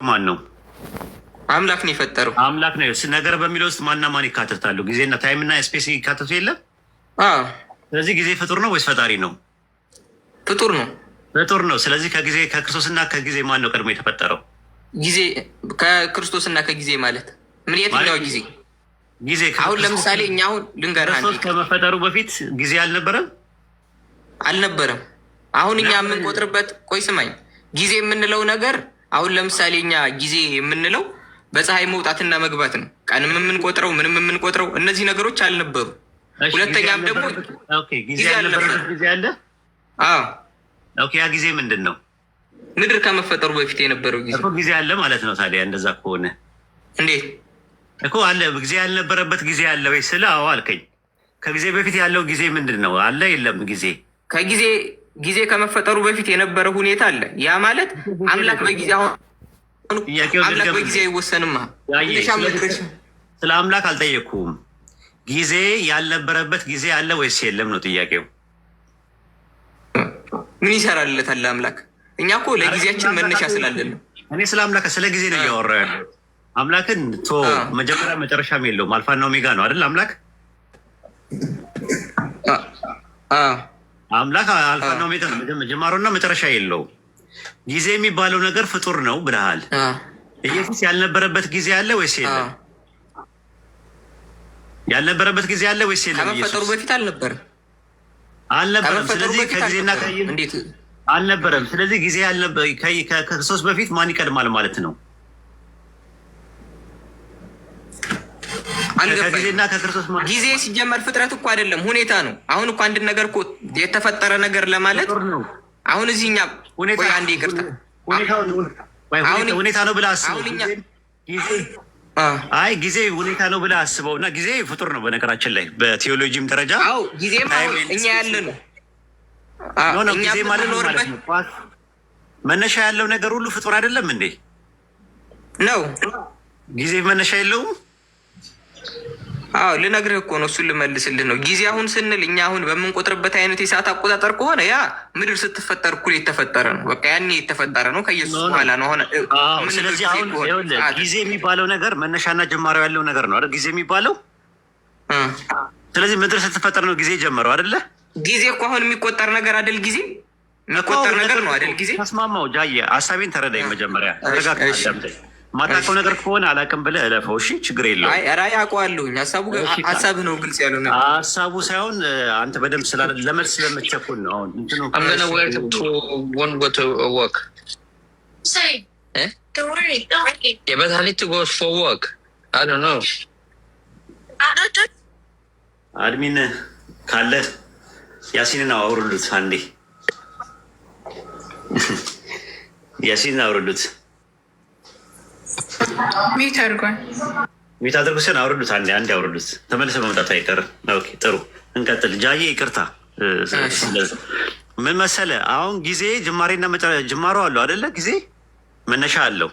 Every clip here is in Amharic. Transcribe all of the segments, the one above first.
ማን ነው? አምላክ ነው የፈጠረው። አምላክ ነው። ነገር በሚለው ውስጥ ማንና ማን ይካተታሉ? ጊዜና time ና space ይካተቱ የለም? አዎ። ስለዚህ ጊዜ ፍጡር ነው ወይስ ፈጣሪ ነው? ፍጡር ነው። ፍጡር ነው። ስለዚህ ከጊዜ፣ ከክርስቶስና ከጊዜ ማን ነው ቀድሞ የተፈጠረው? ጊዜ፣ ከክርስቶስና ከጊዜ ማለት ምን? የትኛው ጊዜ? ጊዜ። አሁን ለምሳሌ እኛ አሁን ልንገርህ አንዴ። ክርስቶስ ከመፈጠሩ በፊት ጊዜ አልነበረም? አልነበረም። አሁን እኛ የምንቆጥርበት፣ ቆይ ስማኝ፣ ጊዜ የምንለው ነገር፣ አሁን ለምሳሌ እኛ ጊዜ የምንለው በፀሐይ መውጣትና መግባት ነው። ቀንም የምንቆጥረው፣ ምንም የምንቆጥረው፣ እነዚህ ነገሮች አልነበሩ። እሺ፣ ሁለተኛም ጊዜ ደግሞ okay፣ ጊዜ ጊዜ ያልነበረበት አልነበረም። ጊዜ አለ? አዎ። Okay፣ ያ ጊዜ ምንድን ነው? ምድር ከመፈጠሩ በፊት የነበረው ጊዜ። እኮ ጊዜ አለ ማለት ነው። ታዲያ እንደዛ ከሆነ እንዴት? እኮ አለ። ጊዜ ያልነበረበት ጊዜ አለ ወይ ስለ አዎ አልከኝ። ከጊዜ በፊት ያለው ጊዜ ምንድን ነው? አለ የለም ጊዜ? ከጊዜ፣ ጊዜ ከመፈጠሩ በፊት የነበረ ሁኔታ አለ። ያ ማለት አምላክ በጊዜ አሁን ጥያቄውን አምላክ ልድገም። በጊዜ አይወሰንማ። ያየ መነሻ መድረሻ ስለ አምላክ አልጠየቅኩም። ጊዜ ያልነበረበት ጊዜ አለ ወይስ የለም ነው ጥያቄው። ምን ይሰራለታል አምላክ? እኛ እኮ ለጊዜያችን መነሻ ስላለን ነው። እኔ ስለ አምላክ፣ ስለ ጊዜ ነው እያወራሁ ያለው። አምላክን ቶ መጀመሪያ መጨረሻም የለውም። አልፋና ኦሜጋ ነው አይደል? አምላክ አምላክ አልፋና ኦሜጋ ነው። ጅማሮና መጨረሻ የለውም። ጊዜ የሚባለው ነገር ፍጡር ነው ብለሃል። ኢየሱስ ያልነበረበት ጊዜ አለ ወይስ የለም? ያልነበረበት ጊዜ አለ ወይስ የለም? ከመፈጠሩ ኢየሱስ በፊት አልነበረም። አልነበረም። ከመፈጠሩ ስለዚህ በፊት ከጊዜና አልነበረም። እንዴት? አልነበረም። ስለዚህ ጊዜ ከክርስቶስ በፊት ማን ይቀድማል ማለት ነው? አልገባኝም። ከጊዜና ከክርስቶስ ማን ጊዜ ሲጀመር ፍጥረት እኮ አይደለም፣ ሁኔታ ነው። አሁን እኮ አንድ ነገር እኮ የተፈጠረ ነገር ለማለት ፍጡር ነው። አሁን እዚህ እኛ ሁኔታ ቆይ አንዴ ይቅርታ። ሁኔታ ነው ብለህ አስበው። አሁን እኛ ጊዜ፣ አይ፣ ጊዜ ሁኔታ ነው ብለህ አስበው እና ጊዜ ፍጡር ነው። በነገራችን ላይ በቴዎሎጂም ደረጃ አዎ፣ ጊዜማ አሁን እኛ ያለ ነው። No, no፣ እኛ ጊዜ ማለት ምን ማለት የምንኖርበት ነው? ኳስ መነሻ ያለው ነገር ሁሉ ፍጡር አይደለም እንዴ? ነው። ጊዜ መነሻ የለውም? አዎ፣ ልነግርህ እኮ ነው፣ እሱን ልመልስልህ ነው። ጊዜ አሁን ስንል እኛ አሁን በምንቆጥርበት አይነት የሰዓት አቆጣጠር ከሆነ ያ ምድር ስትፈጠር እኩል የተፈጠረ ነው። በቃ ያኔ የተፈጠረ ነው። ከኢየሱስ No, no። በኋላ ነው አሁን አዎ። የምንለው ስለዚህ ጊዜ አሁን ከሆነ ይኸውልህ ሰዓት ጊዜ የሚባለው ነገር መነሻና ጅማሬው ያለው ነገር ነው አይደል? ጊዜ የሚባለው፣ ስለዚህ ምድር ስትፈጠር ነው ጊዜ ጀመረው አይደለ? ጊዜ እኮ አሁን የሚቆጠር ነገር አይደል? ጊዜ የሚቆጠር ነገር ነው አይደል? ጊዜ ተስማማው። ጃየ፣ ሀሳቤን ተረዳኝ። መጀመሪያ ተረጋግተህ አዳምጠኝ። ማታውቀው ነገር ከሆነ አላውቅም ብለህ እለፈው። እሺ፣ ችግር የለውም። አይ ኧረ አውቀዋለሁኝ። ሀሳቡ ሀሳብህ ነው ግልጽ ያልሆነ። ሀሳቡ ሳይሆን አንተ በደንብ ስላለ ለመልስ ስለምቸኩል ነው። አሁን እንትኑ I'm gonna wake up to one go to work. Say, Eh? Don't worry, don't worry. Yeah, but I need to go for work. I don't know. I don't Admin ካለ ያሲንን አውርዱት አንዴ፣ ያሲንን አውርዱት። Mute አድርጓል። Mute አድርጉ ሲሆን አውርዱት፣ አንዴ አንዴ አውርዱት። ተመልሰ መምጣት አይቀርም። Okay፣ ጥሩ እንቀጥል። ጃዬ፣ ይቅርታ። ምን መሰለ፣ አሁን ጊዜ ጅማሬና ጅማሮ አለው አይደለ? ጊዜ መነሻ አለው።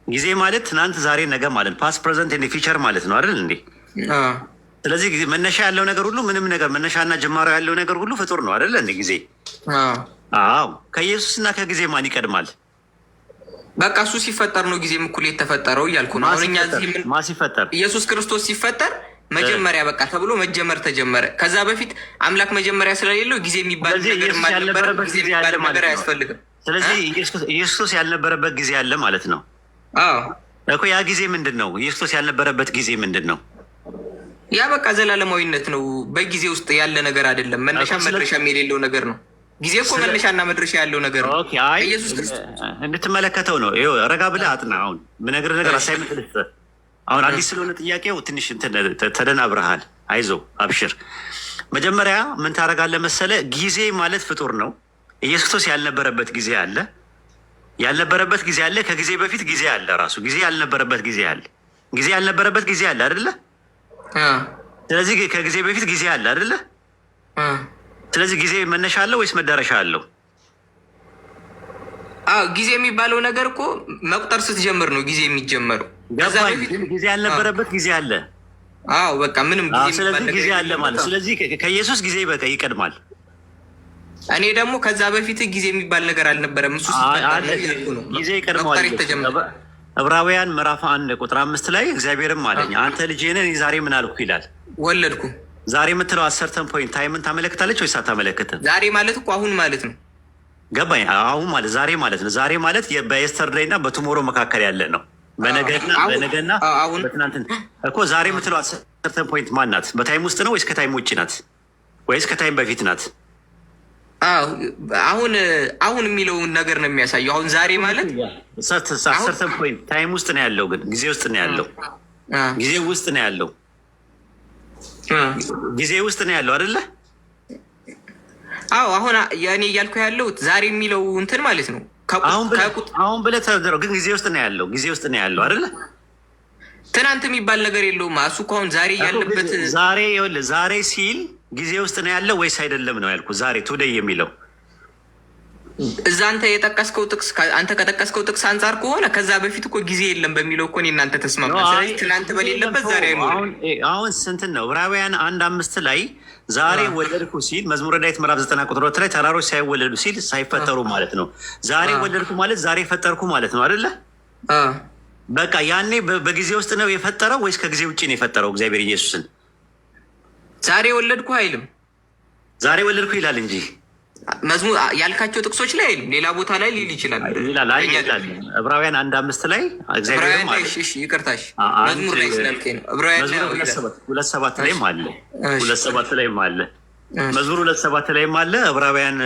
ጊዜ ማለት ትናንት፣ ዛሬ፣ ነገ ማለት፣ past, present, future ማለት ነው አይደል እንዴ? ስለዚህ መነሻ ያለው ነገር ሁሉ፣ ምንም ነገር መነሻና ጅማሮ ያለው ነገር ሁሉ ፍጡር ነው አይደለ እንዴ? ጊዜ፣ አዎ። ከኢየሱስና ከጊዜ ማን ይቀድማል? በቃ እሱ ሲፈጠር ነው ጊዜም እኩል የተፈጠረው እያልኩ ነው። አሁን እኛ እዚህ ምን ማ ሲፈጠር? ኢየሱስ ክርስቶስ ሲፈጠር መጀመሪያ በቃ ተብሎ መጀመር ተጀመረ። ከዛ በፊት አምላክ መጀመሪያ ስለሌለው ጊዜ የሚባል ስለዚህ ነገር ኢየሱስ አልነበረም። ያልነበረበት ጊዜ ጊዜ የሚባል አለ ማለት ነገር ነው። አያስፈልግም። ስለዚህ ኢየሱስ ያልነበረበት ጊዜ አለ ማለት ነው። አዎ። እኮ ያ ጊዜ ምንድን ነው? ኢየሱስ ያልነበረበት ጊዜ ምንድን ነው? ያ በቃ ዘላለማዊነት ነው። በጊዜ ውስጥ ያለ ነገር አይደለም። መነሻ መድረሻም የሌለው ነገር ነው። ጊዜ እኮ መነሻና መድረሻ ያለው ነገር ነው። Okay፣ አይ፣ ኢየሱስ ክርስቶስ እንድትመለከተው ነው። ይኸው ረጋ ብለህ አጥና። አሁን ምነግርህ ነገር assignment ልስጥህ። አሁን አዲስ ስለሆነ ጥያቄው ትንሽ እንትን ተደናብረሃል። አይዞ፣ አብሽር። መጀመሪያ ምን ታደርጋለህ መሰለህ? ጊዜ ማለት ፍጡር ነው። ኢየሱስ ክርስቶስ ያልነበረበት ጊዜ አለ። ያልነበረበት ጊዜ አለ። ከጊዜ በፊት ጊዜ አለ። ራሱ ጊዜ ያልነበረበት ጊዜ አለ። ጊዜ ያልነበረበት ጊዜ አለ አይደለ? ስለዚህ ከጊዜ በፊት ጊዜ አለ አይደለ? ስለዚህ ጊዜ መነሻ አለው ወይስ መዳረሻ አለው? አዎ፣ ጊዜ የሚባለው ነገር እኮ መቁጠር ስትጀምር ነው ጊዜ የሚጀመረው። ከዛ ገባኝ። በፊት ግን ጊዜ ያልነበረበት ጊዜ አለ። አዎ፣ በቃ ምንም ጊዜ ስለዚህ የሚባል ጊዜ ነገር አለ ማለት፣ ስለዚህ ከኢየሱስ ጊዜ በቃ ይቀድማል። እኔ ደግሞ ከዛ በፊት ጊዜ የሚባል ነገር አልነበረም። እሱ ሲፈጠር ነው እያልኩ ነው። ጊዜ ይቀድመዋል። መቁጠር የተጀመረ ዕብራውያን ምዕራፍ 1 ቁጥር 5 ላይ እግዚአብሔርም አለኝ፣ አንተ ልጄ ነህ፣ እኔ ዛሬ ምን አልኩ ይላል። ወለድኩ። ዛሬ የምትለው at certain point time ን ታመለክታለች ወይስ አታመለክትም? ዛሬ ማለት እኮ አሁን ማለት ነው። ገባኝ። አሁን ማለት ዛሬ ማለት ነው። ዛሬ ማለት በ yesterday እና በ tomorrow መካከል ያለ ነው። በነገና በነገና አሁን በትናንት እኮ ዛሬ የምትለው at certain point ማን ናት? በ time ውስጥ ነው ወይስ ከ time ውጭ ናት? ወይስ ከ time በፊት ናት? አዎ፣ አሁን አሁን የሚለውን ነገር ነው የሚያሳየው። አሁን ዛሬ ማለት Certain point time ውስጥ ነው ያለው፣ ግን ጊዜ ውስጥ ነው ያለው። ጊዜ ውስጥ ነው ያለው። ጊዜ ውስጥ ነው ያለው አይደለ? አዎ፣ አሁን የእኔ እያልኩ ያለሁት ዛሬ የሚለው እንትን ማለት ነው። አሁን ብለህ ተደረው፣ ግን ጊዜ ውስጥ ነው ያለው። ጊዜ ውስጥ ነው ያለው አይደለ? ትናንት የሚባል ነገር የለውም። እሱ እኮ አሁን ዛሬ ያለበት ዛሬ፣ ይኸውልህ፣ ዛሬ ሲል ጊዜ ውስጥ ነው ያለው ወይስ አይደለም ነው ያልኩህ። ዛሬ፣ today የሚለው። እዛ አንተ የጠቀስከው ጥቅስ፣ አንተ ከጠቀስከው ጥቅስ አንጻር ከሆነ ከዛ በፊት እኮ ጊዜ የለም በሚለው እኮ እኔ እናንተ ተስማምተን፣ ስለዚህ ትናንት በሌለበት ዛሬ አይኖርም። አሁን ስንትን ነው? ዕብራውያን 1:5 ላይ ዛሬ ወለድኩ ሲል፣ መዝሙረ ዳዊት ምዕራፍ 90 ቁጥር 2 ላይ ተራሮች ሳይወለዱ ሲል ሳይፈጠሩ ማለት ነው። ዛሬ ወለድኩ ማለት ዛሬ ፈጠርኩ ማለት ነው አይደለ? በቃ ያኔ በጊዜ ውስጥ ነው የፈጠረው ወይስ ከጊዜ ውጭ ነው የፈጠረው እግዚአብሔር ኢየሱስን? ዛሬ ወለድኩ አይልም። ዛሬ ወለድኩ ይላል እንጂ። መዝሙር ያልካቸው ጥቅሶች ላይ አይልም። ሌላ ቦታ ላይ ሊል ይችላል። ይላል፣ አይ ይላል። ዕብራውያን 1:5 ላይ እግዚአብሔርም አለ። ይቅርታሽ፣ መዝሙር ላይ ስላልከኝ ነው። ዕብራውያን ላይ 2:7 ላይም አለ። 2:7 ላይም አለ። መዝሙር 2:7 ላይም አለ። ዕብራውያን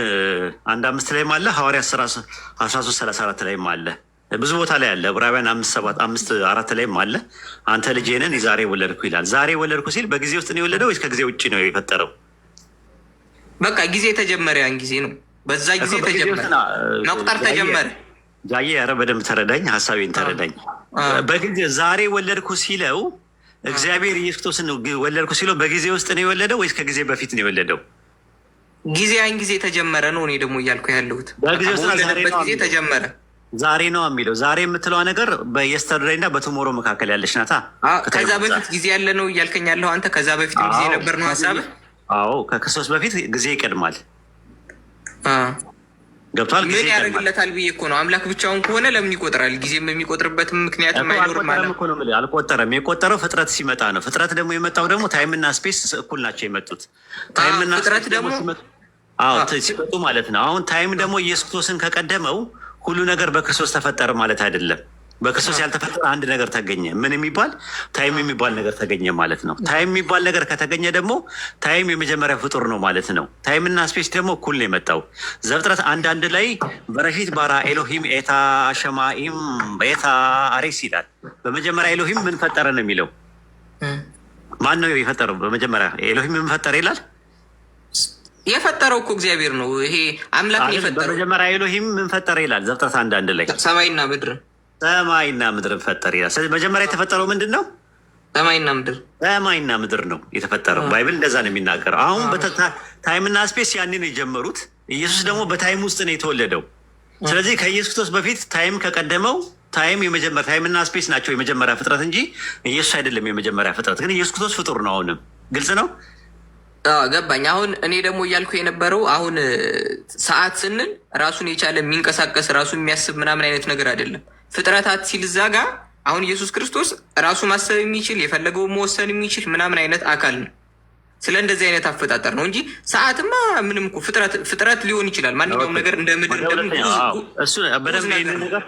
1:5 ላይም አለ። ሐዋርያት ሥራ 13:34 ላይም አለ። ብዙ ቦታ ላይ አለ። ዕብራውያን 5:7፣ 5:4 ላይም አለ። አንተ ልጄ ነህ፣ ዛሬ ወለድኩ ይላል። ዛሬ ወለድኩ ሲል በጊዜ ውስጥ ነው የወለደው ወይስ ከጊዜ ውጭ ነው የፈጠረው? በቃ ጊዜ ተጀመረ። ያን ጊዜ ነው። በዛ ጊዜ ተጀመረ፣ መቁጠር ተጀመረ። ጃዬ፣ ኧረ በደንብ ተረዳኝ፣ ሀሳቤን ተረዳኝ። በጊዜ ዛሬ ወለድኩ ሲለው፣ እግዚአብሔር ኢየሱስ ክርስቶስን ወለድኩ ሲለው በጊዜ ውስጥ ነው የወለደው ወይስ ከጊዜ በፊት ነው የወለደው? ጊዜ ያን ጊዜ ተጀመረ ነው እኔ ደግሞ እያልኩ ያለሁት። በጊዜ ውስጥ ዛሬ በወለደበት ነው ጊዜ ተጀመረ። ዛሬ ነው የሚለው። ዛሬ የምትለዋ ነገር በ yesterday እና በ tomorrow መካከል ያለች ናታ። ከዛ በፊት ጊዜ ያለ ነው እያልከኝ ያለሁ አንተ። ከዛ በፊትም ጊዜ ነበር ነው ሀሳብህ? አዎ፣ ከክርስቶስ በፊት ጊዜ ይቀድማል። ገብቷል። ጊዜ ምን ይቀድማል። ያደርግለታል ብዬ እኮ ነው። አምላክ ብቻውን ከሆነ ለምን ይቆጥራል? ጊዜም የሚቆጥርበትም ምክንያትም አይኖርም ማለት አልቆጠረም እኮ ነው የምልህ። አልቆጠረም። የቆጠረው ፍጥረት ሲመጣ ነው። ፍጥረት ደግሞ የመጣው ደግሞ time ና space እኩል ናቸው የመጡት። Time ና ፍጥረት space ደግሞ ሲመጡ፣ አዎ ሲመጡ ማለት ነው። አሁን time ደግሞ ኢየሱስ ክርስቶስን ከቀደመው ሁሉ ነገር በክርስቶስ ተፈጠረ ማለት አይደለም። በክርስቶስ ያልተፈጠረ አንድ ነገር ተገኘ። ምን የሚባል? Time የሚባል ነገር ተገኘ ማለት ነው። Time የሚባል ነገር ከተገኘ ደግሞ time የመጀመሪያ ፍጡር ነው ማለት ነው። Time ና space ደግሞ እኩል ነው የመጣው። ዘፍጥረት 1:1 ላይ בראשית ברא אלוהים את השמים ואת הארץ ይላል። በመጀመሪያ ኤሎሂም ምን ፈጠረ ነው የሚለው። ማን ነው የፈጠረው? በመጀመሪያ ኤሎሂም ምን ፈጠረ ይላል። የፈጠረው እኮ እግዚአብሔር ነው። ይሄ አምላክ ነው የፈጠረው። በመጀመሪያ ኤሎሂም ምን ፈጠረ ይላል ዘፍጥረት 1:1 ላይ። ሰማይና ምድር። ሰማይና ምድርን ፈጠረ ይላል። ስለዚህ መጀመሪያ የተፈጠረው ምንድን ነው? ሰማይና ምድር። ሰማይና ምድር ነው የተፈጠረው። Bible እንደዛ ነው የሚናገረው። አሁን time ና space ያንን የጀመሩት፣ ኢየሱስ ደግሞ በ time ውስጥ ነው የተወለደው። ስለዚህ ከኢየሱስ ክርስቶስ በፊት time ከቀደመው time የመጀመሪያ time ና space ናቸው የመጀመሪያ ፍጥረት እንጂ ኢየሱስ አይደለም የመጀመሪያ ፍጥረት። ግን ኢየሱስ ክርስቶስ ፍጡር ነው። አሁንም ግልጽ ነው። ገባኝ። አሁን እኔ ደግሞ እያልኩ የነበረው አሁን ሰዓት ስንል ራሱን የቻለ የሚንቀሳቀስ፣ ራሱ የሚያስብ ምናምን አይነት ነገር አይደለም። ፍጥረታት ሲል እዛ ጋ አሁን ኢየሱስ ክርስቶስ ራሱ ማሰብ የሚችል፣ የፈለገውን መወሰን የሚችል ምናምን አይነት አካል ነው። ስለ እንደዚህ አይነት አፈጣጠር ነው እንጂ ሰዓትማ ምንም እኮ ፍጥረት ሊሆን ይችላል። ማንኛውም ነገር እንደ ምድር እሱ በደንብ ይሄንን ነገር፣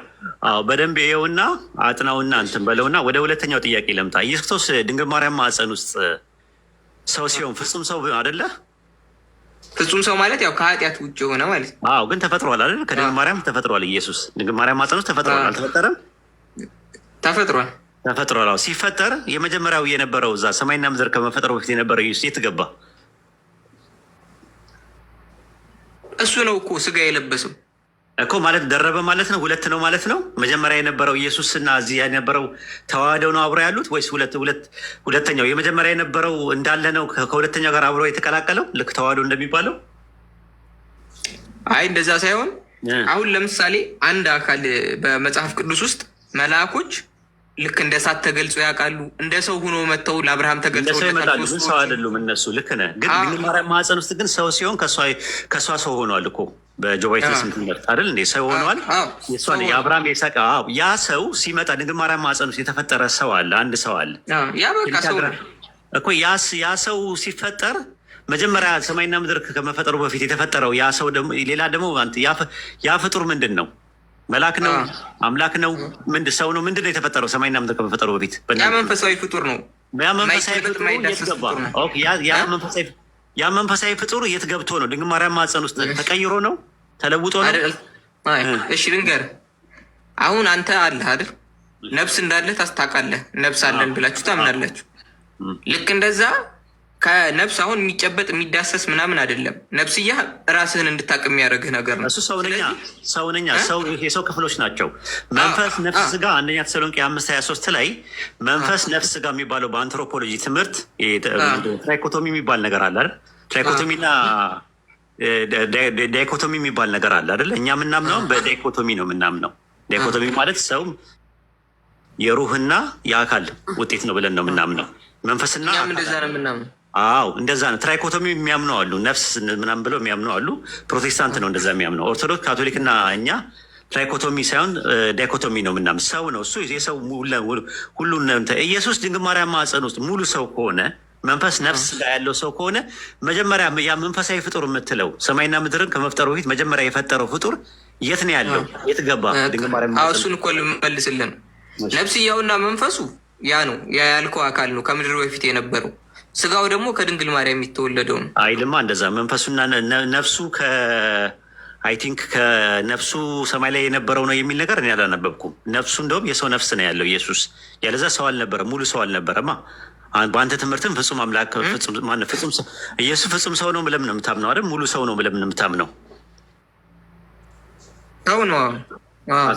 አዎ፣ በደንብ ይኸውና አጥናውና እንትን በለውና ወደ ሁለተኛው ጥያቄ ለምጣ። ኢየሱስ ክርስቶስ ድንግል ማርያም ማዕፀን ውስጥ ሰው ሲሆን ፍጹም ሰው አይደለ? ፍጹም ሰው ማለት ያው ከኃጢአት ውጭ የሆነ ማለት ነው። አዎ፣ ግን ተፈጥሯል አይደል? ከድንግል ማርያም ተፈጥሯል። ኢየሱስ ድንግል ማርያም ማዕፀን ውስጥ ተፈጥሯል። አልተፈጠረም? ተፈጥሯል። ተፈጥሯል። አዎ፣ ሲፈጠር የመጀመሪያው የነበረው፣ እዛ ሰማይና ምድር ከመፈጠሩ በፊት የነበረው ኢየሱስ የት ገባ? እሱ ነው እኮ ስጋ የለበሰው። እኮ ማለት ደረበ ማለት ነው። ሁለት ነው ማለት ነው። መጀመሪያ የነበረው ኢየሱስ እና እዚህ የነበረው ተዋህደው ነው አብረው ያሉት ወይስ ሁለተኛው የመጀመሪያ የነበረው እንዳለ ነው ከሁለተኛው ጋር አብረው የተቀላቀለው፣ ልክ ተዋህዶ እንደሚባለው? አይ፣ እንደዛ ሳይሆን አሁን ለምሳሌ አንድ አካል በመጽሐፍ ቅዱስ ውስጥ መልአኮች ልክ እንደ እሳት ተገልጾ ያውቃሉ። እንደ ሰው ሆኖ መጥተው ለአብርሃም እንደ ሰው ተገልጸውለታል። ይመጣሉ፣ ግን ሶስት ሰው ሰዎች። አይደሉም እነሱ። ልክ ነህ። ግን ድንግል ማርያም ማህፀን ውስጥ ግን ሰው ሲሆን ከእሷ ሰው ሆኗል እኮ በ Jehovah Witness ትምህርት አይደል እንዴ? ሰው ሆኗል። ሰው ሆኗል። የአብርሃም የይስሐቅ፣ አዎ። ያ ሰው ሲመጣ ድንግል ማርያም ማህፀን ውስጥ የተፈጠረ ሰው አለ፣ አንድ ሰው አለ። ያ በቃ ሰው ነው። እኮ ያ ሰው ሲፈጠር መጀመሪያ ሰማይና ምድር ከመፈጠሩ በፊት የተፈጠረው ያ ሰው ደግሞ ሌላ ደግሞ ያ ፍጡር ምንድን ነው? መልአክ ነው? አምላክ ነው? ምንድን ሰው ነው? ምንድን ነው የተፈጠረው ሰማይና ምድር ከመፈጠሩ በፊት? ያ መንፈሳዊ ፍጡር ነው። ያ መንፈሳዊ የማይጨበጥ ፍጡር የት የማይዳሰስ ገባ? ፍጡር ነው። Okay፣ ያ መንፈሳዊ ፍጡር የት ገብቶ ነው? ድንግል ማርያም ማህፀን ውስጥ ተቀይሮ ነው? ተለውጦ ነው? አይደል? አይ፣ እሺ ልንገርህ። አሁን አንተ አለህ አይደል? ነፍስ እንዳለ ታስታውቃለህ። ነፍስ አለን ብላችሁ ታምናላችሁ። ልክ እንደዛ ከነፍስ አሁን የሚጨበጥ የሚዳሰስ ምናምን አይደለም። ነፍስያ ራስህን እንድታቅ የሚያደርግህ ነገር ነው። እሱ ሰውነኛ ሰውነኛ ሰው የሰው ክፍሎች ናቸው። መንፈስ፣ ነፍስ፣ ስጋ አንደኛ ተሰሎንቄ 5:23 ላይ መንፈስ፣ ነፍስ፣ ስጋ የሚባለው በአንትሮፖሎጂ ትምህርት trichotomy የሚባል ነገር አለ አይደል? Trichotomy እና dichotomy የሚባል ነገር አለ አይደል? እኛ የምናምነው በ dichotomy ነው የምናምነው። Dichotomy ማለት ሰው የሩህና የአካል ውጤት ነው ብለን ነው የምናምነው። መንፈስና እኛም እንደዛ ነው የምናምነው። አዎ፣ እንደዛ ነው። Trichotomy የሚያምኑ አሉ፣ ነፍስ ምናምን ብለው የሚያምኑ አሉ። ፕሮቴስታንት ነው እንደዛ የሚያምነው። ኦርቶዶክስ፣ ካቶሊክ እና እኛ trichotomy ሳይሆን dichotomy ነው የምናምን። ሰው ነው እሱ የሰው ሁሉ። ኢየሱስ ድንግል ማርያም ማህፀን ውስጥ ሙሉ ሰው ከሆነ፣ መንፈስ፣ ነፍስ፣ ስጋ ያለው ሰው ከሆነ፣ መጀመሪያ ያ መንፈሳዊ ፍጡር የምትለው ሰማይና ምድርን ከመፍጠሩ በፊት መጀመሪያ የፈጠረው ፍጡር የት ነው ያለው? የት ገባ? ድንግል ማርያም ማህፀን እሱን እኮ ልመልስልን። ነፍስያውና መንፈሱ ያ ነው፣ ያ ያልከው አካል ነው ከምድር በፊት የነበረው። ስጋው ደግሞ ከድንግል ማርያም የተወለደው ነው። አይልማ እንደዛ። መንፈሱና ነፍሱ I think ከነፍሱ ሰማይ ላይ የነበረው ነው የሚል ነገር እኔ አላነበብኩም። ነፍሱ እንደውም የሰው ነፍስ ነው ያለው ኢየሱስ። ያለዛ ሰው አልነበረም፣ ሙሉ ሰው አልነበረማ። በአንተ ትምህርትም ፍጹም አምላክ ፍጹም ኢየሱስ ፍጹም ሰው ነው ብለህ ነው የምታምነው አይደል? ሙሉ ሰው ነው ብለህ ነው የምታምነው። ሰው ነው።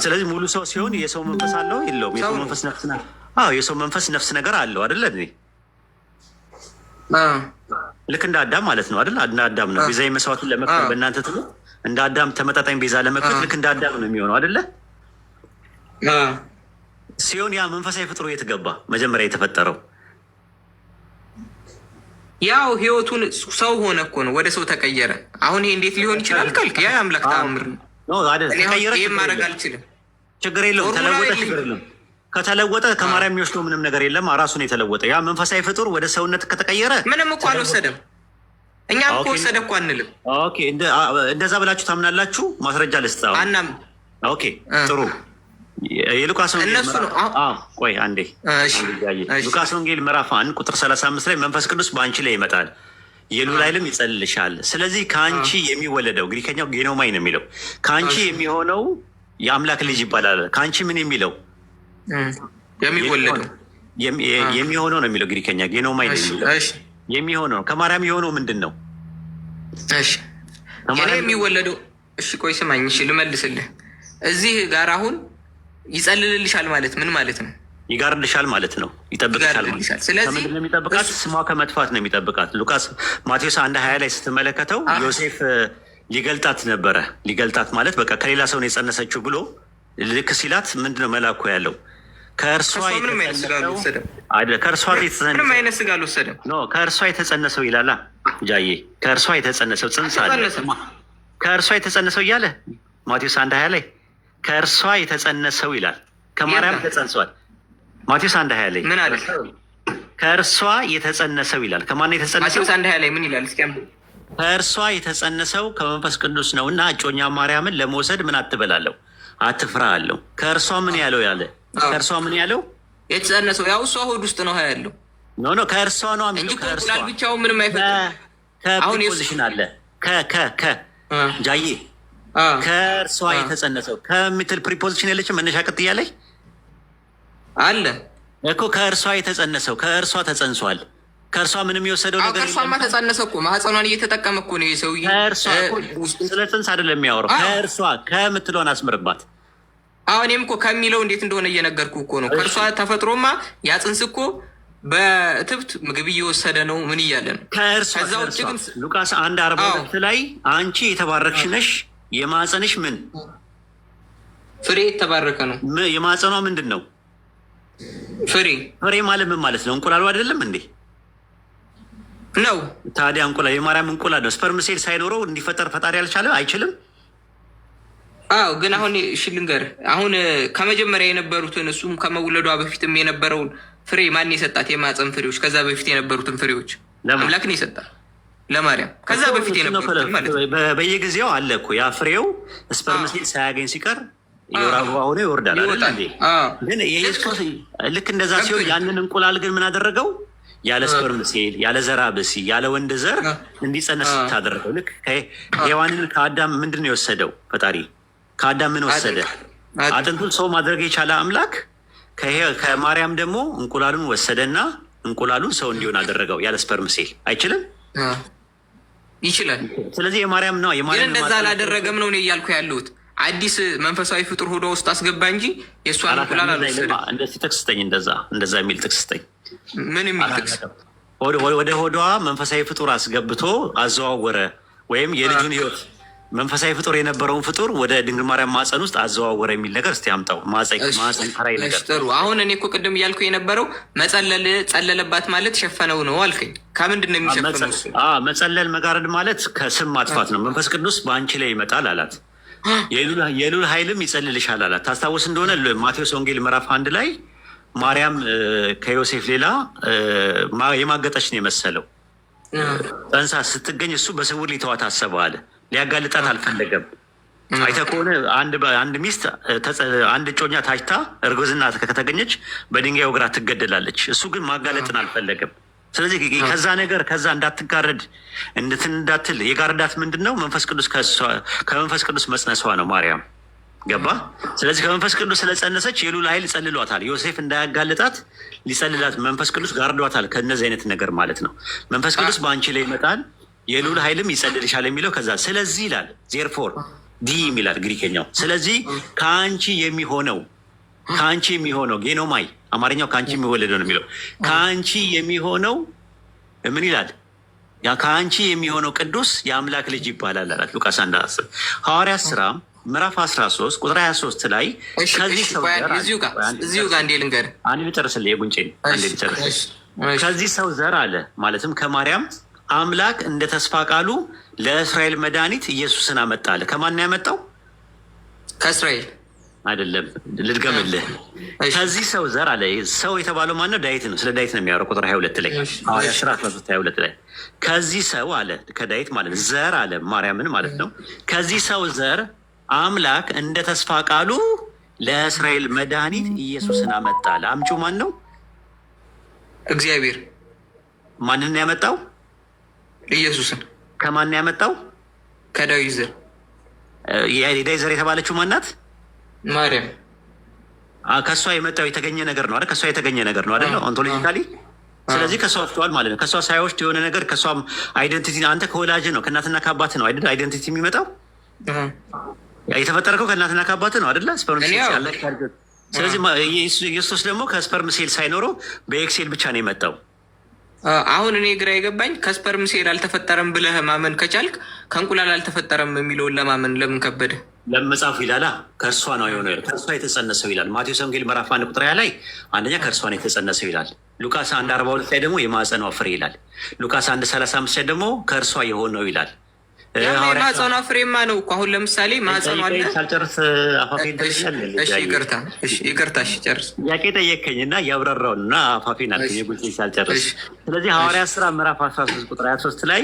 ስለዚህ ሙሉ ሰው ሲሆን የሰው መንፈስ አለው የለውም? የሰው መንፈስ ነፍስ፣ አዎ፣ የሰው መንፈስ ነፍስ ነገር አለው አይደለ? ልክ እንደ አዳም ማለት ነው አይደል? እንደ አዳም ነው ቤዛ መስዋዕቱን ለመክፈል። በእናንተ ትምህርት እንደ አዳም ተመጣጣኝ ቤዛ ለመክፈል ልክ እንደ አዳም ነው የሚሆነው አይደለ? ሲሆን ያ መንፈሳዊ ፍጡሩ የት ገባ? መጀመሪያ የተፈጠረው። ያው ህይወቱን ሰው ሆነ እኮ ነው፣ ወደ ሰው ተቀየረ። አሁን ይሄ እንዴት ሊሆን ይችላል ካልክ ያ የአምላክ ተአምር ነው። ተቀየረ፣ ይሄን ማድረግ አልችልም። ችግር የለውም። ተለወጠ፣ ችግር የለውም። ከተለወጠ ከማርያም የሚወስደው ምንም ነገር የለም። ራሱን የተለወጠ ያ መንፈሳዊ ፍጡር ወደ ሰውነት ከተቀየረ ምንም እኮ አልወሰደም። እኛም እኮ ወሰደ እኮ አንልም። Okay፣ እንደዛ ብላችሁ ታምናላችሁ? ማስረጃ ልስጥ። አናም Okay፣ ጥሩ። የሉቃስ ወንጌል እነሱ ነው። ቆይ አንዴ። ሉቃስ ወንጌል ምዕራፍ 1 ቁጥር 35 ላይ መንፈስ ቅዱስ በአንቺ ላይ ይመጣል፣ የልዑል ኃይልም ይጸልልሻል። ስለዚህ ከአንቺ የሚወለደው፣ ግሪከኛው ጌኖማይ ነው የሚለው፣ ከአንቺ የሚሆነው የአምላክ ልጅ ይባላል። ከአንቺ ምን የሚለው? የሚወለደው። የሚሆነው ነው የሚለው፣ ግሪከኛ ጌኖማይ ነው የሚለው፣ የሚሆነው። ከማርያም የሆነው ምንድን ነው? እሺ፣ እኔ የሚወለደው፣ እሺ ቆይ ስማኝ፣ እሺ ልመልስልህ። እዚህ ጋር አሁን ይጸልልልሻል ማለት ምን ማለት ነው? ይጋርድሻል ማለት ነው። ይጠብቅሻል ማለት ነው። ስለዚህ ከምንድን ነው የሚጠብቃት? ስሟ ከመጥፋት ነው የሚጠብቃት። ሉቃስ ማቴዎስ 1:20 ላይ ስትመለከተው ዮሴፍ ሊገልጣት ነበረ። ሊገልጣት ማለት በቃ ከሌላ ሰው ነው የጸነሰችው ብሎ ልክ ሲላት ምንድን ነው መላኩ ያለው? ከእርሷ ምንም አይነት ስጋ አልወሰደም። ከእርሷ ምንም አይነት ስጋ አልወሰደም። No፣ ከእርሷ የተጸነሰው ይላላ ጃዬ። ከእርሷ የተጸነሰው ጽንስ አለ። ከእርሷ የተጸነሰው እያለ ማቴዎስ 1:20 ላይ ከእርሷ የተጸነሰው ይላል። ከማርያም ተጸንሷል። ማቴዎስ 1:20 ላይ። ምን አለ? ከእርሷ የተጸነሰው ይላል። ከማን የተጸነሰው? ማቴዎስ 1:20 ላይ ምን ይላል? እስኪ። ከእርሷ የተጸነሰው ከመንፈስ ቅዱስ ነው እና እጮኛ ማርያምን ለመውሰድ ምን አትበላለው፣ አትፍራ አለው። ከእርሷ ምን ያለው ያለ ከእርሷ ምን ያለው? የተጸነሰው ያው እሷ ሆድ ውስጥ ነው ያለው። No፣ ከእርሷ ነው እንጂ እንቁላል ብቻውን ምንም አይፈጥርም። ከ preposition አለ፣ ከ ከ ከ ጃዬ፣ ከእርሷ የተጸነሰው ከምትል preposition የለችም መነሻ ቅጥያ ላይ? አለ። እኮ። ከእርሷ የተጸነሰው፣ ከእርሷ ተጸንሷል። ከእርሷ ምንም የወሰደው ነገር ከእርሷማ ተጸነሰ እኮ፣ ማህፀኗን እየተጠቀመ እኮ ነው የሰውዬ። ከእርሷ ስለ ጽንስ አይደለም የሚያወራው። ከእርሷ ከምትለውን አስምርባት። አሁን እኔም እኮ ከሚለው እንዴት እንደሆነ እየነገርኩ እኮ ነው። ከእርሷ ተፈጥሮማ ያ ጽንስ እኮ በእትብት ምግብ እየወሰደ ነው፣ ምን እያለ ነው። ከእርሷ ከዛ ውጭ ግን ሉቃስ 1:42 ላይ አንቺ የተባረክሽ ነሽ፣ የማህፀንሽ ምን ፍሬ የተባረከ ነው። የማህፀኗ ምንድን ነው? ፍሬ። ፍሬ ማለት ምን ማለት ነው? እንቁላሉ አይደለም እንዴ? ነው። ታዲያ እንቁላል የማርያም እንቁላል ነው። Sperm cell ሳይኖረው እንዲፈጠር ፈጣሪ አልቻለም? አይችልም? አዎ፣ ግን አሁን እሺ ልንገርህ፣ አሁን ከመጀመሪያ የነበሩትን እሱም ከመውለዷ በፊትም የነበረውን ፍሬ ማን የሰጣት? የማህፀን ፍሬዎች፣ ከዛ በፊት የነበሩትን ፍሬዎች አምላክ ነው የሰጣት ለማርያም። ከዛ በፊት የነበሩትን ማለት ነው። በየጊዜው አለ እኮ ያ ፍሬው፣ sperm cell ሳያገኝ ሲቀር የወር አበባ ሆኖ ይወርዳል አይደል እንዴ? ግን የኢየሱስ ልክ እንደዛ ሲሆን ያንን እንቁላል ግን ምን አደረገው? ያለ sperm cell፣ ያለ ዘራ ብሲ፣ ያለ ወንድ ዘር እንዲጸነስ ታደረገው። ልክ ሔዋንን ከአዳም ምንድን ነው የወሰደው ፈጣሪ? ከአዳም ምን ወሰደ? አጥንቱን ሰው ማድረግ የቻለ አምላክ ከማርያም ደግሞ እንቁላሉን ወሰደና እንቁላሉን ሰው እንዲሆን አደረገው። ያለ sperm cell አይችልም? ይችላል። ስለዚህ የማርያም ነው። ግን እንደዛ አላደረገም ነው እኔ እያልኩ ያለሁት። አዲስ መንፈሳዊ ፍጡር ሆዷ ውስጥ አስገባ እንጂ የእሷን እንቁላል አልወሰደም። እንደዚህ ጥቅስ ስጠኝ። እንደዛ የሚል ጥቅስ ስጠኝ። ምን የሚል ጥቅስ? ወደ ሆዷ መንፈሳዊ ፍጡር አስገብቶ አዘዋወረ ወይም የልጁን ህይወት መንፈሳዊ ፍጡር የነበረውን ፍጡር ወደ ድንግል ማርያም ማህፀን ውስጥ አዘዋወረ የሚል ነገር እስቲ አምጣው። ማህፀን ከራይ ነገር። ጥሩ። አሁን እኔ እኮ ቅድም እያልኩ የነበረው መጸለል፣ ጸለለባት ማለት ሸፈነው ነው አልከኝ። ከምንድን ነው የሚሸፈነው? መጸለል መጋረድ ማለት ከስም ማጥፋት ነው። መንፈስ ቅዱስ በአንቺ ላይ ይመጣል አላት። የልዑል ኃይልም ይጸልልሻል አላት። ታስታውስ እንደሆነ ማቴዎስ ወንጌል ምዕራፍ 1 ላይ ማርያም ከዮሴፍ ሌላ የማገጠች ነው የመሰለው። ጸንሳ ስትገኝ እሱ በስውር ሊተዋት አሰበ አለ። ሊያጋልጣት አልፈለገም። አይተህ ከሆነ አንድ ሚስት፣ አንድ እጮኛ ታጭታ እርግዝና ከተገኘች በድንጋይ ወግራ ትገደላለች። እሱ ግን ማጋለጥን አልፈለገም። ስለዚህ ከዛ ነገር ከዛ እንዳትጋረድ እንትን እንዳትል የጋረዳት ምንድን ነው? መንፈስ ቅዱስ፣ ከመንፈስ ቅዱስ መጽነሷ ነው ማርያም፣ ገባ። ስለዚህ ከመንፈስ ቅዱስ ስለጸነሰች የልዑል ኃይል ጸልሏታል። ዮሴፍ እንዳያጋልጣት ሊጸልላት መንፈስ ቅዱስ ጋርዷታል። ከእነዚህ አይነት ነገር ማለት ነው። መንፈስ ቅዱስ በአንቺ ላይ ይመጣል፣ የልዑል ኃይልም ይጸልልሻል የሚለው ከዛ ስለዚህ ይላል። Therefore ዲ ይላል ግሪከኛው። ስለዚህ ከአንቺ የሚሆነው ጌኖማይ፣ አማርኛው ከአንቺ የሚወለደው ነው የሚለው። ከአንቺ የሚሆነው ምን ይላል? ያ ከአንቺ የሚሆነው ቅዱስ የአምላክ ልጅ ይባላል አላት። ሉቃስ 1:10። ሐዋርያት ስራ ምዕራፍ 13 ቁጥር 23 ላይ ከዚህ ሰው እዚሁ ጋር እንዴ ልንገርህ፣ አንድ ልጨርስልህ፣ የጉንጬን አንዴ ልጨርስልህ። ከዚህ ሰው ዘር አለ፣ ማለትም ከማርያም፣ አምላክ እንደ ተስፋ ቃሉ ለእስራኤል መድኃኒት ኢየሱስን አመጣ አለ። ከማን ያመጣው? ከእስራኤል። አይደለም፣ ልድገምልህ። ከዚህ ሰው ዘር አለ። ሰው የተባለው ማነው? ዳዊት ነው። ስለ ዳዊት ነው የሚያወራው። ቁጥር 22 ላይ፣ ሐዋርያት ሥራ 13 22 ላይ ከዚህ ሰው አለ፣ ከዳዊት ማለት ነው፣ ዘር አለ፣ ማርያምን ማለት ነው። ከዚህ ሰው ዘር አምላክ እንደ ተስፋ ቃሉ ለእስራኤል መድኃኒት ኢየሱስን አመጣ አለ። አምጪው ማን ነው? እግዚአብሔር። ማንን ያመጣው? ኢየሱስን። ከማን ያመጣው? ከዳዊት ዘር። የዳዊት ዘር የተባለችው ማናት? ማርያም። ከእሷ የመጣው የተገኘ ነገር ነው አይደል? ከእሷ የተገኘ ነገር ነው አይደል? Ontologically። ስለዚህ ከእሷ ወስደዋል ማለት ነው። ከእሷ ሳይወስድ የሆነ ነገር ከእሷም identity፣ አንተ ከወላጅ ነው፣ ከእናትና ከአባት ነው አይደል? Identity የሚመጣው የተፈጠርከው ከእናትና ከአባት ነው አይደለ? Sperm cell ያለ። ስለዚህ ኢየሱስ ደግሞ ከ sperm cell ሳይኖረው በ egg cell ብቻ ነው የመጣው። አሁን እኔ ግራ የገባኝ ከ sperm cell አልተፈጠረም ብለህ ማመን ከቻልክ ከእንቁላል አልተፈጠረም የሚለውን ለማመን ለምን ከበደ? ለመጻፉ ይላላ፣ ከእርሷ ነው የሆነው፣ ከእርሷ የተጸነሰው ይላል። ማቴዎስ ወንጌል ምዕራፍ 1 ቁጥር 20 ላይ አንደኛ ከእርሷ ነው የተጸነሰው ይላል። ሉቃስ 1:42 ላይ ደግሞ የማህፀኗ ፍሬ ይላል። ሉቃስ 1:35 ላይ ደግሞ ከእርሷ የሆነው ይላል። የማህፀኗ ፍሬማ ነው እኮ። አሁን ለምሳሌ ማህፀኗ አለ። ሳልጨርስ አፋፌን ይቅርታ፣ ይቅርታ፣ ጨርስ። ጥያቄ ጠየከኝ እና እያብራራውን እና አፋፌን አልከኝ የጉልቴን ሳልጨርስ። ስለዚህ ሐዋርያት ስራ ምዕራፍ 13 ቁጥር 23 ላይ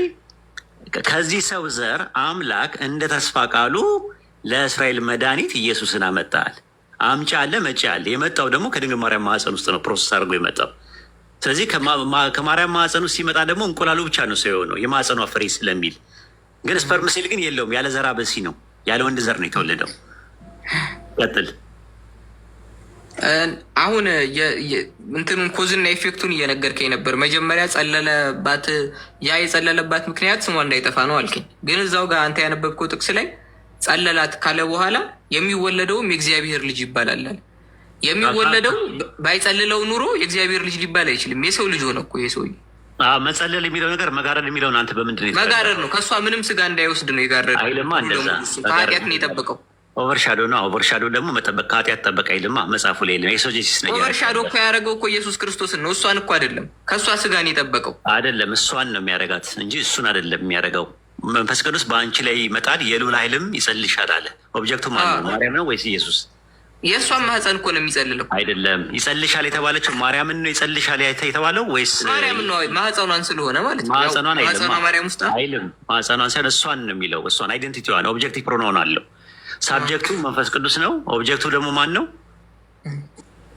ከዚህ ሰው ዘር አምላክ እንደ ተስፋ ቃሉ ለእስራኤል መድኃኒት ኢየሱስን አመጣል። አምጪ አለ፣ መጪ አለ። የመጣው ደግሞ ከድንግል ማርያም ማህፀን ውስጥ ነው process አድርጎ የመጣው። ስለዚህ ከማርያም ማህፀን ውስጥ ሲመጣ ደግሞ እንቁላሉ ብቻ ነው ሰው የሆነው የማህፀኗ ፍሬ ስለሚል፣ ግን sperm cell ግን የለውም። ያለ ዘራ ብእሲ ነው፣ ያለ ወንድ ዘር ነው የተወለደው። ቀጥል። አሁን እንትኑን cause ና effect ኡን እየነገርከኝ ነበር። መጀመሪያ ጸለለባት፣ ያ የጸለለባት ምክንያት ስሟ እንዳይጠፋ ነው አልከኝ። ግን እዛው ጋር አንተ ያነበብከው ጥቅስ ላይ ጸለላት ካለ በኋላ የሚወለደውም የእግዚአብሔር ልጅ ይባላል። የሚወለደው ባይጸልለው ኑሮ የእግዚአብሔር ልጅ ሊባል አይችልም። የሰው ልጅ ሆነ እኮ የሰውዬ። መጸለል የሚለው ነገር፣ መጋረድ የሚለውን አንተ በምንድን ነው? መጋረድ ነው። ከእሷ ምንም ስጋ እንዳይወስድ ነው የጋረደው። አይልማ እንደዛ። ከኃጢአት ነው የጠበቀው። Overshadow ነው። Overshadow ደግሞ መጠበቅ፣ ከኃጢአት ጠበቅ አይልማ፣ መጽሐፉ ላይ የለም። Exegesis ነው እያደረገ Overshadow እኮ ያደረገው እኮ ኢየሱስ ክርስቶስን ነው፣ እሷን እኮ አይደለም። ከእሷ ስጋን የጠበቀው። አይደለም፣ እሷን ነው የሚያደርጋት እንጂ እሱን አይደለም የሚያደርገው። መንፈስ ቅዱስ በአንቺ ላይ ይመጣል፣ የልዑል ኃይልም ይጸልልሻል አለ። Object ኡ ማን ነው? ማርያም ነው ወይስ ኢየሱስ? የእሷን ማህፀን እኮ ነው የሚጸልለው። አይደለም። ይጸልልሻል የተባለችው ማርያምን ነው ይጸልልሻል የተባለው ወይስ ማርያምን ነው፣ ማህፀኗን ስለሆነ ማለት ነው። ያው ማህፀኗን አይልም። ማህፀኗ ማርያም ውስጥ አይልም። ማህፀኗን ሳይሆን እሷን ነው የሚለው። እሷን identity ዋን objective pronoun አለው። Subject ኡ መንፈስ ቅዱስ ነው። Object ኡ ደግሞ ማን ነው?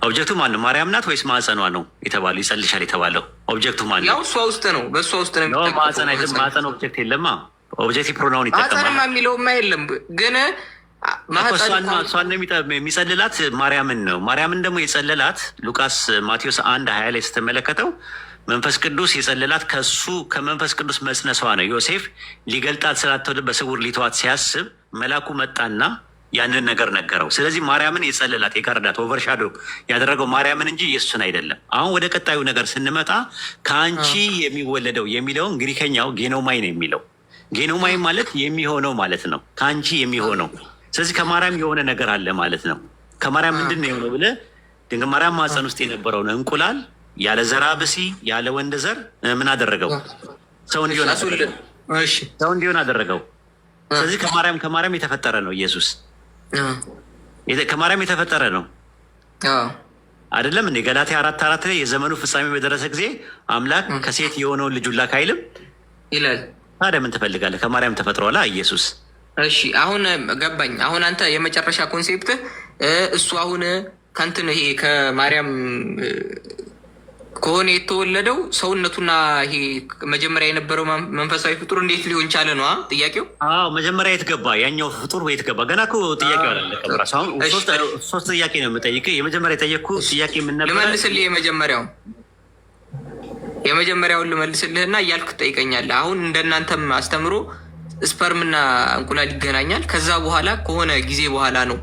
Object ኡ ማን ነው? ማርያም ናት ወይስ ማህፀኗ ነው የተባለው? ይጸልልሻል የተባለው object ኡ ማን ነው? ያው እሷ ውስጥ ነው፣ በእሷ ውስጥ ነው No፣ የሚጠቀፈው። ማህፀን አይልም። ማህፀን object የለማ። Objective pronoun ይጠቀማል። ማህፀንማ የሚለውማ የለም ግን ማህፀን እሷን ነው፣ እሷን ነው የሚጸልላት፣ ማርያምን ነው። ማርያምን ደግሞ የጸለላት ሉቃስ ማቴዎስ 1:20 ላይ ስትመለከተው መንፈስ ቅዱስ የጸለላት ከሱ ከመንፈስ ቅዱስ መጽነሷ ነው። ዮሴፍ ሊገልጣት ስላልተወደ በስውር ሊተዋት ሲያስብ መላኩ መጣና ያንን ነገር ነገረው። ስለዚህ ማርያምን የጸለላት፣ የጋረዳት፣ overshadow ያደረገው ማርያምን እንጂ ኢየሱስን አይደለም። አሁን ወደ ቀጣዩ ነገር ስንመጣ ከአንቺ የሚወለደው የሚለውን ግሪከኛው ጌኖማይ ነው የሚለው። ጌኖማይ ማለት የሚሆነው ማለት ነው። ከአንቺ የሚሆነው፣ ስለዚህ ከማርያም የሆነ ነገር አለ ማለት ነው። ከማርያም ምንድን ነው የሆነው ብለህ ድንግል ማርያም ማህፀን ውስጥ የነበረውን እንቁላል ያለ ዘራ ብሲ፣ ያለ ወንድ ዘር ምን አደረገው? ሰው እንዲሆን አደረገው። ሰው እንዲሆን አደረገው። ስለዚህ ከማርያም የተፈጠረ ነው ኢየሱስ፣ ከማርያም የተፈጠረ ነው አይደለም እንዴ? ገላትያ 4:4 ላይ የዘመኑ ፍጻሜ በደረሰ ጊዜ አምላክ ከሴት የሆነውን ልጁን ላከ አይልም? ይላል። ታዲያ ምን ትፈልጋለህ? ከማርያም ተፈጥሯላ ኢየሱስ። እሺ፣ አሁን ገባኝ። አሁን አንተ የመጨረሻ concept እሱ አሁን ከእንትን ይሄ ከማርያም ከሆነ የተወለደው ሰውነቱና ይሄ መጀመሪያ የነበረው መንፈሳዊ ፍጡር እንዴት ሊሆን ቻለ ነው ጥያቄው? አዎ፣ መጀመሪያ የት ገባ? ያኛው ፍጡር የት ገባ? ገና እኮ ጥያቄው አላለቀም። እራሱ አሁን ሶስት ጥያቄ ነው የምጠይቅህ። የመጀመሪያ የጠየቅኩህ ጥያቄ ምን ነበረ? ልመልስልህ፣ የመጀመሪያውን ልመልስልህና እያልክ ትጠይቀኛለህ። አሁን እንደናንተም አስተምሮ sperm ና እንቁላል ይገናኛል። ከዛ በኋላ ከሆነ ጊዜ በኋላ ነው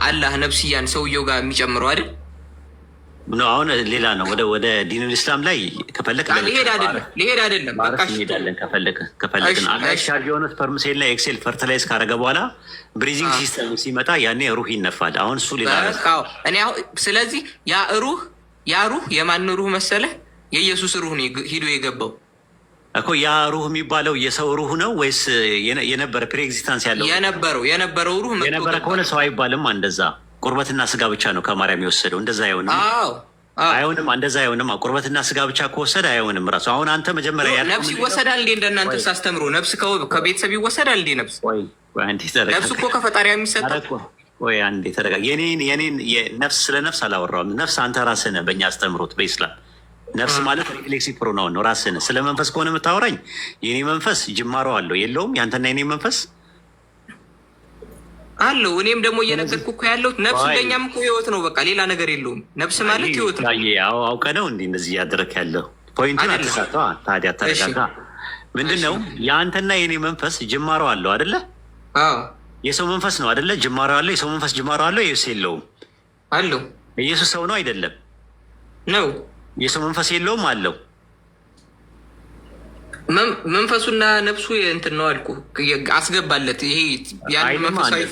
አላህ ነፍስያን ሰውየው ጋር የሚጨምረው አይደል? አሁን ሌላ ነው። ወደ ዲኑል ኢስላም ላይ ከፈለክ ልሄድ አይደለም፣ ልሄድ አይደለም። በቃ እንሄዳለን ከፈለግን። Charge የሆነ sperm cell እና egg cell fertilize ካረገ በኋላ breathing system ሲመጣ ያኔ ሩህ ይነፋል። አሁን እሱ ሌላ። እኔ ስለዚህ ያ ሩህ የማን ሩህ መሰለህ? የኢየሱስ ሩህ ነው ሂዶ የገባው። እኮ ያ ሩህ የሚባለው የሰው ሩህ ነው ወይስ የነበረ pre-existence ያለው? የነበረው ሩህ። የነበረ ከሆነ ሰው አይባልም። እንደዛ ቁርበትና ስጋ ብቻ ነው ከማርያም የወሰደው። እንደዛ አይሆንም፣ አይሆንም። እንደዛ አይሆንም። ቁርበትና ስጋ ብቻ ከወሰደ አይሆንም። ራሱ አሁን አንተ መጀመሪያ ነፍስ ይወሰዳል እንዴ? እንደናንተ ሳስተምሮ ነፍስ ከቤተሰብ ይወሰዳል እንዴ? ነፍስ እኮ ከፈጣሪ የሚሰጠው። ቆይ አንዴ ተረጋጋ። የኔን ነፍስ ስለ ነፍስ አላወራሁም። ነፍስ አንተ ራስህ ነህ። በእኛ አስተምሮት በኢስላም ነፍስ ማለት reflexive pronoun ነው። ራስህ ነህ። ስለ መንፈስ ከሆነ የምታወራኝ የኔ መንፈስ ጅማሮ አለው የለውም? ያንተና የኔ መንፈስ አለው። እኔም ደግሞ እየነገርኩህ እኮ ያለሁት ነፍስ እንደኛም እኮ ህይወት ነው። በቃ ሌላ ነገር የለውም። ነፍስ ማለት ህይወት ነው። አውቀህ ነው እንዲህ እንደዚህ እያደረክ ያለው? Point ኡን አትሳተዋ። ታዲያ ተረጋጋ። ምንድን ነው፣ የአንተና የኔ መንፈስ ጅማሮ አለው አደለ? የሰው መንፈስ ነው አደለ? ጅማሮ አለው። የሰው መንፈስ ጅማሮ አለው። ኢየሱስ የለውም? አለው። ኢየሱስ ሰው ነው አይደለም? ነው። የሰው መንፈስ የለውም? አለው። መንፈሱና ነፍሱ እንትን ነው አልኩህ፣ አስገባለት። ይሄ ያን መንፈሳዊ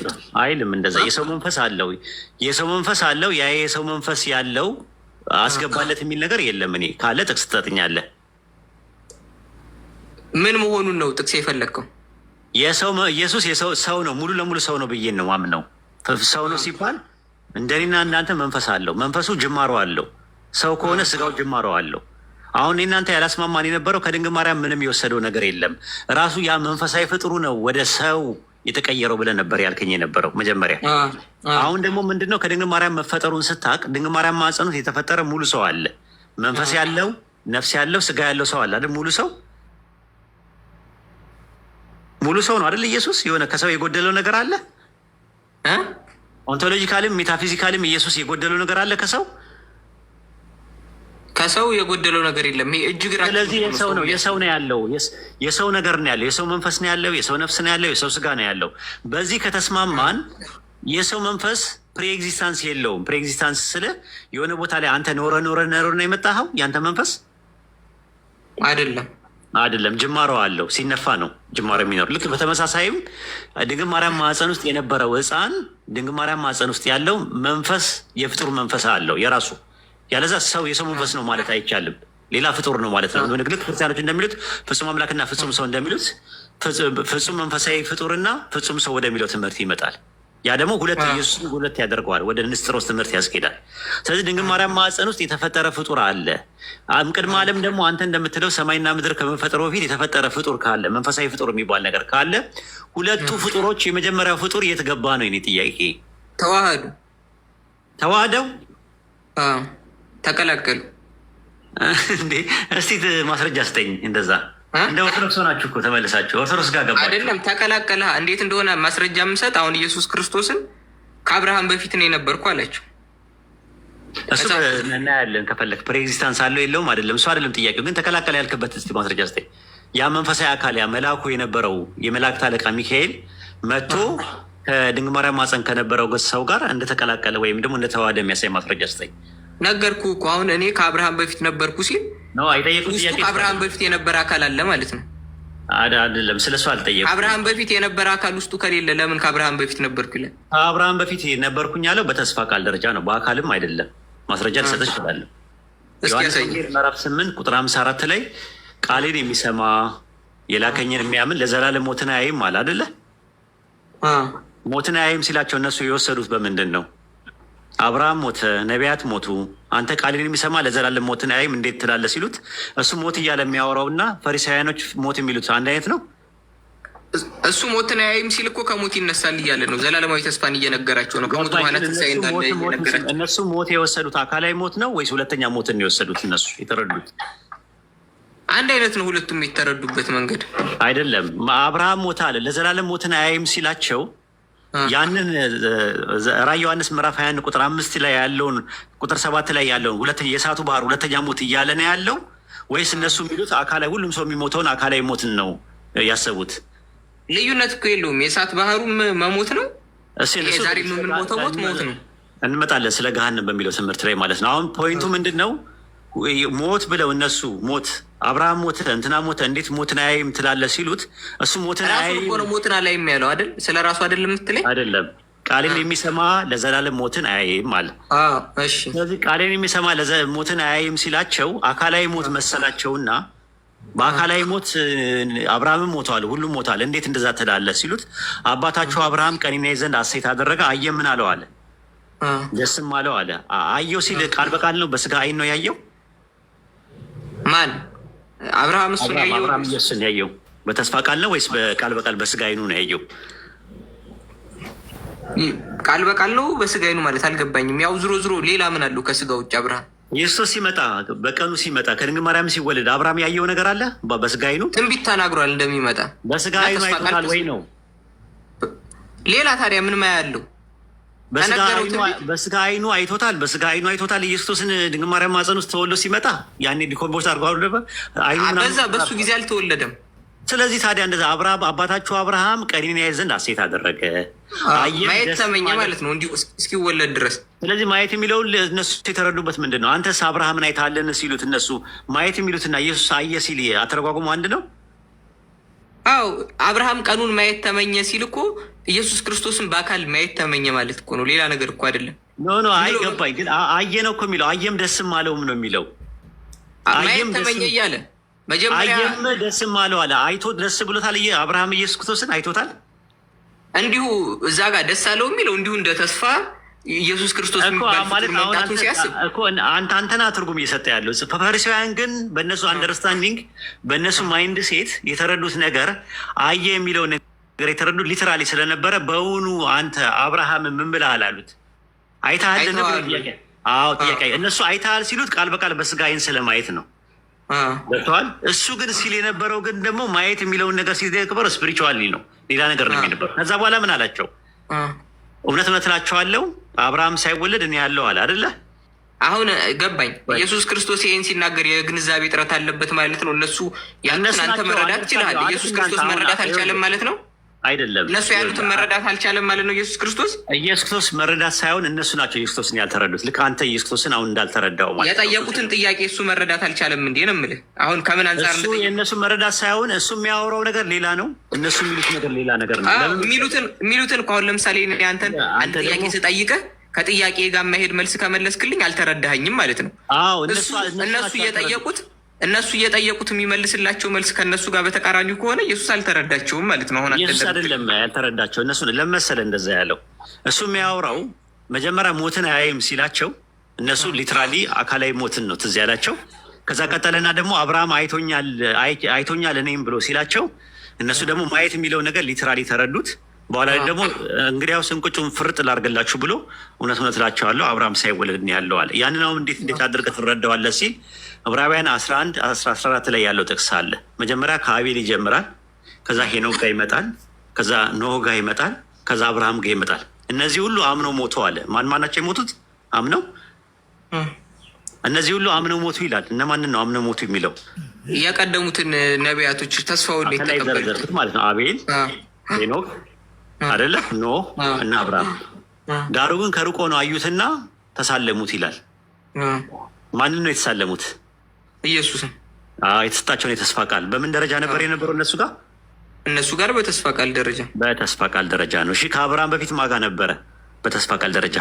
አይልም እንደዛ። የሰው መንፈስ አለው፣ የሰው መንፈስ አለው። ያ የሰው መንፈስ ያለው አስገባለት የሚል ነገር የለም። እኔ ካለ ጥቅስ ትሰጥኛለህ። ምን መሆኑን ነው ጥቅስ የፈለግከው? የሰው ኢየሱስ የሰው ሰው ነው፣ ሙሉ ለሙሉ ሰው ነው ብዬ ነው ማምነው። ሰው ነው ሲባል እንደኔና እናንተ መንፈስ አለው። መንፈሱ ጅማሮ አለው። ሰው ከሆነ ስጋው ጅማሮ አለው። አሁን እናንተ ያላስማማን የነበረው ከድንግል ማርያም ምንም የወሰደው ነገር የለም። ራሱ ያ መንፈሳዊ ፍጡሩ ነው ወደ ሰው የተቀየረው ብለህ ነበር ያልከኝ የነበረው መጀመሪያ። አሁን ደግሞ ምንድነው፣ ከድንግል ማርያም መፈጠሩን ስታቅ ድንግል ማርያም ማህፀን ውስጥ የተፈጠረ ሙሉ ሰው አለ። መንፈስ ያለው፣ ነፍስ ያለው፣ ስጋ ያለው ሰው አለ አይደል? ሙሉ ሰው፣ ሙሉ ሰው ነው አይደል? ኢየሱስ የሆነ ከሰው የጎደለው ነገር አለ? Ontological ም metaphysical ም ኢየሱስ የጎደለው ነገር አለ ከሰው? ከሰው የጎደለው ነገር የለም። ይሄ እጅግ ስለዚህ የሰው ነው፣ የሰው ነው ያለው፣ የሰው ነገር ነው ያለው፣ የሰው መንፈስ ነው ያለው፣ የሰው ነፍስ ነው ያለው፣ የሰው ስጋ ነው ያለው። በዚህ ከተስማማን የሰው መንፈስ pre-existence የለውም። Pre-existence ስለ የሆነ ቦታ ላይ አንተ ኖረ ኖረ ኖረ ነው የመጣኸው ያንተ መንፈስ አይደለም። አይደለም፣ ጅማሮ አለው። ሲነፋ ነው ጅማሮ የሚኖር። ልክ በተመሳሳይም ድንግል ማርያም ማህፀን ውስጥ የነበረው ሕፃን፣ ድንግል ማርያም ማህፀን ውስጥ ያለው መንፈስ የፍጡር መንፈስ አለው የራሱ። ያለዛ ሰው የሰው መንፈስ ነው ማለት አይቻልም። ሌላ ፍጡር ነው ማለት ነው። ልክ ክርስቲያኖች እንደሚሉት ፍጹም አምላክና ፍጹም ሰው እንደሚሉት ፍጹም መንፈሳዊ ፍጡርና ፍጹም ሰው ወደሚለው ትምህርት ይመጣል። ያ ደግሞ ሁለት ኢየሱስን ሁለት ያደርገዋል፣ ወደ ንስጥሮስ ትምህርት ያስኬዳል። ስለዚህ ድንግል ማርያም ማህፀን ውስጥ የተፈጠረ ፍጡር አለ። ቅድመ ዓለም ደግሞ አንተ እንደምትለው ሰማይና ምድር ከመፈጠሩ በፊት የተፈጠረ ፍጡር ካለ፣ መንፈሳዊ ፍጡር የሚባል ነገር ካለ፣ ሁለቱ ፍጡሮች የመጀመሪያው ፍጡር የት ገባ ነው የኔ ጥያቄ። ተዋህዱ። ተዋህደው? ተቀላቀሉ። እንዴ፣ እስቲ ማስረጃ ስጠኝ። እንደዛ እንደ ኦርቶዶክስ ሆናችሁ እኮ ተመልሳችሁ ኦርቶዶክስ ጋር ገባችሁ። አይደለም፣ ተቀላቀለ። እንዴት እንደሆነ ማስረጃ የምሰጥ አሁን ኢየሱስ ክርስቶስን ከአብርሃም በፊት ነው የነበርኩ አላቸው። እሱ እናያለን። ከፈለክ pre-existence አለው የለውም አይደለም፣ እሱ አይደለም ጥያቄው። ግን ተቀላቀለ ያልክበት እስቲ ማስረጃ ስጠኝ። ያ መንፈሳዊ አካል፣ ያ መልአኩ የነበረው የመላእክት አለቃ ሚካኤል መጥቶ ከድንግል ማርያም ማህፀን ከነበረው ሰው ጋር እንደተቀላቀለ ወይም ደግሞ እንደተዋሃደ የሚያሳይ ማስረጃ ስጠኝ። ነገርኩ እኮ፣ አሁን እኔ ከአብርሃም በፊት ነበርኩ ሲል ውስጡ ከአብርሃም በፊት የነበረ አካል አለ ማለት ነው። አይደለም፣ ስለ እሱ አልጠየኩም። ከአብርሃም በፊት የነበረ አካል ውስጡ ከሌለ ለምን ከአብርሃም በፊት ነበርኩ ይላል? ከአብርሃም በፊት ነበርኩኝ ያለው በተስፋ ቃል ደረጃ ነው፣ በአካልም አይደለም። ማስረጃ ልሰጥህ እችላለሁ። ዮሐንስ ወንጌል ምዕራፍ 8 ቁጥር 54 ላይ ቃሌን የሚሰማ የላከኝን የሚያምን ለዘላለም ሞትን አያይም አለ፣ አይደለ? ሞትን አያይም ሲላቸው እነሱ የወሰዱት በምንድን ነው? አብርሃም ሞተ፣ ነቢያት ሞቱ፣ አንተ ቃሌን የሚሰማ ለዘላለም ሞትን አያይም እንዴት ትላለህ ሲሉት እሱ ሞት እያለ የሚያወራውና ፈሪሳውያኖች ሞት የሚሉት አንድ አይነት ነው? እሱ ሞትን አያይም ሲል እኮ ከሞት ይነሳል እያለ ነው። ዘላለማዊ ተስፋን እየነገራቸው ነው። ከሞት በኋላ ትንሣኤ እንዳለ እየነገራቸው። እነሱ ሞት የወሰዱት አካላዊ ሞት ነው ወይስ ሁለተኛ ሞትን የወሰዱት? እነሱ የተረዱት አንድ አይነት ነው። ሁለቱም የተረዱበት መንገድ። አይደለም። አብርሃም ሞተ አለ፣ ለዘላለም ሞትን አያይም ሲላቸው ያንን ራዕይ ዮሐንስ ምዕራፍ 21 ቁጥር 5 ላይ ያለውን፣ ቁጥር 7 ላይ ያለውን ሁለተኛ የእሳቱ ባህር ሁለተኛ ሞት እያለ ነው ያለው ወይስ እነሱ የሚሉት አካላዊ፣ ሁሉም ሰው የሚሞተውን አካላዊ ሞትን ነው ያሰቡት? ልዩነት እኮ የለውም። የእሳት ባህሩም መሞት ነው። ዛሬ የምንሞተው ሞት ሞት ነው። እንመጣለን ስለ ገሃነም በሚለው ትምህርት ላይ ማለት ነው። አሁን point ኡ ምንድን ነው? ሞት ብለው እነሱ ሞት፣ አብርሃም ሞተ፣ እንትና ሞተ፣ እንዴት ሞትን አያይም ትላለህ ሲሉት እሱ ሞትን አያይም እኮ ነው። ሞትን አላይም ያለው አይደል? ስለ ራሱ አይደል የምትለኝ? አይደለም። ቃሌን የሚሰማ ለዘላለም ሞትን አያይም አለ። ስለዚህ ቃሌን የሚሰማ ሞትን አያይም ሲላቸው አካላዊ ሞት መሰላቸውና በአካላዊ ሞት አብርሃምም ሞቷል፣ ሁሉም ሞቷል፣ እንዴት እንደዛ ትላለህ ሲሉት አባታችሁ አብርሃም ቀኔን ያይ ዘንድ ሐሴት አደረገ፣ አየ፣ ምን አለው አለ፣ ደስም አለው አለ። አየው ሲል ቃል በቃል ነው፣ በስጋ አይን ነው ያየው? ማን፣ አብርሃም? እሱን ያየው? አብርሃም ኢየሱስን ያየው በተስፋ ቃል ነው ወይስ በቃል በቃል በስጋ አይኑ ነው ያየው? ቃል በቃል ነው በስጋ አይኑ ማለት አልገባኝም። ያው ዞሮ ዞሮ ሌላ ምን አለው ከስጋ ውጭ አብርሃም? ኢየሱስ ሲመጣ፣ በቀኑ ሲመጣ፣ ከድንግል ማርያም ሲወለድ አብርሃም ያየው ነገር አለ በስጋ አይኑ? ትንቢት ተናግሯል እንደሚመጣ። በስጋ አይኑ አይቶታል ወይ ነው። ሌላ ታዲያ ምን ማያ አለው? በስጋ አይኑ አይቶታል። በስጋ አይኑ አይቶታል። ኢየሱስን ድንግል ማርያም ማህፀን ውስጥ ተወልዶ ሲመጣ ያኔ decompose አድርጓል ነበር። በዛ በሱ ጊዜ አልተወለደም። ስለዚህ ታዲያ እንደዛ አብርሃም፣ አባታችሁ አብርሃም ቀኔን ያይ ዘንድ ሐሴት አደረገ፣ ማየት ተመኘ ማለት ነው እንዲሁ እስኪወለድ ድረስ። ስለዚህ ማየት የሚለውን እነሱ የተረዱበት ምንድን ነው? አንተስ አብርሃምን አይተሃልን ሲሉት እነሱ ማየት የሚሉትና ኢየሱስ አየ ሲል አተረጓጉሞ አንድ ነው? አዎ፣ አብርሃም ቀኑን ማየት ተመኘ ሲል እኮ ኢየሱስ ክርስቶስን በአካል ማየት ተመኘ ማለት እኮ ነው። ሌላ ነገር እኮ አይደለም። No፣ አይ ገባኝ። ግን አየ ነው እኮ የሚለው፣ አየም ደስም አለውም ነው የሚለው። ማየት ተመኘ እያለ መጀመሪያ አየም ደስም አለው አለ። አይቶ ደስ ብሎታል። አብርሃም ኢየሱስ ክርስቶስን አይቶታል። እንዲሁ እዛ ጋር ደስ አለው የሚለው እንዲሁ እንደ ተስፋ ኢየሱስ ክርስቶስ የሚባል መምጣቱን ሲያስብ። አንተ አንተና ትርጉም እየሰጠ ያለው፣ ፈሪሳውያን ግን በእነሱ understanding፣ በእነሱ mindset የተረዱት ነገር አየ የሚለው ነገር የተረዱት literally ስለነበረ በውኑ አንተ አብርሃም ምን ብለሃል አሉት። አይተሃል ነበር ጥያቄ። አዎ ጥያቄ። እነሱ አይተሃል ሲሉት ቃል በቃል በስጋ አይን ስለማየት ነው። ገብተዋል። እሱ ግን ሲል የነበረው ግን ደግሞ ማየት የሚለውን ነገር ሲል የነበረው spiritually ነው፣ ሌላ ነገር ነው የነበረው። ከዛ በኋላ ምን አላቸው? እውነት እውነት እላቸዋለሁ አብርሃም ሳይወለድ እኔ ያለው አለ፣ አይደለ? አሁን ገባኝ። ኢየሱስ ክርስቶስ ይህን ሲናገር የግንዛቤ እጥረት አለበት ማለት ነው። እነሱ ያሉትን አንተ መረዳት ትችላለህ። ኢየሱስ ክርስቶስ መረዳት አልቻለም ማለት ነው። አይደለም። እነሱ ያሉትን መረዳት አልቻለም ማለት ነው ኢየሱስ ክርስቶስ። ኢየሱስ ክርስቶስ መረዳት ሳይሆን እነሱ ናቸው ኢየሱስ ክርስቶስን ያልተረዱት። ልክ አንተ ኢየሱስ ክርስቶስን አሁን እንዳልተረዳው ማለት ነው። የጠየቁትን ጥያቄ እሱ መረዳት አልቻለም እንዴ ነው የምልህ። አሁን ከምን አንጻር እሱ የእነሱ መረዳት ሳይሆን እሱ የሚያወራው ነገር ሌላ ነው፣ እነሱ የሚሉት ነገር ሌላ ነገር ነው። የሚሉትን እኮ አሁን ለምሳሌ አንተን አንድ ጥያቄ ስጠይቅህ ከጥያቄ ጋር መሄድ መልስ ከመለስክልኝ አልተረዳኸኝም ማለት ነው። እነሱ እየጠየቁት የሚመልስላቸው መልስ ከእነሱ ጋር በተቃራኒ ከሆነ ኢየሱስ አልተረዳቸውም ማለት ነው። አሁን ኢየሱስ አይደለም ያልተረዳቸው፣ እነሱ ለመሰለ እንደዛ ያለው። እሱ የሚያወራው መጀመሪያ ሞትን አያይም ሲላቸው እነሱ literally አካላዊ ሞትን ነው ትዝ ያላቸው። ከዛ ቀጠለና ደግሞ አብርሃም አይቶኛል እኔም ብሎ ሲላቸው እነሱ ደግሞ ማየት የሚለው ነገር literally ተረዱት። በኋላ ላይ ደግሞ እንግዲያውስ እንቅጩን ፍርጥ ላድርግላችሁ ብሎ እውነት እውነት እላቸዋለሁ አብርሃም ሳይወለድ እኔ ያለው አለ። ያንን አሁን እንዴት አድርገህ ትረዳዋለህ ሲል ዕብራውያን 11 14 ላይ ያለው ጥቅስ አለ። መጀመሪያ ከአቤል ይጀምራል። ከዛ ሄኖክ ጋር ይመጣል። ከዛ ኖህ ጋር ይመጣል። ከዛ አብርሃም ጋር ይመጣል። እነዚህ ሁሉ አምነው ሞተው አለ። ማን ማን ናቸው የሞቱት? አምነው እነዚህ ሁሉ አምነው ሞቱ ይላል። እነማንን ነው አምነው ሞቱ የሚለው? የቀደሙትን ነቢያቶች፣ ተስፋውን የተቀበሉት ማለት ነው። አቤል፣ ሄኖክ አይደለ፣ ኖህ እና አብርሃም። ዳሩ ግን ከሩቅ ሆነው አዩትና ተሳለሙት ይላል። ማንን ነው የተሳለሙት? ኢየሱስን። የተሰጣቸውን የተስፋ ቃል በምን ደረጃ ነበር የነበረው እነሱ ጋር? እነሱ ጋር በተስፋ ቃል ደረጃ። በተስፋ ቃል ደረጃ ነው። እሺ፣ ከአብርሃም በፊት ማጋ ነበረ? በተስፋ ቃል ደረጃ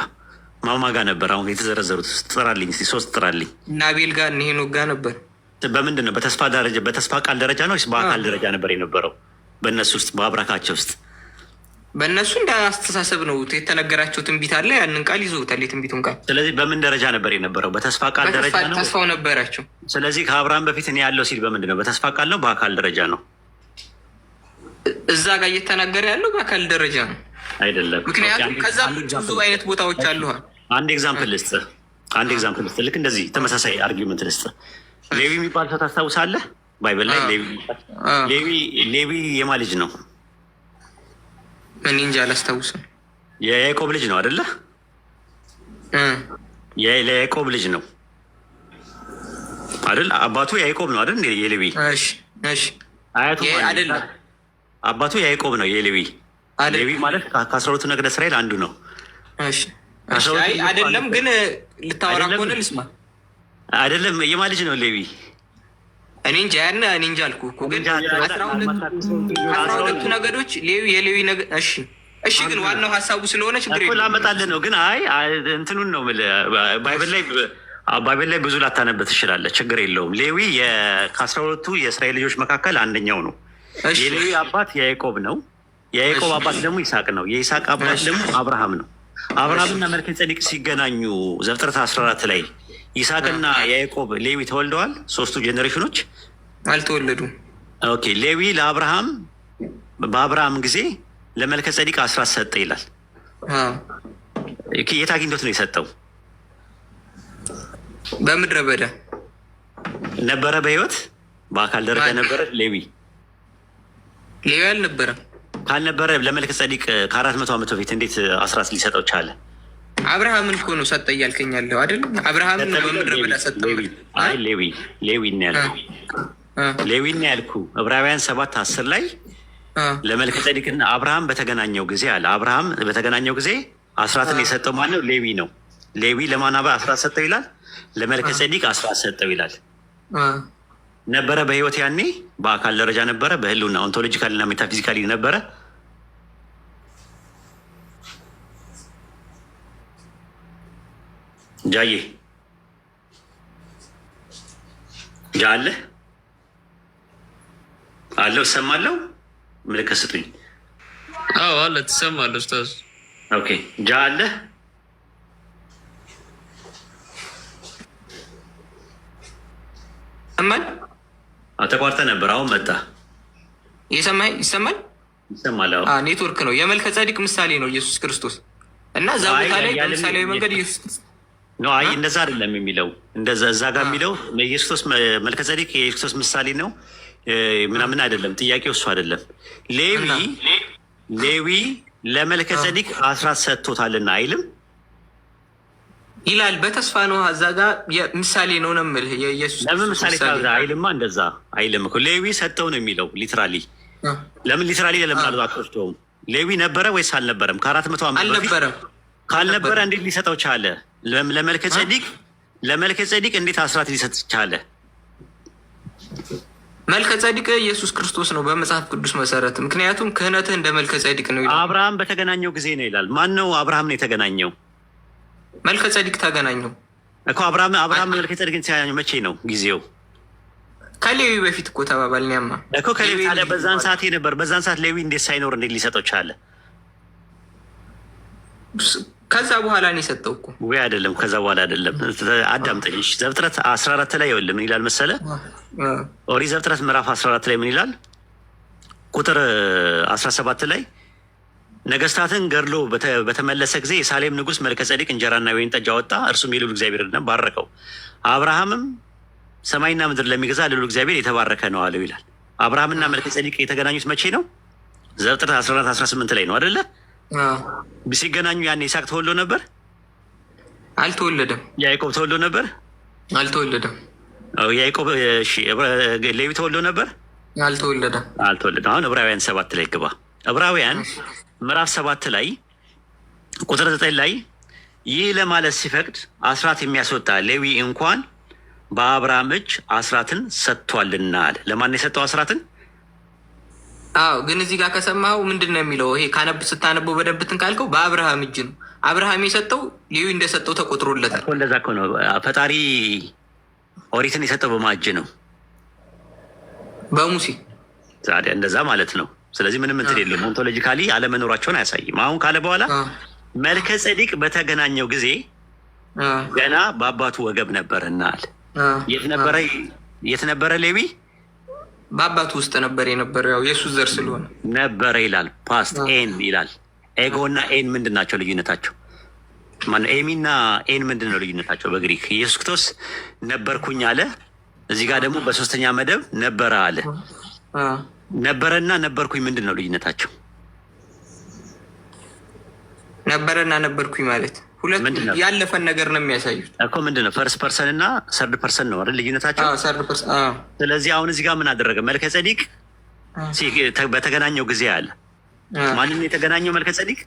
ማማ ጋ ነበር? አሁን የተዘረዘሩት ጥራልኝ፣ ሶስት ጥራልኝ። እነ አቤል ጋር፣ እነ ሄኖክ ጋር ነበር። በምንድን ነው? በተስፋ ደረጃ፣ በተስፋ ቃል ደረጃ ነው ወይስ በአካል ደረጃ ነበር የነበረው? በእነሱ ውስጥ፣ በአብራካቸው ውስጥ? በእነሱ እንደ አስተሳሰብ ነው፣ የተነገራቸው ትንቢት አለ። ያንን ቃል ይዘውታል፣ የትንቢቱን ቃል። ስለዚህ በምን ደረጃ ነበር የነበረው? በተስፋ ቃል ደረጃ ነው። ተስፋው ነበራቸው። ስለዚህ ከአብርሃም በፊት እኔ ያለው ሲል በምንድን ነው? በተስፋ ቃል ነው? በአካል ደረጃ ነው? እዛ ጋር እየተናገረ ያለው በአካል ደረጃ ነው። አይደለም። ምክንያቱም ከዛ ብዙ አይነት ቦታዎች አሉ። አንድ example ልስጥህ። አንድ example ልስጥህ። ልክ እንደዚህ ተመሳሳይ argument ልስጥህ። ሌዊ የሚባል ሰው ታስታውሳለህ? Bible ላይ ሌዊ። ሌዊ የማ ልጅ ነው? እኔ እንጃ፣ አላስታውስም። የያዕቆብ ልጅ ነው አይደለ? የያዕቆብ ልጅ ነው አይደል? አባቱ ያዕቆብ ነው አይደል? የሌዊ አያቱ አይደለም። አባቱ ያዕቆብ ነው የሌዊ። ሌዊ ማለት ከ12ቱ ነገደ እስራኤል አንዱ ነው። አይደለም፣ ግን ልታወራ ከሆነ ልስማ። አይደለም፣ የማ ልጅ ነው ሌዊ? እኔ እንጃ፣ ያን እኔ እንጃ አልኩህ እኮ። ግን 12ቱ ነገዶች ሌዊ የሌዊ ነገ እሺ፣ ግን ዋናው ሀሳቡ ስለሆነ ችግር የለም። ላመጣልህ ነው። ግን አይ፣ እንትኑን ነው የምልህ፣ Bible ላይ ብዙ ላታነብ ትችላለህ። ችግር የለውም። ሌዊ ከ12ቱ የእስራኤል ልጆች መካከል አንደኛው ነው። የሌዊ አባት ያዕቆብ ነው። የያዕቆብ አባት ደግሞ ይስሐቅ ነው። የይስሐቅ አባት ደግሞ አብርሃም ነው። አብርሃምና መልከ ጼዴቅ ሲገናኙ ዘፍጥረት 14 ላይ ይስሐቅና ያዕቆብ ሌዊ ተወልደዋል። ሶስቱ ጄኔሬሽኖች አልተወለዱም። Okay፣ ሌዊ ለአብርሃም በአብርሃም ጊዜ ለመልከ ጼዴቅ አስራት ሰጠ ይላል። የት አግኝቶት ነው የሰጠው? በምድረ በዳ። ነበረ። በህይወት በአካል ደረጃ ነበረ ሌዊ? ሌዊ አልነበረም። ካልነበረ ለመልከ ጼዴቅ ከ400 ዓመት በፊት እንዴት አስራት ሊሰጠው ቻለ? አብርሃምን እኮ ነው ሰጠ እያልከኝ ያለው አይደል? አብርሃምን ነው በምድረ በዳ ሰጠ። አይ፣ ሌዊ፣ ሌዊ ነው ያልኩህ። ሌዊ ነው ያልኩህ። ዕብራውያን 7:10 ላይ ለመልከ ጼዴቅና አብርሃም በተገናኘው ጊዜ አለ። አብርሃም በተገናኘው ጊዜ አስራትን የሰጠው ማነው? ሌዊ ነው። ሌዊ ለማን አስራት ሰጠው ይላል? ለመልከ ጼዴቅ አስራት ሰጠው ይላል። ነበረ በህይወት ያኔ፣ በአካል ደረጃ ነበረ፣ በህልውና ontologically እና metaphysically ነበረ። ጃዬ፣ ጃ አለ አለው፣ እሰማለሁ። ምልክት ስጡኝ። አዎ አለ፣ ትሰማለህ ኡስታዝ። Okay፣ ጃ አለ። ይሰማል። ተቋርጠ ነበር፣ አሁን መጣ። ይሰማል። ይሰማል። ኔትወርክ ነው። የመልከ ጼዴቅ ምሳሌ ነው ኢየሱስ ክርስቶስ እና እዛ ቦታ ላይ በምሳሌያዊ መንገድ ኢየሱስ ነው። አይ፣ እንደዛ አይደለም የሚለው። እንደዛ እዛ ጋር የሚለው ኢየሱስ መልከ ጼዴቅ የኢየሱስ ክርስቶስ ምሳሌ ነው ምናምን አይደለም። ጥያቄው እሱ አይደለም። ሌዊ ለመልከ ጼዴቅ አስራት ሰጥቶታልና አይልም? ይላል። በተስፋ ነው፣ እዛ ጋ ምሳሌ ነው ነው የምልህ የኢየሱስ ለምን ምሳሌ አይልማ? እንደዛ አይልም እኮ። ሌዊ ሰጠው ነው የሚለው literally። ለምን literally ለምን አትወስደውም? ሌዊ ነበረ ወይስ አልነበረም? ከ400 ዓመት በፊት አልነበረም። ካልነበረ እንዴት ሊሰጠው ቻለ? ለመልከ ጼዴቅ እንዴት አስራት ሊሰጥ ቻለ? መልከ ጸዲቅ ኢየሱስ ክርስቶስ ነው በመጽሐፍ ቅዱስ መሰረት። ምክንያቱም ክህነትህ እንደ መልከ ጸዲቅ ነው ይላል። አብርሃም በተገናኘው ጊዜ ነው ይላል። ማን ነው አብርሃም ነው የተገናኘው? መልከ ጸዲቅ ተገናኘው። እኮ አብርሃም መልከ ጼዴቅን ሲያገኘው መቼ ነው ጊዜው? ከሌዊ በፊት እኮ ተባባልን። ያማ እኮ ከሌዊ፣ ታዲያ በዛን ሰዓት ነበር። በዛን ሰዓት ሌዊ እንዴት ሳይኖር እንዴት ሊሰጠው ቻለ? ከዛ በኋላ ነው የሰጠው እኮ። ወይ አይደለም፣ ከዛ በኋላ አይደለም። አዳምጠኝ እሺ። ዘፍጥረት 14 ላይ ይኸውልህ ምን ይላል መሰለ? ኦሪት ዘፍጥረት ምዕራፍ 14 ላይ ምን ይላል? ቁጥር 17 ላይ፣ ነገስታትን ገድሎ በተመለሰ ጊዜ የሳሌም ንጉሥ መልከ ጼዴቅ እንጀራና ወይን ጠጅ አወጣ፣ እርሱም የልዑል እግዚአብሔርን ባረከው። አብርሃምም ሰማይና ምድር ለሚገዛ ልዑል እግዚአብሔር የተባረከ ነው አለው ይላል። አብርሃምና መልከ ጼዴቅ የተገናኙት መቼ ነው? ዘፍጥረት 14 18 ላይ ነው አደለ? ሲገናኙ ያኔ ይስሐቅ ተወልዶ ነበር? አልተወለደም። ያዕቆብ ተወልዶ ነበር? አልተወለደም። ያዕቆብ፣ እሺ፣ ሌዊ ተወልዶ ነበር? አልተወለደም። አልተወለደም። አሁን ዕብራውያን 7 ላይ ግባ። ዕብራውያን ምዕራፍ 7 ላይ ቁጥር 9 ላይ፣ ይህ ለማለት ሲፈቅድ አስራት የሚያስወጣ ሌዊ እንኳን በአብርሃም እጅ አስራትን ሰጥቷልና አለ። ለማን የሰጠው አስራትን? አዎ፣ ግን እዚህ ጋር ከሰማኸው ምንድን ነው የሚለው? ይሄ ካነብ ስታነበው በደንብ እንትን ካልከው በአብርሃም እጅ ነው። አብርሃም የሰጠው ሌዊ እንደሰጠው ተቆጥሮለታል። እኮ እንደዛ እኮ ነው። ፈጣሪ ኦሪትን የሰጠው በማን እጅ ነው? በሙሴ። ታዲያ እንደዛ ማለት ነው። ስለዚህ ምንም እንትን የለውም። Ontologically አለመኖራቸውን አያሳይም። አሁን ካለ በኋላ መልከ ጼዴቅ በተገናኘው ጊዜ ገና በአባቱ ወገብ ነበርና አለ። የት ነበረ? የት ነበረ ሌዊ? በአባቱ ውስጥ ነበር የነበረው፣ ያው የእሱ ዘር ስለሆነ። ነበረ ይላል። Past ኤን ይላል። ኤጎ እና ኤን ምንድን ናቸው ልዩነታቸው? ማነው፣ ኤሚ እና ኤን ምንድን ነው ልዩነታቸው? በግሪክ ኢየሱስ ክርስቶስ ነበርኩኝ አለ። እዚህ ጋር ደግሞ በሶስተኛ መደብ ነበረ አለ። ነበረና ነበርኩኝ ምንድን ነው ልዩነታቸው? ነበረና ነበርኩኝ ማለት ሁለቱ ምንድን ነው? ያለፈን ነገር ነው የሚያሳዩት። እኮ ምንድን ነው? First person እና third person ነው አይደል ልዩነታቸው? Third person። ስለዚህ አሁን እዚህ ጋር ምን አደረገ? መልከ ጼዴቅ በተገናኘው ጊዜ አለ። ማንን የተገናኘው መልከ ጼዴቅ?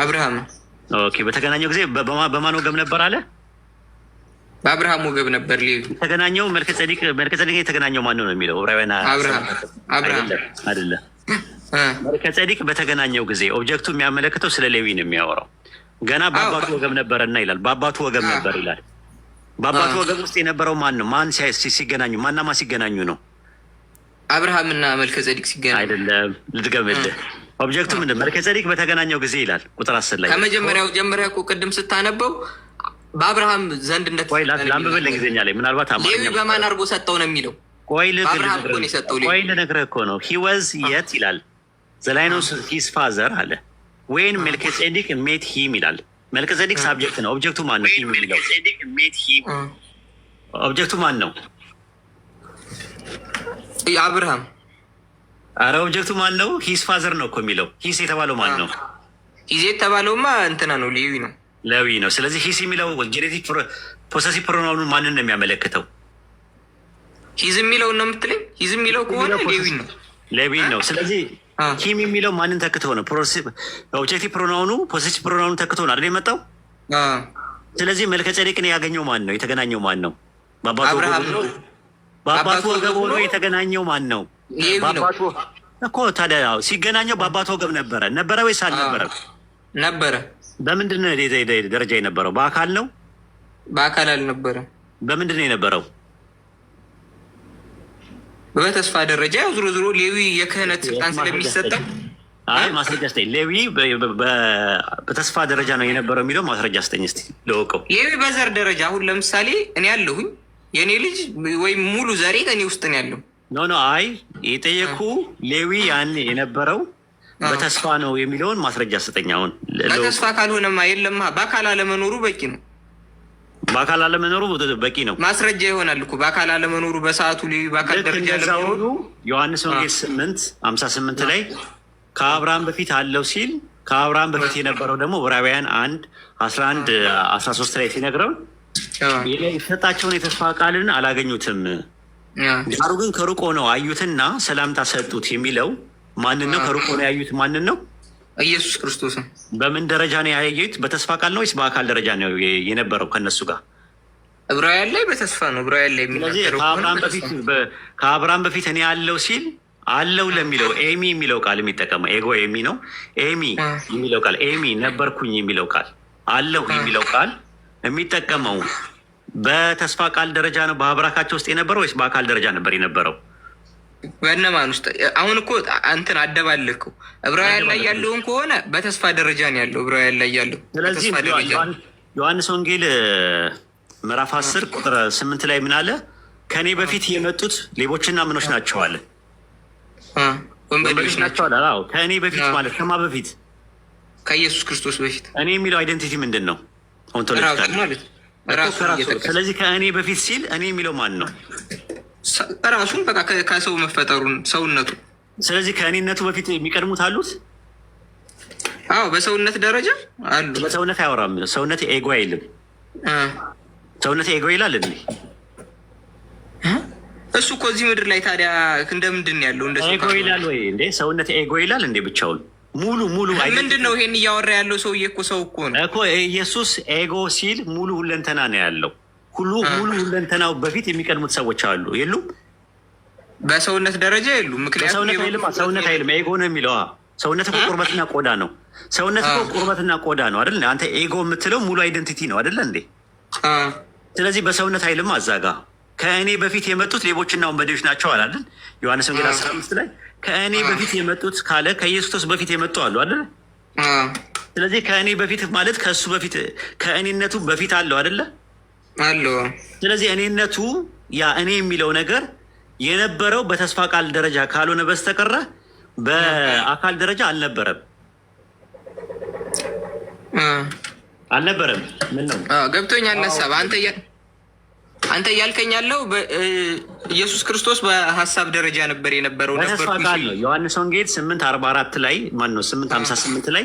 አብርሃም። Okay፣ በተገናኘው ጊዜ በማን ወገብ ነበር አለ? በአብርሃም ወገብ ነበር ሌዊ። የተገናኘው መልከ ጼዴቅ የተገናኘው ማን ነው ነው የሚለው ዕብራውያን። አብርሃም፣ አብርሃም። አይደለም፣ መልከ ጼዴቅ በተገናኘው ጊዜ object ኡ የሚያመለክተው ስለ ሌዊ ነው የሚያወራው። ገና በአባቱ ወገብ ነበረና ይላል። በአባቱ ወገብ ነበር ይላል። በአባቱ ወገብ ውስጥ የነበረው ማን ነው? ማን ሲገናኙ፣ ማንና ማን ሲገናኙ ነው? አብርሃምና መልከ ጼዴቅ ሲገናኙ። አይደለም፣ ልድገምልህ። Object ኡ ምንድን? መልከ ጼዴቅ በተገናኘው ጊዜ ይላል ቁጥር 10 ላይ። ከመጀመሪያው ጀምረህ እኮ ቅድም ስታነበው በአብርሃም ዘንድ ቆይ ላንብብልህ እንግሊዝኛ ላይ፣ ምናልባት ሌዊ አማርኛ በማን አድርጎ ሰጠው ነው የሚለው። ቆይ በአብርሃም እኮ ነው የሰጠው ሌዊ። ቆይ ልነግርህ እኮ ነው። He was yet ይላል the loins of his father አለ፣ when መልከ ጼዴቅ met him ይላል። መልከ ጼዴቅ subject ነው። Object ኡ ማን ነው? Him የሚለው object ኡ ማን ነው? አብርሃም። አረ object ኡ ማን ነው? His father ነው እኮ የሚለው። His የተባለው ማን ነው? His የተባለውማ እንትና ነው፣ ሌዊ ነው። ሌዊ ነው። ስለዚህ his የሚለው genitive possessive pronoun ኑ ማንን ነው የሚያመለክተው? His የሚለውን ነው የምትለኝ? His የሚለው ከሆነ ሌዊ ነው። ሌዊ ነው። ስለዚህ him የሚለው ማንን ተክቶ ነው? Objective pronoun ኑ possessive pronoun ኑ ተክቶ ነው አይደል የመጣው? ስለዚህ መልከ ጼዴቅን ያገኘው ማን ነው? የተገናኘው ማን ነው? በአባቱ አብርሃም ወገብ ነው። በአባቱ ወገብ ሆኖ የተገናኘው ማን ነው? ሌዊ ነው። በአባቱ እኮ ታዲያ ያው ሲገናኘው በአባቱ ወገብ ነበረ፣ ነበረ ወይስ አልነበረም? ነበረ። በምንድን ነው ደረጃ የነበረው? በአካል ነው? በአካል አልነበረም። በምንድን ነው የነበረው? በተስፋ ደረጃ፣ ያው ዞሮ ዞሮ ሌዊ የክህነት ስልጣን ስለሚሰጠው። አይ፣ ማስረጃ ስጠኝ። ሌዊ በተስፋ ደረጃ ነው የነበረው የሚለው ማስረጃ ስጠኝ እስኪ ልወቀው። ሌዊ በዘር ደረጃ፣ አሁን ለምሳሌ እኔ ያለሁኝ የእኔ ልጅ ወይም ሙሉ ዘሬ እኔ ውስጥ ነው ያለው። No, አይ፣ የጠየኩ ሌዊ ያኔ የነበረው በተስፋ ነው የሚለውን ማስረጃ ስጠኝ። አሁን በተስፋ ካልሆነማ የለማ፣ በአካል አለመኖሩ በቂ ነው። በአካል አለመኖሩ በቂ ነው። ማስረጃ ይሆናል እኮ በአካል አለመኖሩ፣ በሰዓቱ ሌዊ በአካል ልክ ደረጃ እንደዛ አለመኖሩ። ሁሉ ዮሐንስ ወንጌል 8:58 ላይ ከአብርሃም በፊት አለው ሲል፣ ከአብርሃም በፊት የነበረው ደግሞ ዕብራውያን 1:11 13 ላይ ሲነግረው የተሰጣቸውን የተስፋ ቃልን አላገኙትም። ዳሩ ግን ከሩቅ ሆነው አዩትና ሰላምታ ሰጡት የሚለው ማንን ነው? ከሩቅ ሆነው ያዩት ማንን ነው? ኢየሱስ ክርስቶስን። በምን ደረጃ ነው ያዩት? በተስፋ ቃል ነው ወይስ በአካል ደረጃ ነው የነበረው ከነሱ ጋር? ዕብራውያን ላይ በተስፋ ነው። ዕብራውያን ላይ ስለዚህ የሚናገረው ከሆነ በተስፋ ነው። ከአብርሃም በፊት እኔ አለው ሲል አለው ለሚለው ኤሚ የሚለው ቃል የሚጠቀመው ኤጎ ኤሚ ነው። ኤሚ የሚለው ቃል፣ ኤሚ ነበርኩኝ የሚለው ቃል፣ አለሁ የሚለው ቃል የሚጠቀመው በተስፋ ቃል ደረጃ ነው በአብራካቸው ውስጥ የነበረው ወይስ በአካል ደረጃ ነበር የነበረው? በእነማን ውስጥ? አሁን እኮ አንተን አደባለቅከው። ዕብራውያን ላይ ያለውን ከሆነ በተስፋ ደረጃ ነው ያለው። ዕብራውያን ላይ ያለው ስለዚህ በተስፋ ደረጃ ነው። ዮሐንስ ወንጌል ምዕራፍ 10 ቁጥር 8 ላይ ምን አለ? ከእኔ በፊት የመጡት ሌቦችና ምኖች ናቸው አለ። ወንበዴዎች ናቸው። አለ። አዎ፣ ከእኔ በፊት ማለት ከማ በፊት? ከኢየሱስ ክርስቶስ በፊት። እኔ የሚለው identity ምንድን ነው? ራሱ Ontological ማለት ራሱ እየጠቀሰ። ስለዚህ ከእኔ በፊት ሲል እኔ የሚለው ማን ነው? ራሱን በቃ ከሰው መፈጠሩን፣ ሰውነቱ። ስለዚህ ከእኔነቱ በፊት የሚቀድሙት አሉት። አዎ፣ በሰውነት ደረጃ አሉ። በሰውነት አያወራም። ሰውነት ኤጎ አይልም። ሰውነት ኤጎ ይላል እንዴ? እሱ እኮ እዚህ ምድር ላይ ታዲያ እንደምንድን ነው ያለው? እንደ ሰው ኤጎ ይላል ወይ እንዴ? ሰውነት ኤጎ ይላል እንዴ? ብቻውን ሙሉ ሙሉ ምንድን ነው ይሄን እያወራ ያለው? ሰውዬ እኮ ሰው እኮ ነው። እኮ ኢየሱስ ኤጎ ሲል ሙሉ ሁለንተና ነው ያለው። ሁሉ ሙሉ ሁለንተናው በፊት የሚቀድሙት ሰዎች አሉ የሉም? በሰውነት ደረጃ የሉም። ምክንያቱም ሰውነት አይልም። ሰውነት አይልም። ኤጎ ነው የሚለው። ሰውነት እኮ ቁርበትና ቆዳ ነው። ሰውነት እኮ ቁርበትና ቆዳ ነው አይደል? አንተ ኤጎ የምትለው ሙሉ identity ነው አይደለ እንዴ? ስለዚህ በሰውነት አይልም። አዛጋ ከእኔ በፊት የመጡት ሌቦችና ወንበዴዎች ናቸው አላለን? ዮሐንስ ወንጌል 15 ላይ ከእኔ በፊት የመጡት ካለ ከኢየሱስ በፊት የመጡ አሉ አይደል? ስለዚህ ከእኔ በፊት ማለት ከእሱ በፊት፣ ከእኔነቱ በፊት አለው አይደለ? አለው። ስለዚህ እኔነቱ፣ ያ እኔ የሚለው ነገር የነበረው በተስፋ ቃል ደረጃ ካልሆነ በስተቀረ በአካል ደረጃ አልነበረም፣ አልነበረም። ምን ነው? ገብቶኛል ሀሳብ። አንተ እያልከኝ ያለው ኢየሱስ ክርስቶስ በሀሳብ ደረጃ ነበር የነበረው። በተስፋ ቃል ነው። ዮሐንስ ወንጌል 8:44 ላይ፣ ማነው፣ 8:58 ላይ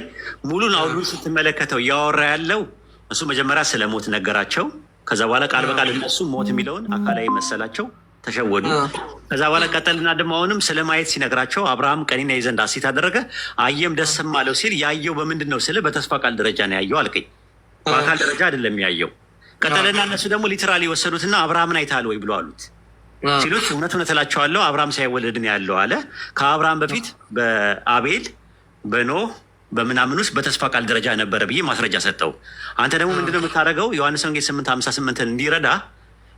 ሙሉን አውዱን ስትመለከተው እያወራ ያለው እሱ መጀመሪያ ስለ ሞት ነገራቸው። ከዛ በኋላ ቃል በቃል እነሱ ሞት የሚለውን አካላዊ መሰላቸው፣ ተሸወዱ። ከዛ በኋላ ቀጠልና ደግሞ አሁንም ስለ ማየት ሲነግራቸው አብርሃም ቀኔን ያይ ዘንድ ሐሴት አደረገ፣ አየም ደስም አለው ሲል ያየው በምንድን ነው ስል በተስፋ ቃል ደረጃ ነው ያየው አልከኝ። በአካል ደረጃ አይደለም ያየው። ቀጠለና እነሱ ደግሞ literally ወሰዱትና አብርሃምን አይተሃል ወይ ብሎ አሉት። ሲሉት እውነት እውነት እላቸዋለሁ አብርሃም ሳይወለድ እኔ አለሁ አለ። ከአብርሃም በፊት በአቤል፣ በኖህ፣ በምናምን ውስጥ በተስፋ ቃል ደረጃ ነበረ ብዬ ማስረጃ ሰጠው። አንተ ደግሞ ምንድነው የምታደርገው? ዮሐንስ ወንጌል 8:58ን እንዲረዳ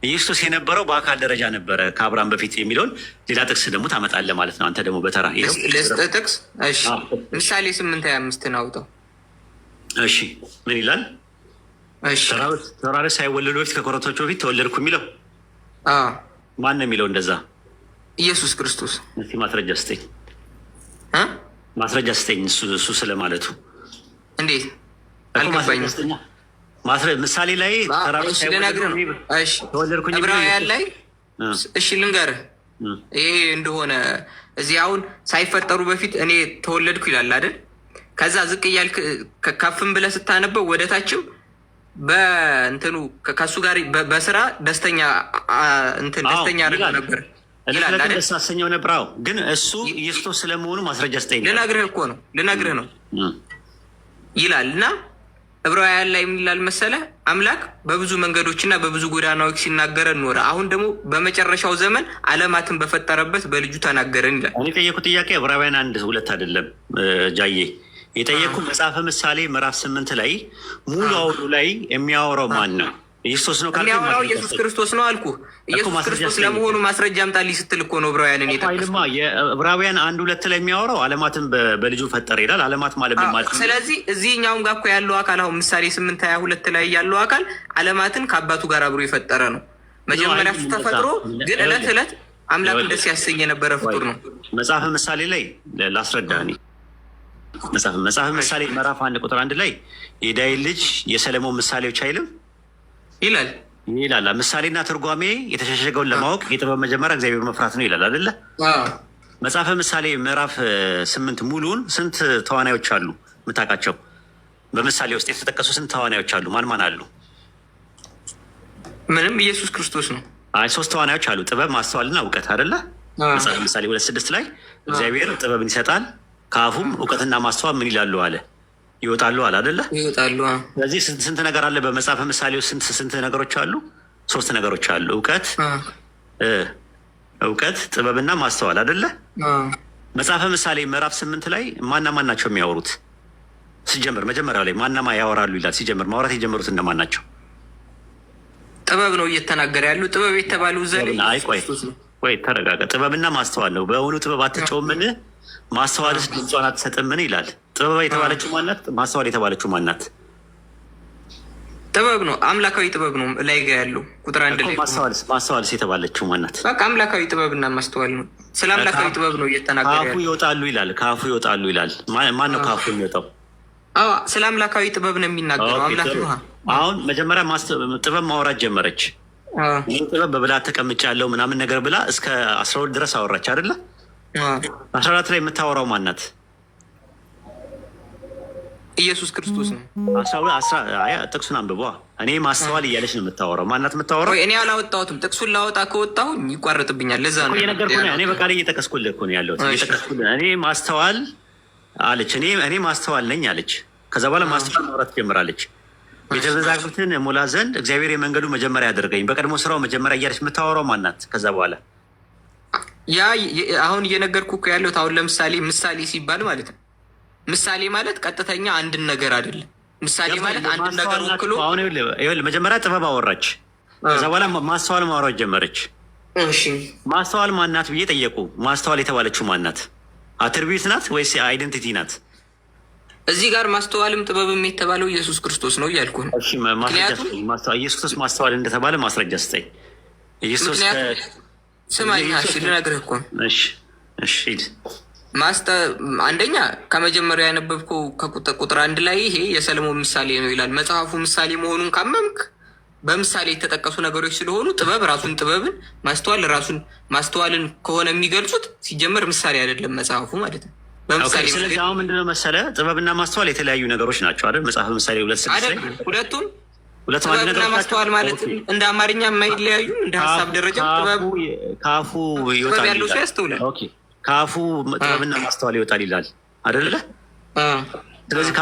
ኢየሱስ የነበረው በአካል ደረጃ ነበረ ከአብርሃም በፊት የሚለውን ሌላ ጥቅስ ደግሞ ታመጣለህ ማለት ነው። አንተ ደግሞ በተራ ልስጥ ጥቅስ። እሺ፣ ምሳሌ 8:25ን አውጣው። እሺ፣ ምን ይላል? እሺ። ተራሮች ሳይወለዱ በፊት፣ ከኮረብቶች በፊት ተወለድኩ የሚለው ማን ነው የሚለው እንደዛ? ኢየሱስ ክርስቶስ። እስኪ ማስረጃ ስጠኝ፣ ማስረጃ ስጠኝ እሱ ስለማለቱ። እንዴት? አልገባኝም። ምሳሌ ላይ ተራሮች ልነግርህ ነው። እሺ፣ ተወለድኩኝ ዕብራውያን ላይ፣ እሺ ልንገርህ ይሄ እንደሆነ። እዚህ አሁን ሳይፈጠሩ በፊት እኔ ተወለድኩ ይላል አይደል? ከዛ ዝቅ እያልክ ከፍም ብለህ ስታነበው ወደ ታችም በእንትኑ ከእሱ ጋር በስራ ደስተኛ እንትን ደስተኛ አድርገው ነበር ይላል አይደል? ደስ አሰኘው ነበር። አዎ፣ ግን እሱ ኢየሱስ ስለመሆኑ ማስረጃ ስጠኝ። ልነግርህ እኮ ነው፣ ልነግርህ ነው ይላል። እና ዕብራውያን ላይ ምን ይላል መሰለህ? አምላክ በብዙ መንገዶችና በብዙ ጎዳናዎች ሲናገረን ኖረ። አሁን ደግሞ በመጨረሻው ዘመን ዓለማትን በፈጠረበት በልጁ ተናገረን ይላል። እኔ የጠየኩት ጥያቄ ዕብራውያን አንድ ሁለት አይደለም ጃዬ። የጠየኩ መጽሐፈ ምሳሌ ምዕራፍ 8 ላይ ሙሉ አውዱ ላይ የሚያወራው ማን ነው? ኢየሱስ ነው ካልከኝ የሚያወራው ኢየሱስ ክርስቶስ ነው አልኩህ። ኢየሱስ ክርስቶስ ለመሆኑ ማስረጃ አምጣልኝ ስትል እኮ ነው ዕብራውያንን የጠቀስኩት። የዕብራውያን አንድ ሁለት ላይ የሚያወራው ዓለማትን በልጁ ፈጠረ ይላል። ዓለማት ማለት ምን ማለት ነው? ስለዚህ እዚህኛውም ጋር እኮ ያለው አካል፣ አሁን ምሳሌ 8:22 ላይ ያለው አካል ዓለማትን ከአባቱ ጋር አብሮ የፈጠረ ነው። መጀመሪያ እሱ ተፈጥሮ ግን ዕለት ዕለት አምላክን ደስ ያሰኝ የነበረ ፍጡር ነው። መጽሐፈ ምሳሌ ላይ ላስረዳ እኔ። መጽሐፈ ምሳሌ ምዕራፍ 1 ቁጥር 1 ላይ የዳዊት ልጅ የሰለሞን ምሳሌዎች አይልም? ይላል። ይላል። ምሳሌና ትርጓሜ የተሸሸገውን ለማወቅ የጥበብ መጀመሪያ እግዚአብሔር መፍራት ነው ይላል አይደለ? መጽሐፈ ምሳሌ ምዕራፍ 8 ሙሉውን ስንት ተዋናዮች አሉ የምታውቃቸው? በምሳሌ ውስጥ የተጠቀሱ ስንት ተዋናዮች አሉ? ማን ማን አሉ? ምንም፣ ኢየሱስ ክርስቶስ ነው። አይ ሶስት ተዋናዮች አሉ፣ ጥበብ፣ ማስተዋልና እውቀት አይደለ? መጽሐፈ ምሳሌ 2:6 ላይ እግዚአብሔር ጥበብን ይሰጣል ከአፉም እውቀትና ማስተዋል ምን ይላሉ አለ፣ ይወጣሉ አለ አይደለ? ይወጣሉ። ስለዚህ ስንት ነገር አለ በመጽሐፈ ምሳሌ ውስጥ? ስንት ነገሮች አሉ? ሶስት ነገሮች አሉ። እውቀት፣ ጥበብና ማስተዋል አይደለ? መጽሐፈ ምሳሌ ምዕራፍ 8 ላይ ማና ማን ናቸው የሚያወሩት? ሲጀምር መጀመሪያው ላይ ማና ማ ያወራሉ ይላል። ሲጀምር ማውራት የጀመሩት እነማን ናቸው? ጥበብ ነው እየተናገረ ያሉ። ጥበብ የተባለው ዘ አይ ቆይ ቆይ ተረጋጋ። ጥበብና ማስተዋል ነው። በእውኑ ጥበብ አትጮህምን? ማስተዋልስ ድምጿን አትሰጥምን? ይላል። ጥበብ የተባለችው ማናት? ማስተዋል የተባለችው ማናት? ጥበብ ነው። አምላካዊ ጥበብ ነው ላይ ጋ ያለው ቁጥር 1 ላይ። ማስተዋልስ የተባለችው ማናት? በቃ አምላካዊ ጥበብና ማስተዋል ነው። ስለ አምላካዊ ጥበብ ነው እየተናገረ ከአፉ ያለው። ይወጣሉ ይላል። ከአፉ ይወጣሉ ይላል። ማን ነው ከአፉ የሚወጣው? አዎ ስለ አምላካዊ ጥበብ ነው የሚናገረው። አምላክ ነው። አሁን መጀመሪያ ጥበብ ማውራት ጀመረች። ይህ ጥበብ በብልሃት ተቀምጫለሁ ምናምን ነገር ብላ እስከ 12 ድረስ አወራች አይደለ? 14 ላይ የምታወራው ማናት? ኢየሱስ ክርስቶስ ነው። ጥቅሱን አንብቧ። እኔ ማስተዋል እያለች ነው የምታወራው። ማናት የምታወራው? እኔ አላወጣሁትም። ጥቅሱን ላወጣ ከወጣሁኝ ይቋረጥብኛል። ለዛ ነው እየነገርኩህ ነው። እኔ በቃል እየጠቀስኩልህ እኮ ነው ያለሁት። እየጠቀስኩልህ። እኔ ማስተዋል አለች። እኔ ማስተዋል ነኝ አለች። ከዛ በኋላ ማስተዋል ማውራት ጀምራለች። ቤተ መዛግብትን ሞላ ዘንድ እግዚአብሔር የመንገዱ መጀመሪያ ያደርገኝ በቀድሞ ስራው መጀመሪያ እያለች የምታወራው ማናት? ከዛ በኋላ ያ አሁን እየነገርኩህ እኮ ያለሁት አሁን ለምሳሌ ምሳሌ ሲባል ማለት ነው። ምሳሌ ማለት ቀጥተኛ አንድን ነገር አይደለም። ምሳሌ ማለት አንድን ነገር ወክሎ አሁን ይኸውልህ መጀመሪያ ጥበብ አወራች። ከዛ በኋላ ማስተዋል ማውራት ጀመረች። ማስተዋል ማናት ብዬ ጠየቁ። ማስተዋል የተባለችው ማናት? Attribute ናት ወይስ identity ናት? እዚህ ጋር ማስተዋልም ጥበብም የተባለው ኢየሱስ ክርስቶስ ነው እያልኩ ነው። ኢየሱስ ክርስቶስ ማስተዋል እንደተባለ ማስረጃ ስጠኝ። ስማኝ ልነግርህ እኮ ነው። አንደኛ ከመጀመሪያው ያነበብከው ከቁጥር 1 ላይ ይሄ የሰለሞን ምሳሌ ነው ይላል። መጽሐፉ ምሳሌ መሆኑን ካመንክ በምሳሌ የተጠቀሱ ነገሮች ስለሆኑ ጥበብ ራሱን ጥበብን ማስተዋል ራሱን ማስተዋልን ከሆነ የሚገልጹት ሲጀመር ምሳሌ አይደለም መጽሐፉ ማለት ነው። በምሳሌ ስለዚህ አሁን ምንድነው መሰለህ ጥበብና ማስተዋል የተለያዩ ነገሮች ናቸው አይደል? መጽሐፈ ምሳሌ 2:6 ላይ ሁለቱም ጥበብና ማስተዋል ማለት እንደ አማርኛ የማይለያዩ እንደ ሀሳብ ደረጃ ጥበብ ከአፉ ይወጣል ያለው ሰው ያስተውላል። ከአፉ ጥበብና ማስተዋል ይወጣል ይላል አይደለ? ስለዚህ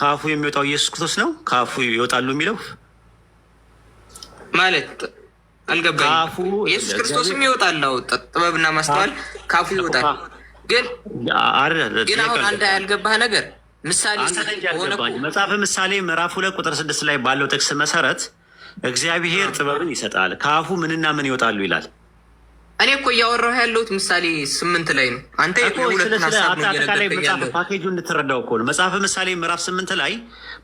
ከአፉ የሚወጣው ኢየሱስ ክርስቶስ ነው። ከአፉ ይወጣሉ የሚለው ማለት አልገባኝም። ኢየሱስ ክርስቶስም ይወጣል። ጥበብና ማስተዋል ከአፉ ይወጣል። ግን ግን አሁን አንድ ያልገባህ ነገር ምሳሌ መጽሐፈ ምሳሌ ምዕራፍ 2 ቁጥር 6 ላይ ባለው ጥቅስ መሰረት እግዚአብሔር ጥበብን ይሰጣል ከአፉ ምንና ምን ይወጣሉ ይላል። እኔ እኮ እያወራሁ ያለሁት ምሳሌ 8 ላይ ነው። አንተ የሁለቱን ሀሳብ ነው እየነገርከኝ ያለው። ፓኬጁ እንድትረዳው እኮ ነው። መጽሐፈ ምሳሌ ምዕራፍ 8 ላይ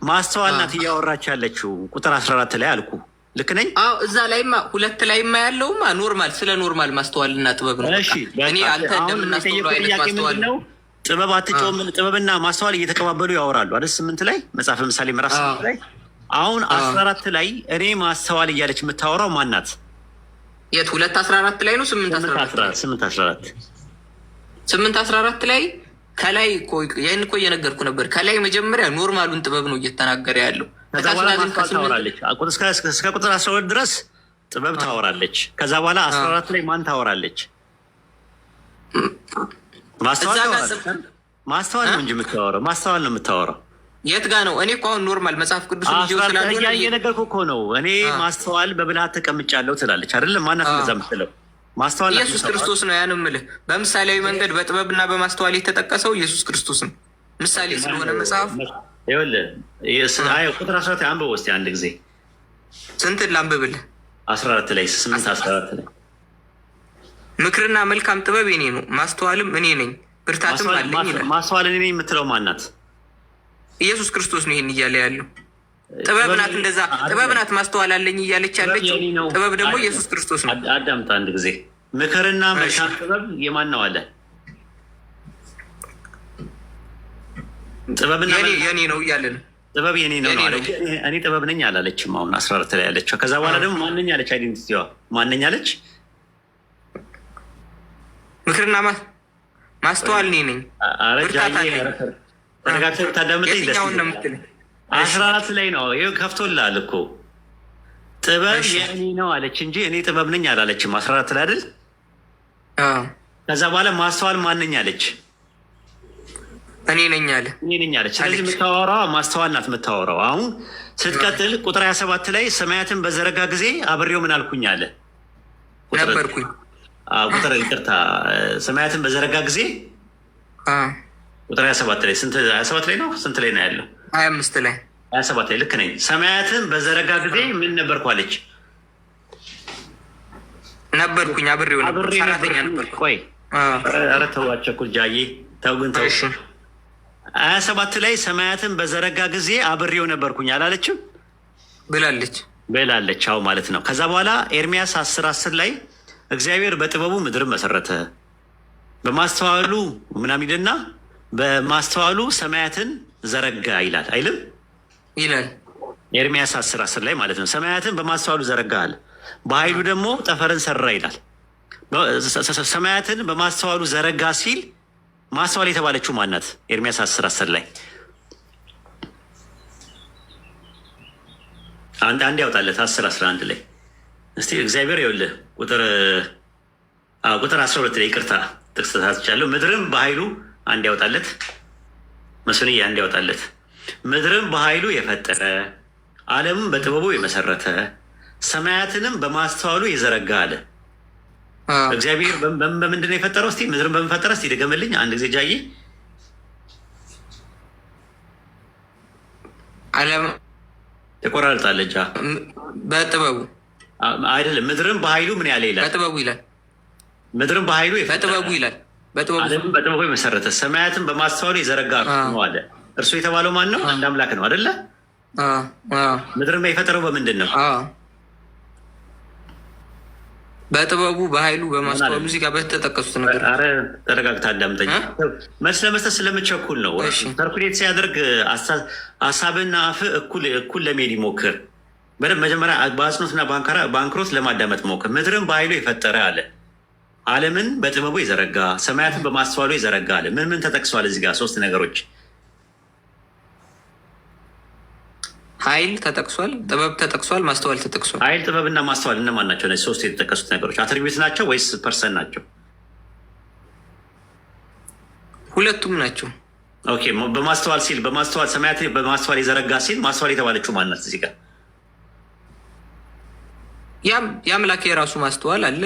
ማስተዋል ናት እያወራች ያለችው ቁጥር 14 ላይ አልኩ። ልክ ነኝ? አዎ፣ እዛ ላይማ 2 ላይማ ያለውማ normal ስለ normal ማስተዋልና ጥበብ ነው። እኔ አንተ እንደምናስተውለው አይነት ማስተዋል ነው። ጥበብ አትጮህም። ጥበብና ማስተዋል እየተቀባበሉ ያወራሉ አይደል? 8 ላይ መጽሐፈ ምሳሌ ምዕራፍ 8 ላይ። አሁን 14 ላይ እኔ ማስተዋል እያለች የምታወራው ማናት? የት 2:14 ላይ ነው? 8:14 8:14 8:14 ላይ ከላይ ይህን እኮ እየነገርኩ ነበር። ከላይ መጀመሪያ normal ኡን ጥበብ ነው እየተናገረ ያለው። ከዛ በኋላ ማስተዋል ታወራለች። እስከ ቁጥር 12 ድረስ ጥበብ ታወራለች። ከዛ በኋላ 14 ላይ ማን ታወራለች? ማስተዋል ነው እንጂ የምታወራው ማስተዋል ነው የምታወራው። የት ጋ ነው? እኔ እኮ አሁን normal መጽሐፍ ቅዱስ ስላልሆነ እየነገርኩህ እኮ ነው። እኔ ማስተዋል በብልሃት ተቀምጫለሁ ትላለች አይደለም? ማናት እንደዛ የምትለው? ማስተዋል ኢየሱስ ክርስቶስ ነው። ያን የምልህ በምሳሌያዊ መንገድ በጥበብና በማስተዋል የተጠቀሰው ኢየሱስ ክርስቶስ ነው። ምሳሌ ስለሆነ መጽሐፍ ይኸውልህ፣ ቁጥር 14 አንብበው እስኪ አንድ ጊዜ። ስንት ላንብብልህ? 14 ላይ 8:14 ላይ ምክርና መልካም ጥበብ የኔ ነው፣ ማስተዋልም እኔ ነኝ፣ ብርታትም አለኝ ይላል። ማስተዋል እኔ ነኝ የምትለው ማናት? ኢየሱስ ክርስቶስ ነው ይሄን እያለ ያለው። ጥበብ ናት፣ እንደዛ ጥበብ ናት ማስተዋል አለኝ እያለች ያለችው ጥበብ ደግሞ ኢየሱስ ክርስቶስ ነው። አዳምጥ አንድ ጊዜ። ምክርና መልካም ጥበብ የማን ነው አለ? ጥበብና የኔ ነው እያለ ነው። ጥበብ የኔ ነው አለ። እኔ ጥበብ ነኝ አላለችም። አሁን 14 ላይ ያለችው። ከዛ በኋላ ደግሞ ማነኝ አለች? identity ዋ ማነኝ አለች? ምክርና ማስተዋል እኔ ነኝ። ተረጋግተህ ብታዳምጠኝ ደስ ይለኛል። 14 ላይ ነው ይኸው ከፍቶልሃል እኮ። ጥበብ የእኔ ነው አለች እንጂ እኔ ጥበብ ነኝ አላለችም። 14 ላይ አይደል? ከዛ በኋላ ማስተዋል ማነኝ አለች? እኔ ነኝ አለ። እኔ ነኝ አለች። ስለዚህ የምታወራው ማስተዋል ናት የምታወራው። አሁን ስትቀጥል ቁጥር 27 ላይ ሰማያትን በዘረጋ ጊዜ አብሬው ምን አልኩኝ አለ። ነበርኩኝ። ቁጥር ይቅርታ፣ ሰማያትን በዘረጋ ጊዜ ቁጥር 27 ላይ ስንት? 27 ላይ ነው፣ ስንት ላይ ነው ያለው? 25 ላይ። 27 ላይ፣ ልክ ነኝ። ሰማያትን በዘረጋ ጊዜ ምን ነበርኩ አለች? ነበርኩኝ፣ አብሬው ነበር፣ ሰራተኛ ነበርኩ። ቆይ፣ ኧረ ተው አቸኩል ጃዬ፣ ተው ግን ተው። 27 ላይ ሰማያትን በዘረጋ ጊዜ አብሬው ነበርኩኝ አላለችም? ብላለች። ብላለች። አዎ ማለት ነው። ከዛ በኋላ ኤርሚያስ 10:10 ላይ እግዚአብሔር በጥበቡ ምድርን መሰረተ፣ በማስተዋሉ ምናምን ይልና በማስተዋሉ ሰማያትን ዘረጋ ይላል አይልም? ይላል። ኤርሚያስ 10:10 ላይ ማለት ነው። ሰማያትን በማስተዋሉ ዘረጋ አለ፣ በኃይሉ ደግሞ ጠፈርን ሰራ ይላል። ሰማያትን በማስተዋሉ ዘረጋ ሲል ማስተዋል የተባለችው ማናት? ኤርሚያስ 10:10 ላይ አንድ አንድ ያውጣለት፣ 10:11 ላይ እስቲ። እግዚአብሔር ይኸውልህ ቁጥር 12 ላይ፣ ይቅርታ ጥቅስ ተሳስቻለሁ። ምድርም በኃይሉ፣ አንድ ያውጣለት መስፍንዬ፣ አንድ ያውጣለት። ምድርም በኃይሉ የፈጠረ፣ ዓለምም በጥበቡ የመሰረተ፣ ሰማያትንም በማስተዋሉ የዘረጋ አለ። እግዚአብሔር በምንድን ነው የፈጠረው? እስቲ ምድርን በምን ፈጠረ? እስቲ ድገምልኝ አንድ ጊዜ ጃዬ። ዓለም ተቆራርጣለች። በጥበቡ። አይደለም፣ ምድርን በኃይሉ ምን ያለ ይላል? በጥበቡ ይላል። ምድርን በኃይሉ የፈጠረ፣ በጥበቡ ይላል። በጥበቡ። ዓለምን በጥበቡ የመሰረተ፣ ሰማያትን በማስተዋሉ የዘረጋ ነው አለ። እርሱ የተባለው ማን ነው? አንድ አምላክ ነው አይደለ? ምድርን የፈጠረው በምንድን ነው? በጥበቡ፣ በኃይሉ፣ በማስተዋሉ፣ እዚህ ጋር በተጠቀሱት ነገር። ኧረ ተረጋግተህ አዳምጠኝ። መልስ ለመስጠት ስለምቸኩል ነው። Circulate ሲያደርግ ሀሳብና አፍ እኩል እኩል ለመሄድ ይሞክር። በደንብ መጀመሪያ በአጽንኦትና በአንክሮት ለማዳመጥ ሞክር። ምድርን በኃይሉ የፈጠረ አለ። ዓለምን በጥበቡ የዘረጋ፣ ሰማያትን በማስተዋሉ የዘረጋ አለ። ምን ምን ተጠቅሷል እዚህ ጋር? ሶስት ነገሮች። ኃይል ተጠቅሷል፣ ጥበብ ተጠቅሷል፣ ማስተዋል ተጠቅሷል። ኃይል፣ ጥበብና ማስተዋል እነማን ናቸው? እነዚህ ሶስት የተጠቀሱት ነገሮች attribute ናቸው ወይስ person ናቸው? ሁለቱም ናቸው። Okay፣ በማስተዋል ሲል፣ በማስተዋል ሰማያት በማስተዋል የዘረጋ ሲል ማስተዋል የተባለችው ማን ናት እዚህ ጋር? የአምላክ የራሱ ማስተዋል አለ።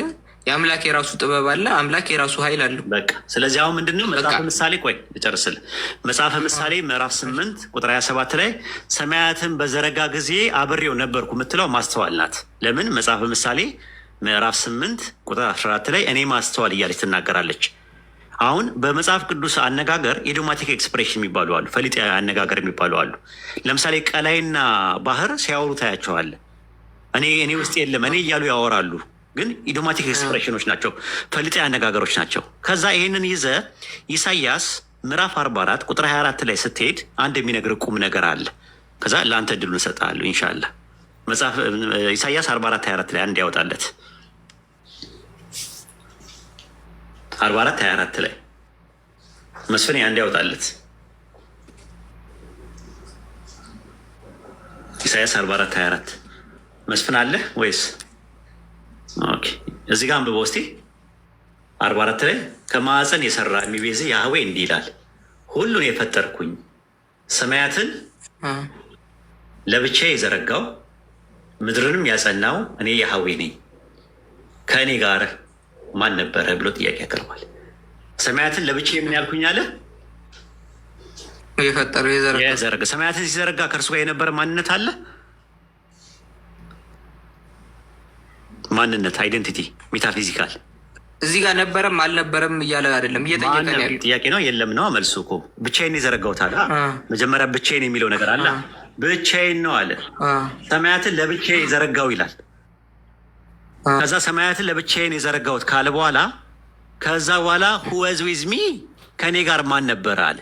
የአምላክ የራሱ ጥበብ አለ። አምላክ የራሱ ኃይል አለው። በቃ ስለዚህ አሁን ምንድነው መጽሐፈ ምሳሌ፣ ቆይ ልጨርስልህ። መጽሐፈ ምሳሌ ምዕራፍ 8 ቁጥር 27 ላይ ሰማያትን በዘረጋ ጊዜ አብሬው ነበርኩ የምትለው ማስተዋል ናት። ለምን? መጽሐፈ ምሳሌ ምዕራፍ 8 ቁጥር 14 ላይ እኔ ማስተዋል እያለች ትናገራለች። አሁን በመጽሐፍ ቅዱስ አነጋገር idiomatic expression የሚባሉ አሉ፣ ፈሊጣዊ አነጋገር የሚባሉ አሉ። ለምሳሌ ቀላይና ባህር ሲያወሩ ታያቸዋለህ። እኔ እኔ ውስጥ የለም እኔ እያሉ ያወራሉ፣ ግን idiomatic expression ኖች ናቸው፣ ፈሊጣዊ አነጋገሮች ናቸው። ከዛ ይሄንን ይዘህ ኢሳያስ ምዕራፍ 44 ቁጥር 24 ላይ ስትሄድ አንድ የሚነግር ቁም ነገር አለ። ከዛ ለአንተ እድሉን እሰጥሃለሁ ኢንሻላህ። መጽሐፍ ኢሳያስ 44 24 ላይ አንድ ያወጣለት፣ 44 24 ላይ መስፍኔ አንድ ያወጣለት፣ ኢሳያስ 44 24። መስፍን አለ ወይስ? Okay፣ እዚህ ጋር አንብበው እስቲ። 44 ላይ ከማዕፀን የሰራ የሚቤዝ ያህዌ እንዲህ ይላል፣ ሁሉን የፈጠርኩኝ፣ ሰማያትን ለብቻ የዘረጋው፣ ምድርንም ያጸናው እኔ ያህዌ ነኝ፣ ከእኔ ጋር ማን ነበረ ብሎ ጥያቄ ያቀርባል። ሰማያትን ለብቻ የምን ያልኩኝ አለ? የፈጠረው፣ የዘረጋ። የዘረጋ። ሰማያትን ሲዘረጋ ከእርሱ ጋር የነበረ ማንነት አለ? ማንነት፣ identity፣ metaphysical። እዚህ ጋር ነበረም አልነበረም እያለ አይደለም እየጠየቀን ያለው። ጥያቄ ነው። የለም ነው መልሱ እኮ። ብቻዬን የዘረጋሁት አለ። መጀመሪያ ብቻዬን የሚለው ነገር አለ። ብቻዬን ነው አለ። ሰማያትን ለብቻዬ የዘረጋው ይላል። ከዛ ሰማያትን ለብቻዬን የዘረጋሁት ካለ በኋላ፣ ከዛ በኋላ who was with me፣ ከእኔ ጋር ማን ነበረ አለ።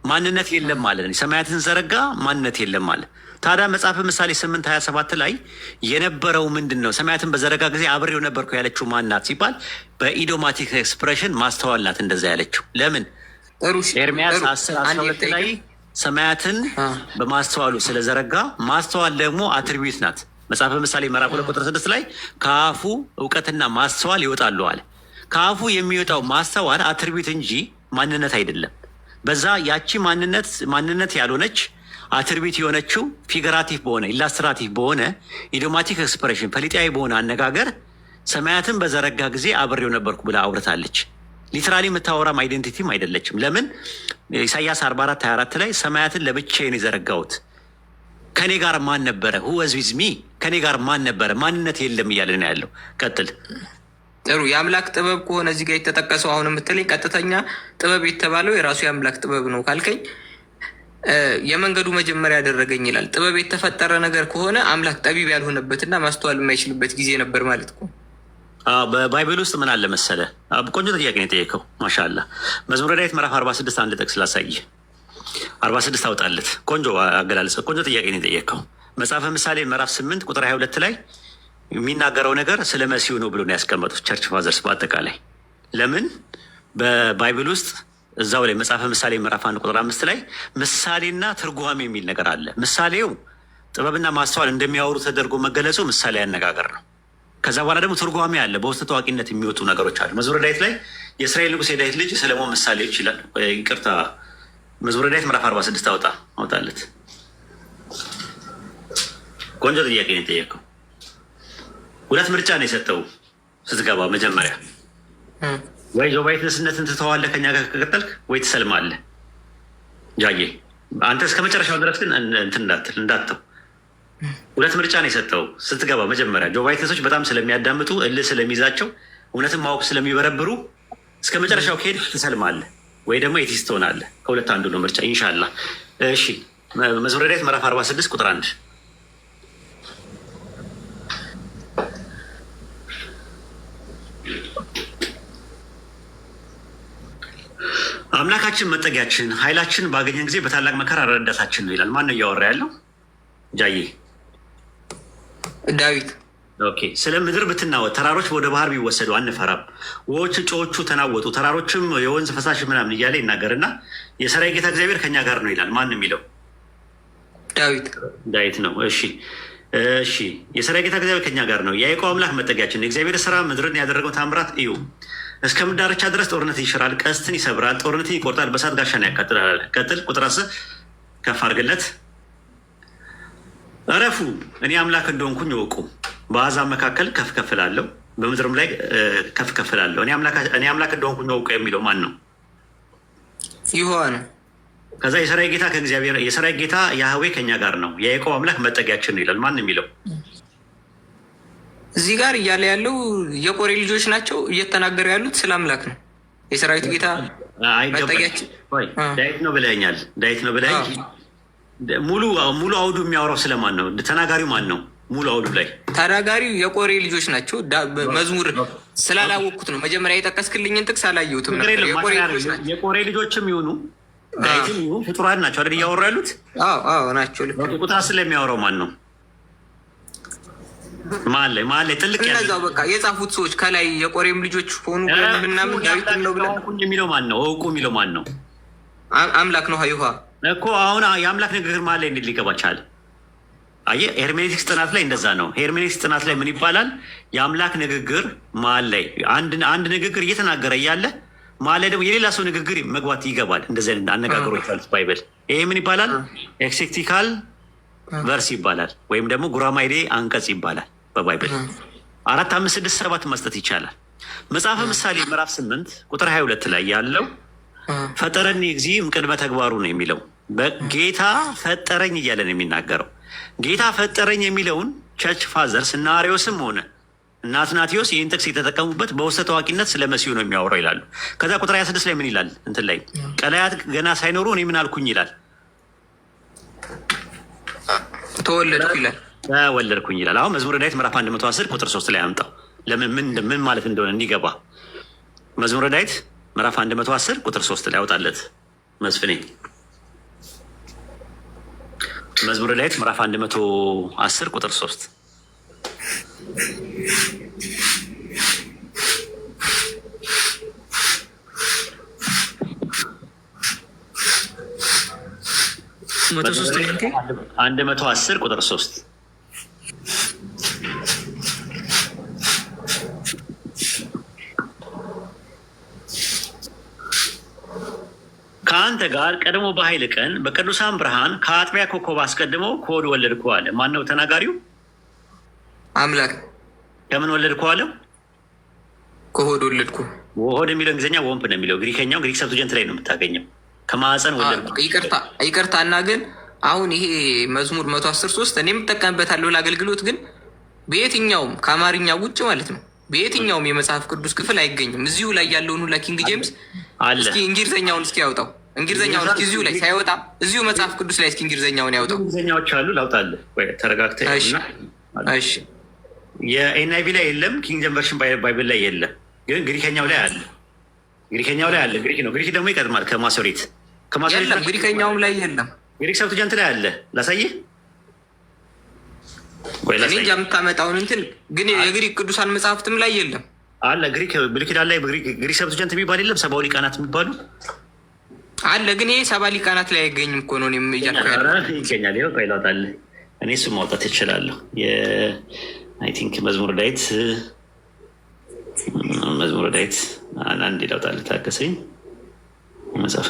ማንነት የለም ማለት ነው። ሰማያትን ዘረጋ፣ ማንነት የለም አለ። ታዲያ መጽሐፈ ምሳሌ 8:27 ላይ የነበረው ምንድን ነው? ሰማያትን በዘረጋ ጊዜ አብሬው ነበርኩ ያለችው ማናት ሲባል በ idiomatic expression ማስተዋል ናት እንደዛ ያለችው። ለምን? ኤርሚያስ 10:12 ላይ ሰማያትን በማስተዋሉ ስለዘረጋ ማስተዋል ደግሞ attribute ናት። መጽሐፈ ምሳሌ ምዕራፍ 2 ቁጥር 6 ላይ ከአፉ እውቀትና ማስተዋል ይወጣሉ አለ። ከአፉ የሚወጣው ማስተዋል attribute እንጂ ማንነት አይደለም። በዛ ያቺ ማንነት ማንነት ያልሆነች attribute የሆነችው figurative በሆነ፣ illustrative በሆነ፣ idiomatic expression፣ ፈሊጣዊ በሆነ አነጋገር ሰማያትን በዘረጋ ጊዜ አብሬው ነበርኩ ብላ አውርታለች። Literally የምታወራም identity ም አይደለችም። ለምን? ኢሳያስ 44 24 ላይ ሰማያትን ለብቻዬን የዘረጋሁት ከኔ ጋር ማን ነበረ? Who was with me? ከኔ ጋር ማን ነበረ? ማንነት የለም እያለ ነው ያለው። ቀጥል። ጥሩ፣ የአምላክ ጥበብ ከሆነ እዚህ ጋር የተጠቀሰው አሁን የምትለኝ ቀጥተኛ ጥበብ የተባለው የራሱ የአምላክ ጥበብ ነው ካልከኝ የመንገዱ መጀመሪያ ያደረገኝ ይላል። ጥበብ የተፈጠረ ነገር ከሆነ አምላክ ጠቢብ ያልሆነበትና ማስተዋል የማይችልበት ጊዜ ነበር ማለት ነው። በ Bible ውስጥ ምን አለ መሰለ? ቆንጆ ጥያቄ ነው የጠየከው። ማሻላ። መዝሙረ ዳዊት ምዕራፍ 46 አንድ ጥቅስ ላሳይ። 46 አውጣለት። ቆንጆ አገላለጽ፣ ቆንጆ ጥያቄ ነው የጠየከው። መጽሐፈ ምሳሌ ምዕራፍ 8 ቁጥር 22 ላይ የሚናገረው ነገር ስለ መሲሁ ነው ብሎ ነው ያስቀመጡት church fathers በአጠቃላይ። ለምን? በ Bible ውስጥ እዛው ላይ መጽሐፈ ምሳሌ ምዕራፍ 1 ቁጥር 5 ላይ ምሳሌና ትርጓሜ የሚል ነገር አለ። ምሳሌው ጥበብና ማስተዋል እንደሚያወሩ ተደርጎ መገለጹ ምሳሌ አነጋገር ነው። ከዛ በኋላ ደግሞ ትርጓሜ አለ። በውስጥ ታዋቂነት የሚወጡ ነገሮች አሉ። መዝሙረ ዳዊት ላይ የእስራኤል ንጉሥ የዳዊት ልጅ ሰለሞን ምሳሌዎች ይላል። ይቅርታ፣ መዝሙረ ዳዊት ምዕራፍ 46 አውጣለት። ቆንጆ ጥያቄ ነው የጠየቀው። ሁለት ምርጫ ነው የሰጠው ስትገባ። መጀመሪያ ወይ Jehovah Witness ነትን ትተዋለህ ከኛ ጋር ከቀጠልክ፣ ወይ ትሰልማለህ። ጃዬ፣ አንተ እስከ መጨረሻው ድረስ ግን እንትን እንዳትል፣ እንዳትተው። ሁለት ምርጫ ነው የሰጠው ስትገባ። መጀመሪያ Jehovah Witness ኦች በጣም ስለሚያዳምጡ፣ እልህ ስለሚይዛቸው፣ እውነትን ማወቅ ስለሚበረብሩ እስከ መጨረሻው ከሄድክ ትሰልማለህ ወይ ደግሞ atheist ትሆናለህ። ከሁለት አንዱ ነው ምርጫ። ኢንሻላህ። እሺ፣ መዝሙረ ዳዊት ምዕራፍ 46 ቁጥር 1። አምላካችን መጠጊያችን ኃይላችን ባገኘን ጊዜ በታላቅ መከራ ረዳታችን ነው ይላል። ማን ነው እያወራ ያለው? ጃዬ። ዳዊት። Okay። ስለ ምድር ብትናወጥ፣ ተራሮች ወደ ባህር ቢወሰዱ አንፈራም። ውኆች ጮቹ ተናወጡ፣ ተራሮችም የወንዝ ፈሳሽ ምናምን እያለ ይናገርና የሰራዊት ጌታ እግዚአብሔር ከኛ ጋር ነው ይላል። ማን የሚለው? ዳዊት። ዳዊት ነው። እሺ፣ የሰራዊት ጌታ እግዚአብሔር ከኛ ጋር ነው። የያዕቆብ አምላክ መጠጊያችን። የእግዚአብሔር ስራ ምድርን ያደረገው ታምራት እዩ። እስከ ምድር ዳርቻ ድረስ ጦርነትን ይሽራል፣ ቀስትን ይሰብራል፣ ጦርነትን ይቆርጣል፣ በእሳት ጋሻን ያቃጥላል አለ። ቀጥል፣ ቁጥር 10 ከፍ አድርግለት። እረፉ፣ እኔ አምላክ እንደሆንኩኝ እወቁ። በአሕዛብ መካከል ከፍ ከፍ እላለሁ፣ በምድርም ላይ ከፍ ከፍ እላለሁ። እኔ አምላክ እንደሆንኩኝ እወቁ የሚለው ማን ነው? ይሖዋ ነው። ከዛ የሰራዊት ጌታ ከእግዚአብሔር የሰራዊት ጌታ ያህዌ ከኛ ጋር ነው፣ የያዕቆብ አምላክ መጠጊያችን ነው ይላል። ማን የሚለው? እዚህ ጋር እያለ ያለው የቆሬ ልጆች ናቸው፣ እየተናገሩ ያሉት ስለ አምላክ ነው። የሰራዊት ጌታ መጠጊያችን ዳዊት ነው ብለኸኛል። ዳዊት ነው ብለኸኝ ሙሉ ሙሉ አውዱ የሚያወራው ስለማን ነው? ተናጋሪው ማን ነው? ሙሉ አውዱ ላይ። ተናጋሪው የቆሬ ልጆች ናቸው። መዝሙር ስላላወቅኩት ነው። መጀመሪያ የጠቀስክልኝን ጥቅስ አላየሁትም ነበር። የቆሬ ልጆች ናቸው። የቆሬ ልጆችም ይሁኑ ዳዊትም ይሁን ፍጡራን ናቸው አይደል እያወሩ ያሉት? አዎ ናቸው። ልክ። ቁጥር 10 የሚያወራው ማን ነው? መሀል ላይ፣ መሀል ላይ ጥልቅ ያለ። እነዛው በቃ የጻፉት ሰዎች ከላይ የቆሬም ልጆች ሆኑ ምናምን ዳዊትን ነው ብለን የሚለው ማን ነው? እውቁ የሚለው ማን ነው? አምላክ ነው ይሖዋ። እኮ አሁን የአምላክ ንግግር መሀል ላይ እንዴት ሊገባ ቻለ? አየህ፣ hermeneutics ጥናት ላይ እንደዛ ነው። Hermeneutics ጥናት ላይ ምን ይባላል? የአምላክ ንግግር መሀል ላይ አንድ ንግግር እየተናገረ እያለ መሀል ላይ ደግሞ የሌላ ሰው ንግግር መግባት ይገባል። እንደዚህ አይነት አነጋገሮች አሉት Bible። ይሄ ምን ይባላል? Exegetical verse ይባላል፣ ወይም ደግሞ ጉራማይሌ አንቀጽ ይባላል። በ Bible አራት፣ አምስት፣ ስድስት፣ ሰባት መስጠት ይቻላል። መጽሐፈ ምሳሌ ምዕራፍ 8 ቁጥር 22 ላይ ያለው ፈጠረኒ እግዚእ እምቅድመ ተግባሩ ነው የሚለው። ጌታ ፈጠረኝ እያለ ነው የሚናገረው። ጌታ ፈጠረኝ የሚለውን church fathers እነ አርዮስም ሆነ እነ አትናቴዎስ ይህን ጥቅስ የተጠቀሙበት በውስጠ ታዋቂነት ስለ መሲሁ ነው የሚያወራው ይላሉ። ከዛ ቁጥር 26 ላይ ምን ይላል? እንትን ላይ ቀላያት ገና ሳይኖሩ እኔ ምን አልኩኝ ይላል። ተወለድኩ ይላል። ወለድኩኝ ይላል። አሁን መዝሙረ ዳዊት ምዕራፍ 110 ቁጥር 3 ላይ አምጣው። ለምን ምን ማለት እንደሆነ እንዲገባ። መዝሙረ ዳዊት ምዕራፍ 110 ቁጥር 3 ላይ አውጣለት መስፍኔ። መዝሙረ ዳዊት ምዕራፍ 110 ቁጥር 3። 103? 110 ቁጥር 3። ከአንተ ጋር ቀድሞ በኃይል ቀን በቅዱሳን ብርሃን ከአጥቢያ ኮከብ አስቀድሞ ከሆድ ወለድኩ አለ። ማን ነው ተናጋሪው? አምላክ። ከምን ወለድኩ አለው? ከሆድ ወለድኩ። ሆድ የሚለው እንግሊዝኛ womb ነው የሚለው። ግሪከኛው Greek Septuagint ላይ ነው የምታገኘው። ከማዕፀን ወለድኩ። ይቅርታ እና ግን አሁን ይሄ መዝሙር 113 እኔም እጠቀምበታለሁ ለአገልግሎት፣ ግን በየትኛውም ከአማርኛ ውጭ ማለት ነው በየትኛውም የመጽሐፍ ቅዱስ ክፍል አይገኝም። እዚሁ ላይ ያለውን ሁላ King James አለ። እስኪ እንግሊዝኛውን እስኪ ያውጣው። እንግሊዝኛውን እስኪ እዚሁ ላይ ሳይወጣ እዚሁ መጽሐፍ ቅዱስ ላይ እስኪ እንግሊዝኛውን ያውጣው። እንግሊዝኛዎች አሉ፣ ላውጣልህ። ቆይ ተረጋግተህ። እሺ። የ NIV ላይ የለም፣ King James Version Bible ላይ የለም፣ ግን ግሪከኛው ላይ አለ። ግሪከኛው ላይ አለ። ግሪክ ነው። ግሪክ ደግሞ ይቀድማል ከማሶሬት። ከማሶሬት የለም፣ ግሪከኛውም ላይ የለም። Greek Septuagint ላይ አለ። ላሳይህ ወይ? እኔ ላሳይህ። እንጃ የምታመጣውን እንትን፣ ግን የግሪክ ቅዱሳን መጽሐፍትም ላይ የለም። አለ። ግሪክ ብሉይ ኪዳን ላይ Greek Septuagint የሚባል የለም። ሰባው ሊቃናት የሚባሉ አለ፣ ግን ይሄ ሰባ ሊቃናት ላይ አይገኝም እኮ ነው እኔም እያልኩ ያለው። ኧረ ይገኛል። ይኸው ቆይ ላውጣልህ። እኔ እሱን ማውጣት እችላለሁ። I think መዝሙረ ዳዊት አንዴ ላውጣልህ፣ ታገሰኝ። መጽሐፈ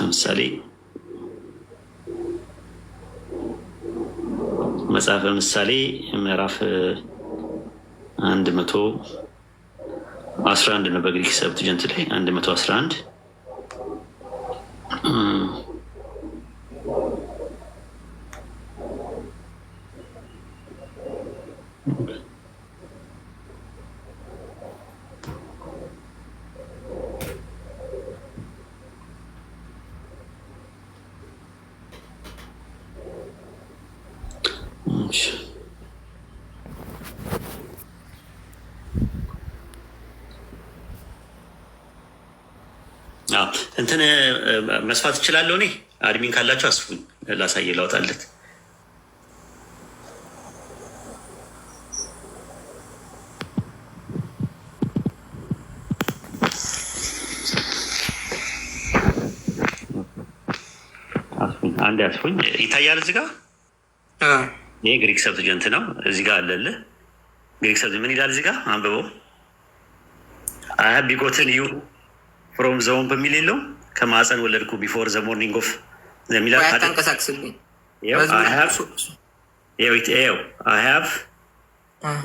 ምሳሌ ምዕራፍ 111 ነው። በ Greek Septuagint ላይ 111። እሺ። አዎ፣ እንትን መስፋት እችላለሁ እኔ። Admin ካላችሁ አስፉኝ፣ ላሳየ ላውጣለት። አስፉኝ፣ አንድ አስፉኝ። ይታያል እዚህ ጋር? ይሄ Greek Septuagint ነው። እዚህ ጋር አለልህ። Greek Septuagint ምን ይላል እዚህ ጋር አንብበው። "I have begotten you from the womb" በሚል የለውም። ከማዕፀን ወለድኩ before the morning of የሚል። ቆይ አታንቀሳቅስልኝ። መዝሙር I have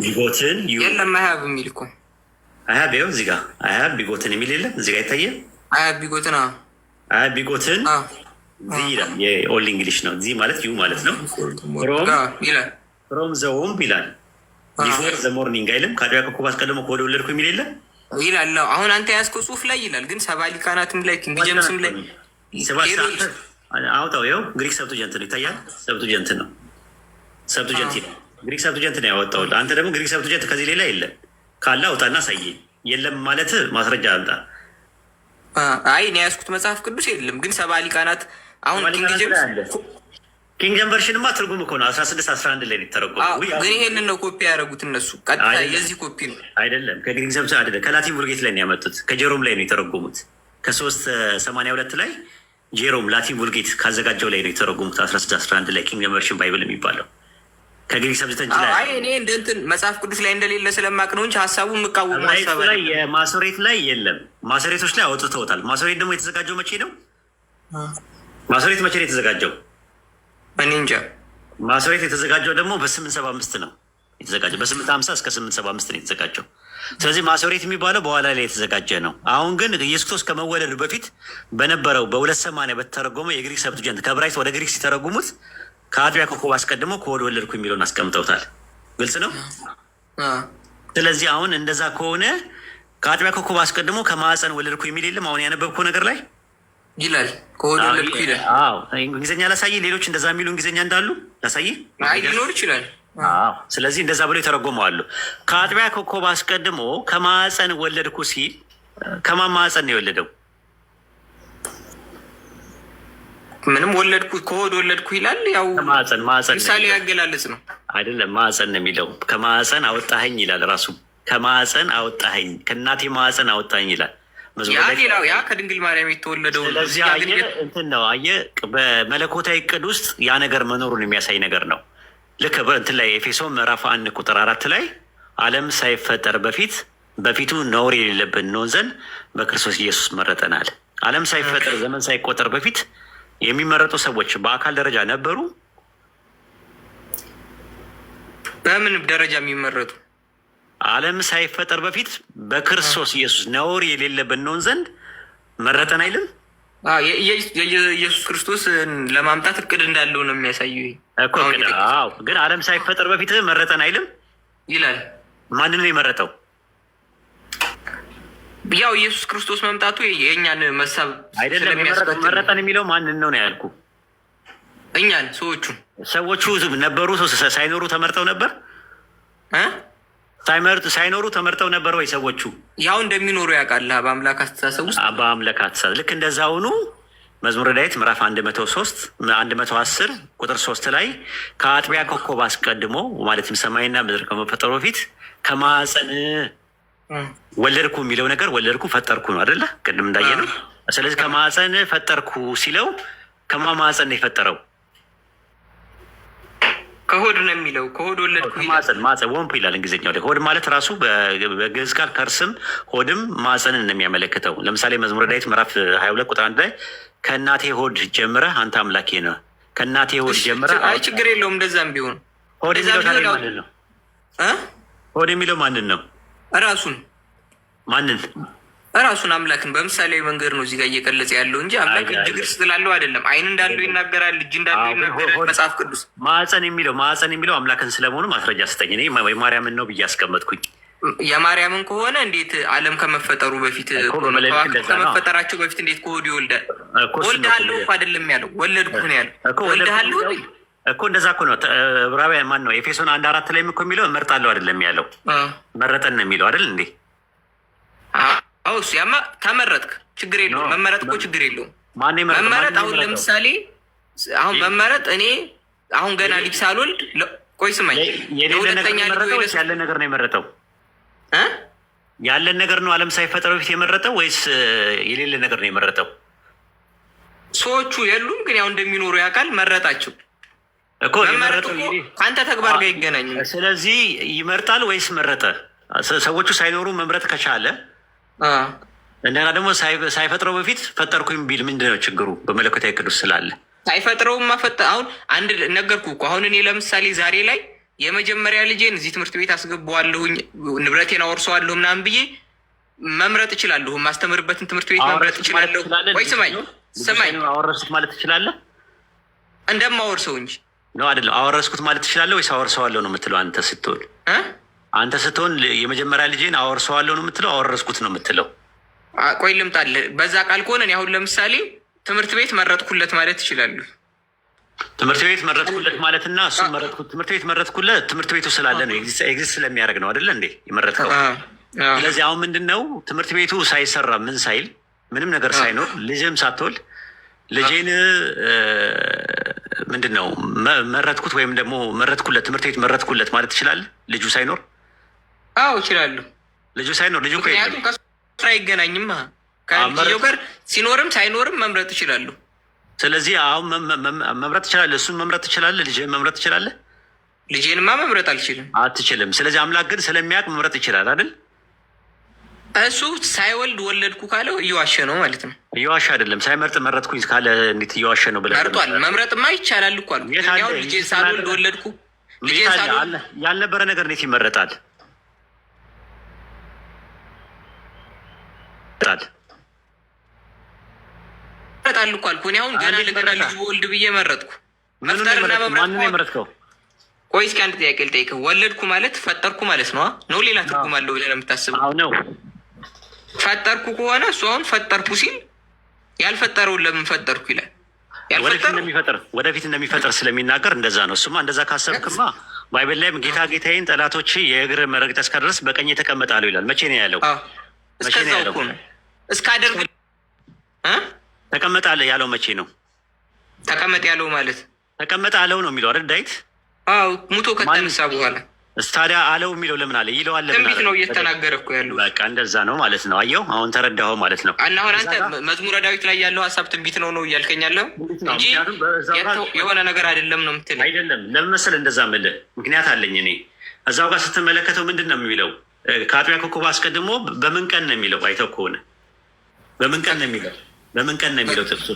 begotten you የለም I have የሚል እኮ። I have፣ ይኸው እዚህ ጋር I have begotten የሚል የለም እዚህ ጋር ይታያል። I have begotten። I have begotten thee ይላል። የ Old English ነው። Thee ማለት you ማለት ነው። ይላል። From the womb ይላል። Before the morning አይልም። ከአጥቢያ ኮከብ አስቀድሞ ከሆድ ወለድኩ የሚል የለም። ይላል። አሁን አንተ የያዝከው ጽሁፍ ላይ ይላል፣ ግን ሰባ ሊቃናትም ላይ King James ም ላይ አውጣው። ይኸው Greek Septuagint ነው፣ ይታያል። Septuagint ነው። Septuagint ይላል። Greek Septuagint ነው ያወጣው። አንተ ደግሞ Greek Septuagint ከዚህ ሌላ የለም ካለ አውጣና ሳይ። የለም ማለት ማስረጃ አምጣ። አይ፣ እኔ የያዝኩት መጽሐፍ ቅዱስ የለም፣ ግን ሰባ ሊቃናት አሁን King James King James Version ማ ትርጉም እኮ ነው። 16 11 ላይ ነው የተተረጎመው። ግን ይሄንን ነው ኮፒ ያደረጉት እነሱ። ቀጥታ የዚህ ኮፒ ነው። አይደለም፣ ከ Greek Septuagint አይደለም፣ ከ Latin Vulgate ላይ ነው ያመጡት። ከጀሮም ላይ ነው የተረጎሙት። ከ382 ላይ ጄሮም Latin Vulgate ካዘጋጀው ላይ ነው የተረጎሙት። 16 11 ላይ King James Version Bible የሚባለው ከ Greek Septuagint ላይ። አይ፣ እኔ እንደ እንትን መጽሐፍ ቅዱስ ላይ እንደሌለ ስለማቅ ነው እንጂ ሀሳቡ የምቃወመው ሀሳብ ላይ የማሶሬት ላይ የለም። ማሶሬቶች ላይ አውጥተውታል። ማሶሬት ደግሞ የተዘጋጀው መቼ ነው? ማሶሬት መቼ ነው የተዘጋጀው? እኔ እንጃ። ማሶሬት የተዘጋጀው ደግሞ በ875 ነው የተዘጋጀው። በ850 እስከ 875 ነው የተዘጋጀው። ስለዚህ ማሶሬት የሚባለው በኋላ ላይ የተዘጋጀ ነው። አሁን ግን ኢየሱስ ክርስቶስ ከመወለዱ በፊት በነበረው በ280 በተተረጎመው የ Greek Septuagint ከዕብራይስጥ ወደ ግሪክ ሲተረጉሙት ከአጥቢያ ኮከብ አስቀድሞ ከሆድ ወለድኩ የሚለውን አስቀምጠውታል። ግልጽ ነው። ስለዚህ አሁን እንደዛ ከሆነ ከአጥቢያ ኮከብ አስቀድሞ ከማዕፀን ወለድኩ የሚል የለም። አሁን ያነበብከው ነገር ላይ ይላል፣ ከሆድ ወለድኩ ይላል። አዎ፣ እንግሊዝኛ ላሳይ። ሌሎች እንደዛ የሚሉ እንግሊዝኛ እንዳሉ ላሳይ። አይ፣ ሊኖር ይችላል። አዎ፣ ስለዚህ እንደዛ ብሎ የተረጎመዋሉ። ከአጥቢያ ኮከብ አስቀድሞ ከማዕፀን ወለድኩ ሲል ከማን ማዕፀን ነው የወለደው? ምንም ወለድኩ፣ ከሆድ ወለድኩ ይላል። ያው ከማዕፀን ማዕፀን ምሳሌ ያገላለጽ ነው። አይደለም፣ ማዕፀን ነው የሚለው። ከማዕፀን አወጣኸኝ ይላል ራሱ። ከማዕፀን አወጣኸኝ፣ ከእናቴ ማዕፀን አወጣኸኝ ይላል። ያ ሌላው ያ ከድንግል ማርያም የተወለደው። ስለዚህ አየህ፣ እንትን ነው አየህ፣ በመለኮታዊ እቅድ ውስጥ ያ ነገር መኖሩን የሚያሳይ ነገር ነው። ልክ በእንትን ላይ ኤፌሶን ምዕራፍ 1 ቁጥር 4 ላይ ዓለም ሳይፈጠር በፊት በፊቱ ነውር የሌለብን እንሆን ዘንድ በክርስቶስ ኢየሱስ መረጠናል። ዓለም ሳይፈጠር ዘመን ሳይቆጠር በፊት የሚመረጡ ሰዎች በአካል ደረጃ ነበሩ? በምን ደረጃ የሚመረጡ? ዓለም ሳይፈጠር በፊት በክርስቶስ ኢየሱስ ነውር የሌለብን እንሆን ዘንድ መረጠን አይልም? የኢየሱስ ክርስቶስ ለማምጣት እቅድ እንዳለው ነው የሚያሳየው እኮ። ግን ዓለም ሳይፈጠር በፊት መረጠን አይልም? ይላል። ማንን ነው የመረጠው? ያው ኢየሱስ ክርስቶስ መምጣቱ የእኛን መሳብ አይደለም። መረጠን የሚለው ማንን ነው ነው ያልኩ። እኛን፣ ሰዎቹን። ሰዎቹ ነበሩ? ሳይኖሩ ተመርጠው ነበር? ሳይኖሩ ተመርጠው ነበር ወይ ሰዎቹ? ያው እንደሚኖሩ ያውቃል በአምላክ አስተሳሰብ ውስጥ። በአምላክ አስተሳሰብ ልክ እንደዛ ሆኑ። መዝሙረ ዳዊት ምዕራፍ 103 110 ቁጥር 3 ላይ ከአጥቢያ ኮከብ አስቀድሞ፣ ማለትም ሰማይና ምድር ከመፈጠሩ በፊት ከማዕፀን ወለድኩ የሚለው ነገር ወለድኩ ፈጠርኩ ነው አደለ? ቅድም እንዳየነው። ስለዚህ ከማዕፀን ፈጠርኩ ሲለው ከማን ነው የፈጠረው? ከሆድ ነው የሚለው። ከሆድ ወለድኩ። ማዕፀን፣ ማዕፀን womb ይላል እንግሊዝኛው ላይ። ሆድ ማለት ራሱ በግዕዝ ቃል ከርስም ሆድም ማዕፀንን ነው የሚያመለክተው። ለምሳሌ መዝሙረ ዳዊት ምዕራፍ 22 ቁጥር 1 ላይ ከእናቴ ሆድ ጀምረህ አንተ አምላኬ ነህ። ከእናቴ ሆድ ጀምረህ። አይ ችግር የለውም እንደዛም ቢሆን። ሆድ የሚለው ታዲያ ማንን ነው? ሆድ የሚለው ማንን ነው? ራሱን። ማንን? ራሱን፣ አምላክን በምሳሌያዊ መንገድ ነው እዚህ ጋር እየገለጸ ያለው እንጂ አምላክ እጅ እግር ስላለው አይደለም። ዓይን እንዳለው ይናገራል፣ እጅ እንዳለው ይናገራል መጽሐፍ ቅዱስ። ማዕፀን የሚለው አምላክን ስለመሆኑ ማስረጃ ስጠኝ። እኔ ማርያምን ነው ብዬ አስቀመጥኩኝ። የማርያምን ከሆነ እንዴት ዓለም ከመፈጠሩ በፊት፣ ከመፈጠራቸው በፊት እንዴት ከሆዱ ይወልዳል? ወልድሃለሁ እኮ አይደለም ያለው፣ ወለድኩ ነው ያለው። ወልድሃለሁ እኮ እንደዛ እኮ ነው። ዕብራውያን ማን ነው ኤፌሶን 1:4 ላይ እኮ የሚለው እመርጣለሁ አይደለም ያለው፣ መረጠን ነው የሚለው አይደል እንዴ? አዎ እሱ ያማ ተመረጥክ፣ ችግር የለውም። መመረጥ እኮ ችግር የለውም። መመረጥ አሁን ለምሳሌ አሁን መመረጥ እኔ አሁን ገና ልጅ ሳልወልድ፣ ቆይ ስማኝ፣ ለሁለተኛ ልጅ ያለ ነገር ነው የመረጠው፣ ያለን ነገር ነው ዓለም ሳይፈጠር በፊት የመረጠው ወይስ የሌለ ነገር ነው የመረጠው? ሰዎቹ የሉም፣ ግን ያው እንደሚኖሩ ያውቃል። መረጣቸው። እኮ። መመረጥ ከአንተ ተግባር ጋር ይገናኝም። ስለዚህ ይመርጣል ወይስ መረጠ? ሰዎቹ ሳይኖሩ መምረጥ ከቻለ፣ እንደገና ደግሞ ሳይፈጥረው በፊት ፈጠርኩኝ ቢል ምንድን ነው ችግሩ? በመለኮታዊ ቅዱስ ስላለ። ሳይፈጥረውማ አሁን አንድ ነገርኩ እኮ። አሁን እኔ ለምሳሌ ዛሬ ላይ የመጀመሪያ ልጄን እዚህ ትምህርት ቤት አስገባዋለሁኝ፣ ንብረቴን አወርሰዋለሁ ምናምን ብዬ መምረጥ እችላለሁ። የማስተምርበትን ትምህርት ቤት መምረጥ እችላለሁ። ወይ ስማኝ ስማኝ፣ አወረስኩት ማለት ትችላለህ? እንደማወርሰው እንጂ። ነው አይደለም። አወረስኩት ማለት ትችላለህ ወይስ አወርሰዋለሁ ነው የምትለው? አንተ ስትሆን የመጀመሪያ ልጄን አወርሰዋለሁ ነው የምትለው? አወረስኩት ነው የምትለው? ቆይ ልምጣልህ። በዛ ቃል ከሆነ እኔ አሁን ለምሳሌ ትምህርት ቤት መረጥኩለት ማለት እችላለሁ። ትምህርት ቤት መረጥኩለት ማለትና እሱ መረጥኩት፣ ትምህርት ቤት መረጥኩለት ትምህርት ቤቱ ስላለ ነው፣ exist ስለሚያደርግ ነው አይደለ እንዴ የመረጥከው? ስለዚህ አሁን ምንድን ነው፣ ትምህርት ቤቱ ሳይሰራ ምን ሳይል ምንም ነገር ሳይኖር ልጅም ሳትወልድ ልጄን ምንድን ነው መረጥኩት ወይም ደግሞ መረጥኩለት፣ ትምህርት ቤት መረጥኩለት ማለት ትችላለህ? ልጁ ሳይኖር? አዎ እችላለሁ። ልጁ ሳይኖር፣ ልጁ እኮ ምክንያቱም ከእሱ ጋር አይገናኝማ። ከልጅየው ጋር ሲኖርም ሳይኖርም መምረጥ እችላለሁ። ስለዚህ አሁን መምረጥ ትችላለህ፣ እሱን መምረጥ ትችላለህ፣ ልጅህን መምረጥ ትችላለህ። ልጄንማ መምረጥ አልችልም። አትችልም። ስለዚህ አምላክ ግን ስለሚያውቅ መምረጥ ይችላል አይደል? እሱ ሳይወልድ ወለድኩ ካለው እየዋሸ ነው ማለት ነው። እየዋሸ አይደለም። ሳይመርጥ መረጥኩኝ ካለ እንዴት እየዋሸ ነው ብለህ? መርጧል። መምረጥማ ይቻላል እኮ አሉ። ልጄን ሳልወልድ ወለድኩ። ልጄን ሳልወልድ ያልነበረ ነገር እንዴት ይመረጣል? ይመረጣል እኮ አልኩህ። እኔ አሁን ገና ለገና ልጅ ወልድ ብዬ መረጥኩ። መፍጠርና መምረጥ ማንን የመረጥከው? ቆይ እስኪ አንድ ጥያቄ ልጠይቅህ። ወለድኩ ማለት ፈጠርኩ ማለት ነው ነው ሌላ ትርጉም አለው ብለህ ነው የምታስበው? አዎ ነው። ፈጠርኩ ከሆነ እሱ አሁን ፈጠርኩ ሲል ያልፈጠረውን ለምን ፈጠርኩ ይላል? ወደፊት እንደሚፈጥር ስለሚናገር እንደዛ ነው። እሱማ እንደዛ ካሰብክማ Bible ላይም ጌታ ጌታዬን ጠላቶች የእግር መረገጫ እስካደርስ በቀኝ ተቀመጥ አለው ይላል። መቼ ነው ያለው? እስከዛው እኮ ነው እስካደርግ። ተቀመጥ አለ ያለው መቼ ነው? ተቀመጥ ያለው ማለት ተቀመጥ አለው ነው የሚለው አይደል ዳዊት? አዎ፣ ሙቶ ከተነሳ በኋላ። ታዲያ አለው የሚለው ለምን አለ ይለዋል? ለምን ትንቢት ነው እየተናገረ እኮ ያለው። በቃ እንደዛ ነው ማለት ነው። አየው፣ አሁን ተረዳኸው ማለት ነው። እና አሁን አንተ መዝሙረ ዳዊት ላይ ያለው ሀሳብ ትንቢት ነው ነው እያልከኝ ያለው እንጂ የሆነ ነገር አይደለም ነው የምትለኝ? አይደለም። ለምን መሰለህ እንደዛ የምልህ ምክንያት አለኝ እኔ። እዛው ጋር ስትመለከተው ምንድን ነው የሚለው? ከአጥቢያ ኮከብ አስቀድሞ በምን ቀን ነው የሚለው? አይተው ከሆነ በምን ቀን ነው የሚለው? በምን ቀን ነው የሚለው ጥቅሱ?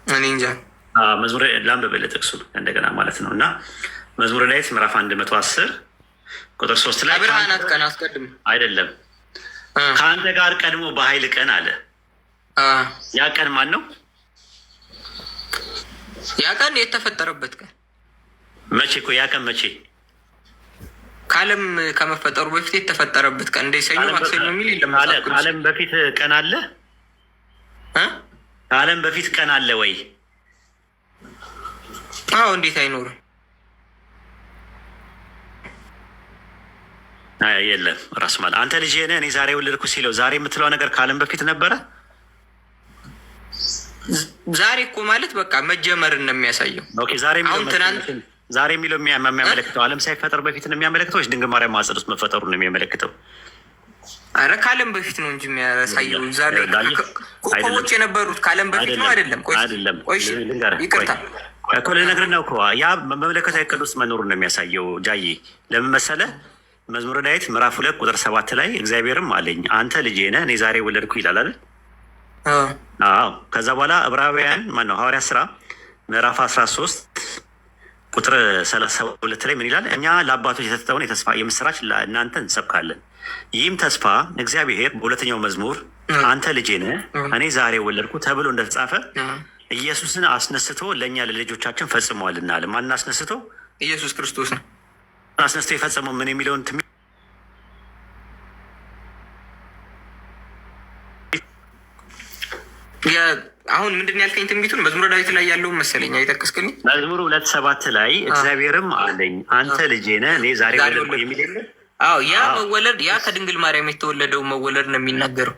እኔ እንጃ። መዝሙረ ላንብብልህ ጥቅሱን እንደገና ማለት ነው። እና መዝሙረ ዳዊት ምዕራፍ 110 ቁጥር 3 ላይ ከብርሃናት ቀን አስቀድሞ አይደለም፣ ከአንተ ጋር ቀድሞ በኃይል ቀን አለ። ያ ቀን ማን ነው? ያ ቀን የተፈጠረበት ቀን። መቼ እኮ ያ ቀን መቼ? ከዓለም ከመፈጠሩ በፊት የተፈጠረበት ቀን። እንደ ሰኞ ማክሰኞ የሚል የለም። ከዓለም በፊት ቀን አለ? ከዓለም በፊት ቀን አለ ወይ? አዎ፣ እንዴት አይኖርም? የለም። ራሱ ማለት አንተ ልጄ ነህ እኔ ዛሬ ወለድኩ ሲለው ዛሬ የምትለው ነገር ከዓለም በፊት ነበረ? ዛሬ እኮ ማለት በቃ መጀመርን ነው የሚያሳየው። ዛሬ የሚለው የሚያመለክተው ዓለም ሳይፈጠር በፊት ነው የሚያመለክተው ወይስ ድንግል ማርያም ማኅፀን ውስጥ መፈጠሩ ነው የሚያመለክተው? አረ ከዓለም በፊት ነው እንጂ የሚያሳየው። ዛሬ ኮከቦች የነበሩት ከዓለም በፊት ነው አይደለም? አይደለም። ይቅርታ እኮ ልነግርህ ነው እኮ ያ በመለኮታዊ ዕቅድ ውስጥ መኖሩን ነው የሚያሳየው። ጃዬ ለምን መሰለህ? መዝሙረ ዳዊት ምዕራፍ 2 ቁጥር 7 ላይ እግዚአብሔርም አለኝ አንተ ልጄ ነህ እኔ ዛሬ ወለድኩ ይላል አይደል? አዎ። ከዛ በኋላ ዕብራውያን ማነው ሐዋርያት ስራ ምዕራፍ 13 ቁጥር 32 ላይ ምን ይላል? እኛ ለአባቶች የተሰጠውን የተስፋ የምስራች ለእናንተ እንሰብካለን። ይህም ተስፋ እግዚአብሔር በሁለተኛው መዝሙር አንተ ልጄ ነህ እኔ ዛሬ ወለድኩ ተብሎ እንደተጻፈ ኢየሱስን አስነስቶ ለእኛ ለልጆቻችን ፈጽሟልና አለ። ማንን አስነስቶ? ኢየሱስ ክርስቶስ ነው አስነስቶ የፈጸመው። ምን የሚለውን አሁን ምንድን ያልከኝ? ትንቢቱን መዝሙረ ዳዊት ላይ ያለውን መሰለኝ አይጠቀስክልኝ። መዝሙር 2:7 ላይ እግዚአብሔርም አለኝ አንተ ልጄ ነህ እኔ ዛሬ ወለድኩ የሚል የለ? አዎ፣ ያ መወለድ ያ ከድንግል ማርያም የተወለደው መወለድ ነው የሚናገረው።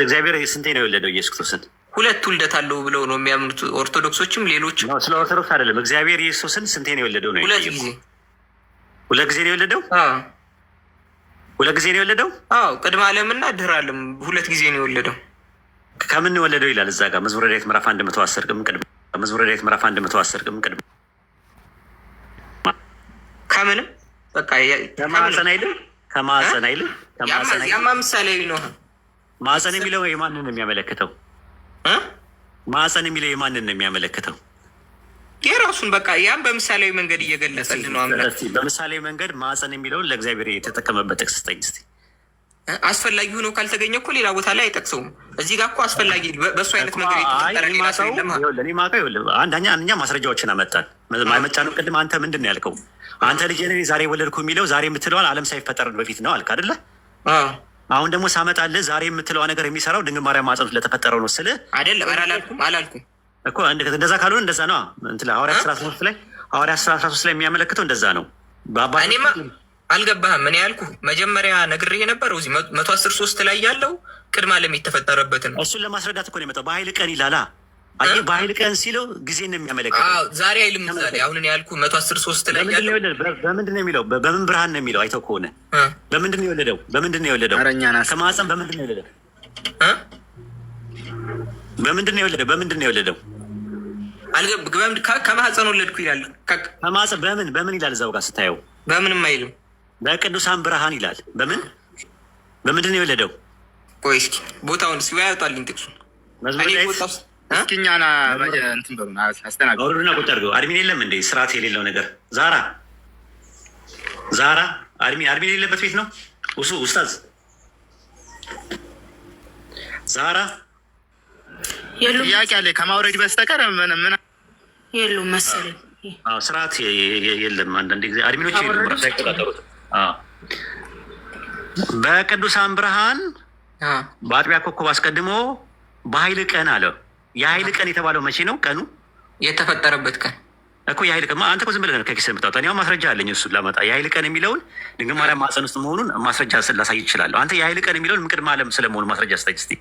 እግዚአብሔር ስንቴ ነው የወለደው ኢየሱስ ክርስቶስን? ሁለት ውልደት አለው ብለው ነው የሚያምኑት ኦርቶዶክሶችም ሌሎችም። ስለ ኦርቶዶክስ አይደለም። እግዚአብሔር ኢየሱስን ስንቴ ነው የወለደው ነው? ሁለት ጊዜ። ሁለት ጊዜ ነው የወለደው? ሁለት ጊዜ ነው የወለደው? አዎ፣ ቅድመ ዓለምና ድህረ ዓለም ሁለት ጊዜ ነው የወለደው። ከምን ወለደው ይላል እዛ ጋር መዝሙረ ዳዊት ምዕራፍ 110 ቅድም፣ መዝሙረ ዳዊት ምዕራፍ 110 ቅድም። ከምንም በቃ። ከማዕፀን አይልም? ከማዕፀን አይልም? ያማ ምሳሌያዊ ነው። ማዕፀን የሚለው የማንን ነው የሚያመለክተው? ማዕፀን የሚለው የማንን ነው የሚያመለክተው? የራሱን በቃ ያም በምሳሌያዊ መንገድ እየገለጸልን ነው አምላክ። በምሳሌያዊ መንገድ ማዕፀን የሚለውን ለእግዚአብሔር የተጠቀመበት ጥቅስ ስጠኝ እስኪ። አስፈላጊ ሆኖ ካልተገኘ እኮ ሌላ ቦታ ላይ አይጠቅሰውም። እዚህ ጋር እኮ አስፈላጊ በእሱ አይነት መንገድ የተፈጠረ ሌላ ሰው የለም። አንደኛ ማስረጃዎችን አመጣን። ማይመጫ ነው። ቅድም አንተ ምንድን ነው ያልከው? አንተ ልጄ ነህ ዛሬ ወለድኩ የሚለው ዛሬ የምትለዋል ዓለም ሳይፈጠር በፊት ነው አልክ አይደለ? አሁን ደግሞ ሳመጣልህ ዛሬ የምትለዋ ነገር የሚሰራው ድንግል ማርያም ማኅፀን ውስጥ ለተፈጠረው ነው ስልህ አይደለም። ኧረ አላልኩም አላልኩም እኮ። እንደዛ ካልሆነ እንደዛ ነው። እንትን ሐዋርያት ሥራ 13 ላይ፣ ሐዋርያት ሥራ 13 ላይ የሚያመለክተው እንደዛ ነው። እኔማ አልገባህም። እኔ ያልኩህ መጀመሪያ ነግሬህ የነበረው እዚህ 113 ላይ ያለው ቅድመ ዓለም የተፈጠረበትን ነው። እሱን ለማስረዳት እኮ ነው የመጣው። በኃይል ቀን ይላላ። አየህ፣ በኃይል ቀን ሲለው ጊዜ ነው የሚያመለክተው። ዛሬ አይልም። ዛሬ አሁን እኔ ያልኩህ 113 ላይ ያለው በምንድን ነው የሚለው? በምን ብርሃን ነው የሚለው? አይተው ከሆነ በምንድን ነው የወለደው? በምንድን ነው የወለደው? ከማኅፀን በምንድን ነው የወለደው? በምንድን ነው የወለደው? በምንድን ነው የወለደው? ከማኅፀን ወለድኩ ይላል። ከማኅፀን በምን በምን ይላል? እዛው ጋር ስታየው በምንም አይልም። በቅዱሳን ብርሃን ይላል። በምን በምንድን ነው የወለደው? ቆይ እስኪ ቦታውን እስኪ ያወጣልኝ ጥቅሱን። አውርዱና ቁጭ አድርገው። admin የለም እንዴ? ስርዓት የሌለው ነገር። ዛራ ዛራ admin admin የሌለበት ቤት ነው። ውሱ ኡስታዝ ዛራ ጥያቄ አለ ከማውረድ በስተቀር ምን የሉም መሰለኝ። ስርዓት የለም። አንዳንድ ጊዜ admin ኦች የሉም፣ ራሱ አይቆጣጠሩትም። በቅዱሳን ብርሃን በአጥቢያ ኮከብ አስቀድሞ በኃይል ቀን አለው። የኃይል ቀን የተባለው መቼ ነው? ቀኑ የተፈጠረበት ቀን እኮ የኃይል ቀን። አንተ እኮ ዝም ብለህ ነው ከኪስህ የምታወጣው። እኔ አሁን ማስረጃ አለኝ እሱን ላመጣ። የኃይል ቀን የሚለውን ድንግል ማርያም ማኅፀን ውስጥ መሆኑን ማስረጃ ላሳይ እችላለሁ። አንተ የኃይል ቀን የሚለውን ቅድመ ዓለም ስለመሆኑ ማስረጃ ስጠኝ እስኪ።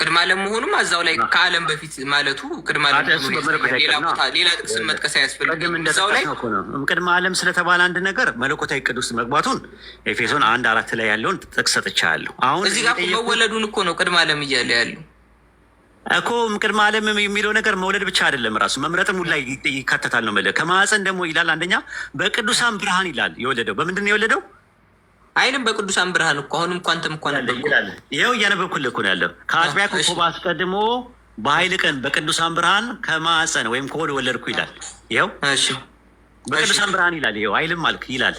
ቅድመ ዓለም መሆኑም እዛው ላይ ከዓለም በፊት ማለቱ ቅድመ ዓለም ሌላ ጥቅስ መጥቀስ አያስፈልግም። እዛው ላይ ቅድመ ዓለም ስለተባለ አንድ ነገር መለኮታዊ ዕቅድ ውስጥ መግባቱን ኤፌሶን 1:4 ላይ ያለውን ጥቅስ ሰጥቻለሁ። አሁን እዚህ ጋር መወለዱን እኮ ነው ቅድመ ዓለም እያለ ያለው እኮ። ቅድመ ዓለም የሚለው ነገር መውለድ ብቻ አይደለም፣ ራሱ መምረጥም ሁላ ይካተታል ነው የምልህ። ከማኅፀን ደግሞ ይላል አንደኛ በቅዱሳን ብርሃን ይላል። የወለደው በምንድን ነው የወለደው? አይልም በቅዱሳን ብርሃን እኮ። አሁንም እኮ አንተም እኮ ይኸው እያነበብኩልህ እኮ ነው ያለው። ከአጥቢያ ኮከብ አስቀድሞ በኃይል ቀን በቅዱሳን ብርሃን ከማዕፀን ወይም ከሆድ ወለድኩ ይላል። ይኸው በቅዱሳን ብርሃን ይላል። ይኸው አይልም አልክ ይላል።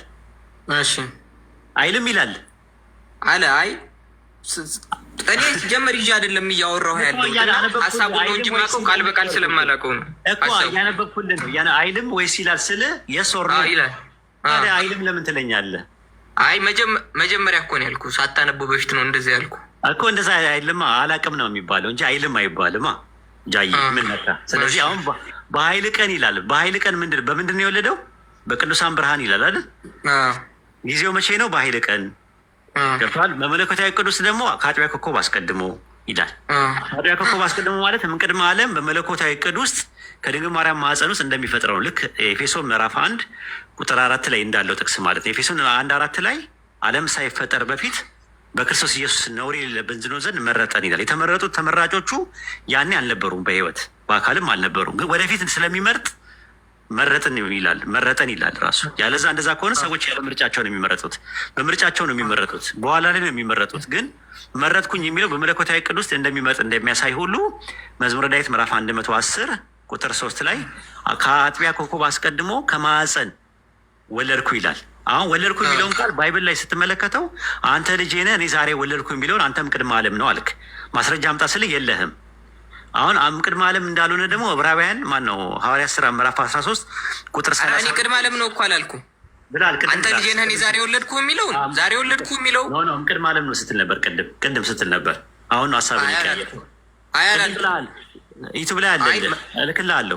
አይልም ይላል አለ። አይ እኔ ጀመር ይዤ አይደለም እያወራሁ ያለው ሀሳቡን ነው እንጂ የማውቀው ቃል በቃል ስለማላውቀው ነው እኮ እያነበብኩልህ ነው። አይልም ወይስ ይላል ስልህ yes or no ይላል። ታዲያ አይልም ለምን ትለኛለህ? አይ መጀመሪያ እኮ ነው ያልኩህ፣ ሳታነበው በፊት ነው እንደዚያ ያልኩህ እኮ። እንደዛ አይልማ፣ አላቅም ነው የሚባለው እንጂ አይልም አይባልማ። ጃይ ምን መጣ? ስለዚህ አሁን በኃይል ቀን ይላል። በኃይል ቀን ምንድን በምንድን ነው የወለደው? በቅዱሳን ብርሃን ይላል አይደል? ጊዜው መቼ ነው? በኃይል ቀን ገብቷል። በመለኮታዊ ቅዱስ ደግሞ ከአጥቢያ ኮከብ አስቀድሞ ይላል። ከአጥቢያ ኮከብ አስቀድሞ ማለት እምቅድመ ዓለም በመለኮታዊ ዕቅድ ውስጥ ከድንግል ማርያም ማኅፀን ውስጥ እንደሚፈጥረው ልክ ኤፌሶን ምዕራፍ 1 ቁጥር 4 ላይ እንዳለው ጥቅስ ማለት ነው። ኤፌሶን 1:4 ላይ ዓለም ሳይፈጠር በፊት በክርስቶስ ኢየሱስ ነውር የሌለብን እንሆን ዘንድ መረጠን ይላል። የተመረጡት ተመራጮቹ ያኔ አልነበሩም፣ በሕይወት በአካልም አልነበሩም። ግን ወደፊት ስለሚመርጥ መረጥን ይላል፣ መረጠን ይላል ራሱ። ያለዛ እንደዛ ከሆነ ሰዎች ያለ ምርጫቸው ነው የሚመረጡት፣ በምርጫቸው ነው የሚመረጡት፣ በኋላ ላይ ነው የሚመረጡት። ግን መረጥኩኝ የሚለው በመለኮታዊ ዕቅድ ውስጥ እንደሚመርጥ እንደሚያሳይ ሁሉ መዝሙረ ዳዊት ምዕራፍ 110 ቁጥር 3 ላይ ከአጥቢያ ኮከብ አስቀድሞ ከማዕፀን ወለድኩ ይላል። አሁን ወለድኩ የሚለውን ቃል Bible ላይ ስትመለከተው አንተ ልጄ ነህ እኔ ዛሬ ወለድኩ የሚለውን አንተም ቅድመ ዓለም ነው አልክ። ማስረጃ አምጣ ስልህ የለህም። አሁን ቅድመ ዓለም እንዳልሆነ ደግሞ ዕብራውያን ማን ነው ሐዋርያት ስራ ምዕራፍ 13 ቁጥር እኔ ቅድመ ዓለም ነው እኮ አላልኩም። ብላል። አንተ ልጄ ነህ እኔ ዛሬ ወለድኩ የሚለው ዛሬ ወለድኩ የሚለው ቅድመ ዓለም ነው ስትል ነበር። ቅድም ቅድም ስትል ነበር። አሁን ነው ሀሳብ YouTube ላይ አለ፣ እልክልሃለሁ።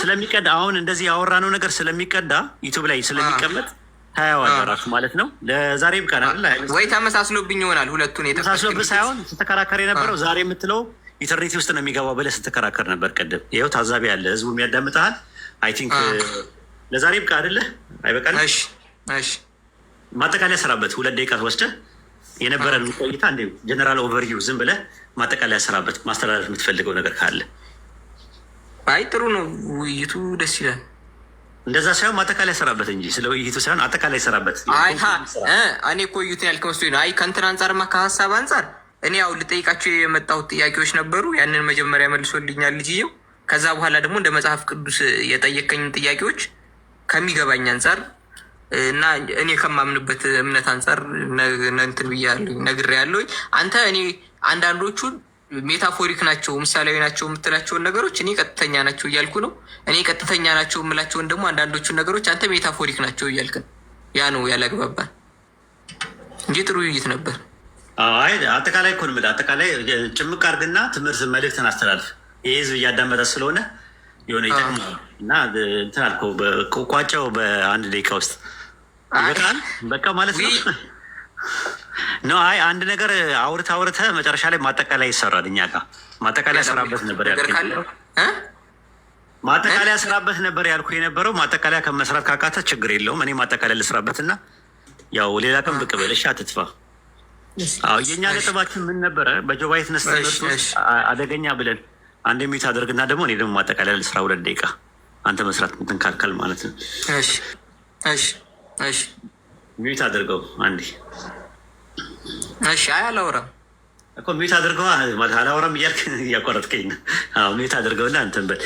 ስለሚቀዳ አሁን እንደዚህ ያወራነው ነገር ስለሚቀዳ YouTube ላይ ስለሚቀመጥ ታየዋለህ ራሱ ማለት ነው። ለዛሬ ይብቃናል ወይ ተመሳስሎብኝ ይሆናል ሁለቱን። ተመሳስሎብህ ሳይሆን ስትከራከር የነበረው ዛሬ የምትለው eternity ውስጥ ነው የሚገባው ብለህ ስትከራከር ነበር ቅድም። ይኸው ታዛቢ ያለ ህዝቡ የሚያዳምጠሃል። I think ለዛሬ ይብቃ አይደለ? አይበቃል? ማጠቃለያ ስራበት። 2 ደቂቃ ወስደህ የነበረን ቆይታ እንደ general overview ዝም ብለህ ማጠቃለያ ስራበት። ማስተላለፍ የምትፈልገው ነገር ካለ። አይ ጥሩ ነው ውይይቱ፣ ደስ ይላል። እንደዛ ሳይሆን ማጠቃለያ ስራበት እንጂ ስለ ውይይቱ ሳይሆን አጠቃላይ ስራበት። እኔ እኮ ውይይቱን ያልክ መስሎኝ ነው። አይ ከእንትን አንጻርማ ከሀሳብ አንጻር እኔ ያው ልጠይቃቸው የመጣሁት ጥያቄዎች ነበሩ። ያንን መጀመሪያ መልሶልኛል ልጅየው። ከዛ በኋላ ደግሞ እንደ መጽሐፍ ቅዱስ የጠየቀኝን ጥያቄዎች ከሚገባኝ አንጻር እና እኔ ከማምንበት እምነት አንጻር እንትን ብያለሁ፣ ነግሬያለሁኝ። አንተ እኔ አንዳንዶቹን metaphoric ናቸው ምሳሌያዊ ናቸው የምትላቸውን ነገሮች እኔ ቀጥተኛ ናቸው እያልኩ ነው። እኔ ቀጥተኛ ናቸው የምላቸውን ደግሞ አንዳንዶቹን ነገሮች አንተ metaphoric ናቸው እያልክ ነው። ያ ነው ያላግባባን እንጂ ጥሩ ውይይት ነበር። አይ አጠቃላይ እኮ ነው የምልህ። አጠቃላይ ጭምቅ አድርግና ትምህርት መልእክትን አስተላልፍ። ይህ ህዝብ እያዳመጠ ስለሆነ የሆነ ይጠቅማል እና እንትን አልከው ቋጫው በ1 ደቂቃ ውስጥ ይበቃል። በቃ ማለት ነው ነው። አይ አንድ ነገር አውርተህ አውርተህ መጨረሻ ላይ ማጠቃለያ ይሰራል። እኛ ጋር ማጠቃለያ ስራበት ነበር ያልኩህ። ማጠቃለያ ስራበት ነበር ያልኩህ የነበረው። ማጠቃለያ ከመስራት ካቃተ ችግር የለውም። እኔ ማጠቃለያ ልስራበትና ያው ሌላ ቀን ብቅ በል እሺ፣ አትጥፋ። አዎ የእኛ ነጥባችን ምን ነበረ? በ Jehovah Witness ትምህርት ውስጥ አደገኛ ብለን አንድ mute አድርግና ደግሞ እኔ ደግሞ ማጠቃለያ ልስራ 2 ደቂቃ አንተ መስራት እንትን ካልከል ማለት ነው። Mute አድርገው አንዴ። እሺ። አይ አላወራም። እኮ mute አድርገው ማለት አላወራም እያልክ እያቋረጥከኝ ነው። አዎ mute አድርገውና እንትን በል።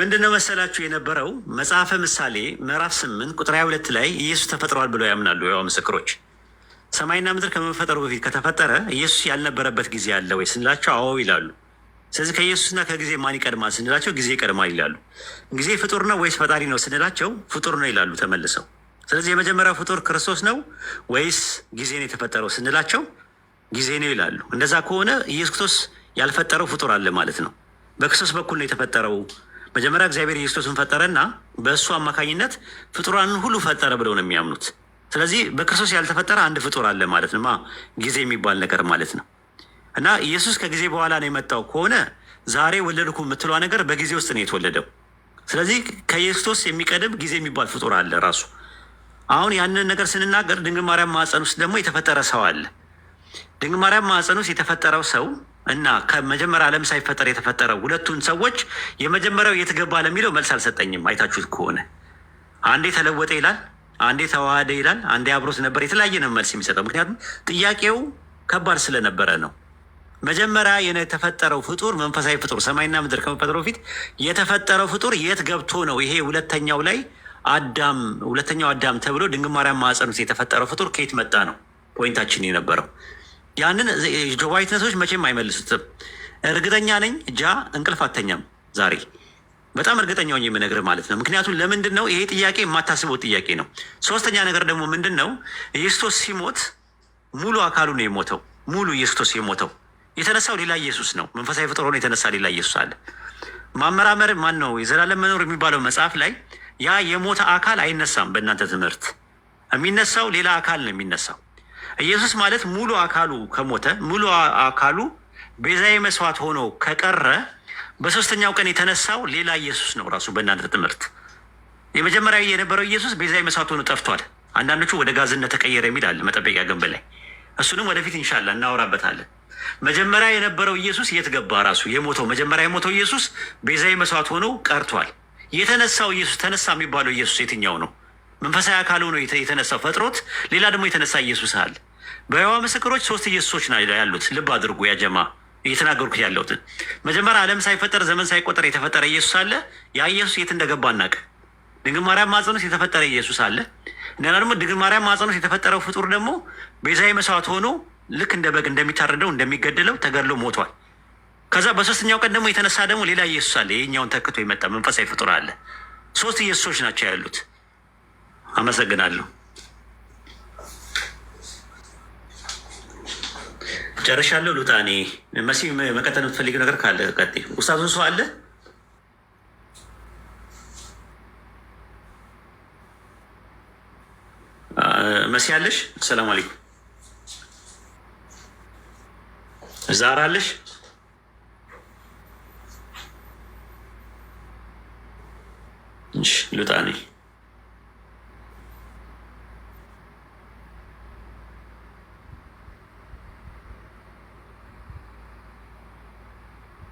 ምንድነው መሰላችሁ የነበረው መጽሐፈ ምሳሌ ምዕራፍ 8 ቁጥር 22 ላይ ኢየሱስ ተፈጥሯል ብለው ያምናሉ የይሖዋ ምስክሮች። ሰማይና ምድር ከመፈጠሩ በፊት ከተፈጠረ ኢየሱስ ያልነበረበት ጊዜ አለ ወይ ስንላቸው አዎ ይላሉ። ስለዚህ ከኢየሱስና ከጊዜ ማን ይቀድማል ስንላቸው ጊዜ ይቀድማል ይላሉ። ጊዜ ፍጡር ነው ወይስ ፈጣሪ ነው ስንላቸው ፍጡር ነው ይላሉ ተመልሰው። ስለዚህ የመጀመሪያው ፍጡር ክርስቶስ ነው ወይስ ጊዜ ነው የተፈጠረው ስንላቸው ጊዜ ነው ይላሉ። እንደዛ ከሆነ ኢየሱስ ክርስቶስ ያልፈጠረው ፍጡር አለ ማለት ነው። በክርስቶስ በኩል ነው የተፈጠረው። መጀመሪያ እግዚአብሔር ኢየሱስ ክርስቶስን ፈጠረና በእሱ አማካኝነት ፍጡራንን ሁሉ ፈጠረ ብለው ነው የሚያምኑት። ስለዚህ በክርስቶስ ያልተፈጠረ አንድ ፍጡር አለ ማለት ነው፣ ጊዜ የሚባል ነገር ማለት ነው። እና ኢየሱስ ከጊዜ በኋላ ነው የመጣው ከሆነ ዛሬ ወለድኩ የምትለዋ ነገር በጊዜ ውስጥ ነው የተወለደው። ስለዚህ ከኢየሱስ ክርስቶስ የሚቀድም ጊዜ የሚባል ፍጡር አለ ራሱ። አሁን ያንን ነገር ስንናገር ድንግል ማርያም ማኅፀን ውስጥ ደግሞ የተፈጠረ ሰው አለ። ድንግል ማርያም ማኅፀን ውስጥ የተፈጠረው ሰው እና ከመጀመሪያ ዓለም ሳይፈጠር የተፈጠረው ሁለቱን ሰዎች የመጀመሪያው የት ገባ ለሚለው መልስ አልሰጠኝም። አይታችሁት ከሆነ አንዴ ተለወጠ ይላል፣ አንዴ ተዋሃደ ይላል፣ አንዴ አብሮት ነበር። የተለያየ ነው መልስ የሚሰጠው። ምክንያቱም ጥያቄው ከባድ ስለነበረ ነው። መጀመሪያ የተፈጠረው ፍጡር መንፈሳዊ ፍጡር ሰማይና ምድር ከመፈጠሩ በፊት የተፈጠረው ፍጡር የት ገብቶ ነው? ይሄ ሁለተኛው ላይ አዳም፣ ሁለተኛው አዳም ተብሎ ድንግል ማርያም ማህፀን ውስጥ የተፈጠረው ፍጡር ከየት መጣ ነው point ኣችን የነበረው። ያንን Jehovah Witness ኦች መቼም አይመልሱትም። እርግጠኛ ነኝ ጃ እንቅልፍ አተኛም ዛሬ፣ በጣም እርግጠኛ ሆኜ የምነግርህ ማለት ነው። ምክንያቱም ለምንድን ነው፣ ይሄ ጥያቄ የማታስበው ጥያቄ ነው። ሶስተኛ ነገር ደግሞ ምንድን ነው፣ ኢየሱስ ሲሞት ሙሉ አካሉ ነው የሞተው። ሙሉ ኢየሱስ የሞተው፣ የተነሳው ሌላ ኢየሱስ ነው። መንፈሳዊ ፍጡር ሆኖ የተነሳ ሌላ ኢየሱስ አለ። ማመራመር ማን ነው የዘላለም መኖር የሚባለው መጽሐፍ ላይ ያ የሞተ አካል አይነሳም። በእናንተ ትምህርት የሚነሳው ሌላ አካል ነው የሚነሳው። ኢየሱስ ማለት ሙሉ አካሉ ከሞተ፣ ሙሉ አካሉ ቤዛዊ መስዋዕት ሆኖ ከቀረ፣ በሶስተኛው ቀን የተነሳው ሌላ ኢየሱስ ነው ራሱ። በእናንተ ትምህርት የመጀመሪያው የነበረው ኢየሱስ ቤዛዊ መስዋዕት ሆኖ ጠፍቷል። አንዳንዶቹ ወደ ጋዝነት ተቀየረ የሚል አለ መጠበቂያ ግንብ ላይ። እሱንም ወደፊት ኢንሻላ እናወራበታለን። መጀመሪያ የነበረው ኢየሱስ የት ገባ? ራሱ የሞተው፣ መጀመሪያ የሞተው ኢየሱስ ቤዛዊ መስዋዕት ሆኖ ቀርቷል። የተነሳው ኢየሱስ፣ ተነሳ የሚባለው ኢየሱስ የትኛው ነው? መንፈሳዊ አካል ሆኖ የተነሳው ፈጥሮት፣ ሌላ ደግሞ የተነሳ ኢየሱስ አለ። በይሖዋ ምስክሮች ሶስት ኢየሱሶች ናቸው ያሉት። ልብ አድርጉ ያጀማ፣ እየተናገርኩት ያለሁትን። መጀመሪያ ዓለም ሳይፈጠር ዘመን ሳይቆጠር የተፈጠረ ኢየሱስ አለ። ያ ኢየሱስ የት እንደገባ አናውቅም። ድንግል ማርያም ማህፀን ውስጥ የተፈጠረ ኢየሱስ አለ። እንደገና ደግሞ ድንግል ማርያም ማህፀን ውስጥ የተፈጠረው ፍጡር ደግሞ ቤዛዊ መስዋዕት ሆኖ ልክ እንደ በግ እንደሚታረደው፣ እንደሚገደለው ተገድሎ ሞቷል። ከዛ በሶስተኛው ቀን ደግሞ የተነሳ ደግሞ ሌላ ኢየሱስ አለ። ይሄኛውን ተክቶ የመጣ መንፈሳዊ ፍጡር አለ። ሶስት ኢየሱሶች ናቸው ያሉት። አመሰግናለሁ። ጨርሻለሁ። ልውጣ እኔ። መሲ፣ መቀጠል የምትፈልጊው ነገር ካለ ቀጥይ። ኡስታዝ ሰው አለ? መሲ አለሽ? ሰላም አለይኩም። ዛራ አለሽ? እሺ፣ ልውጣ እኔ።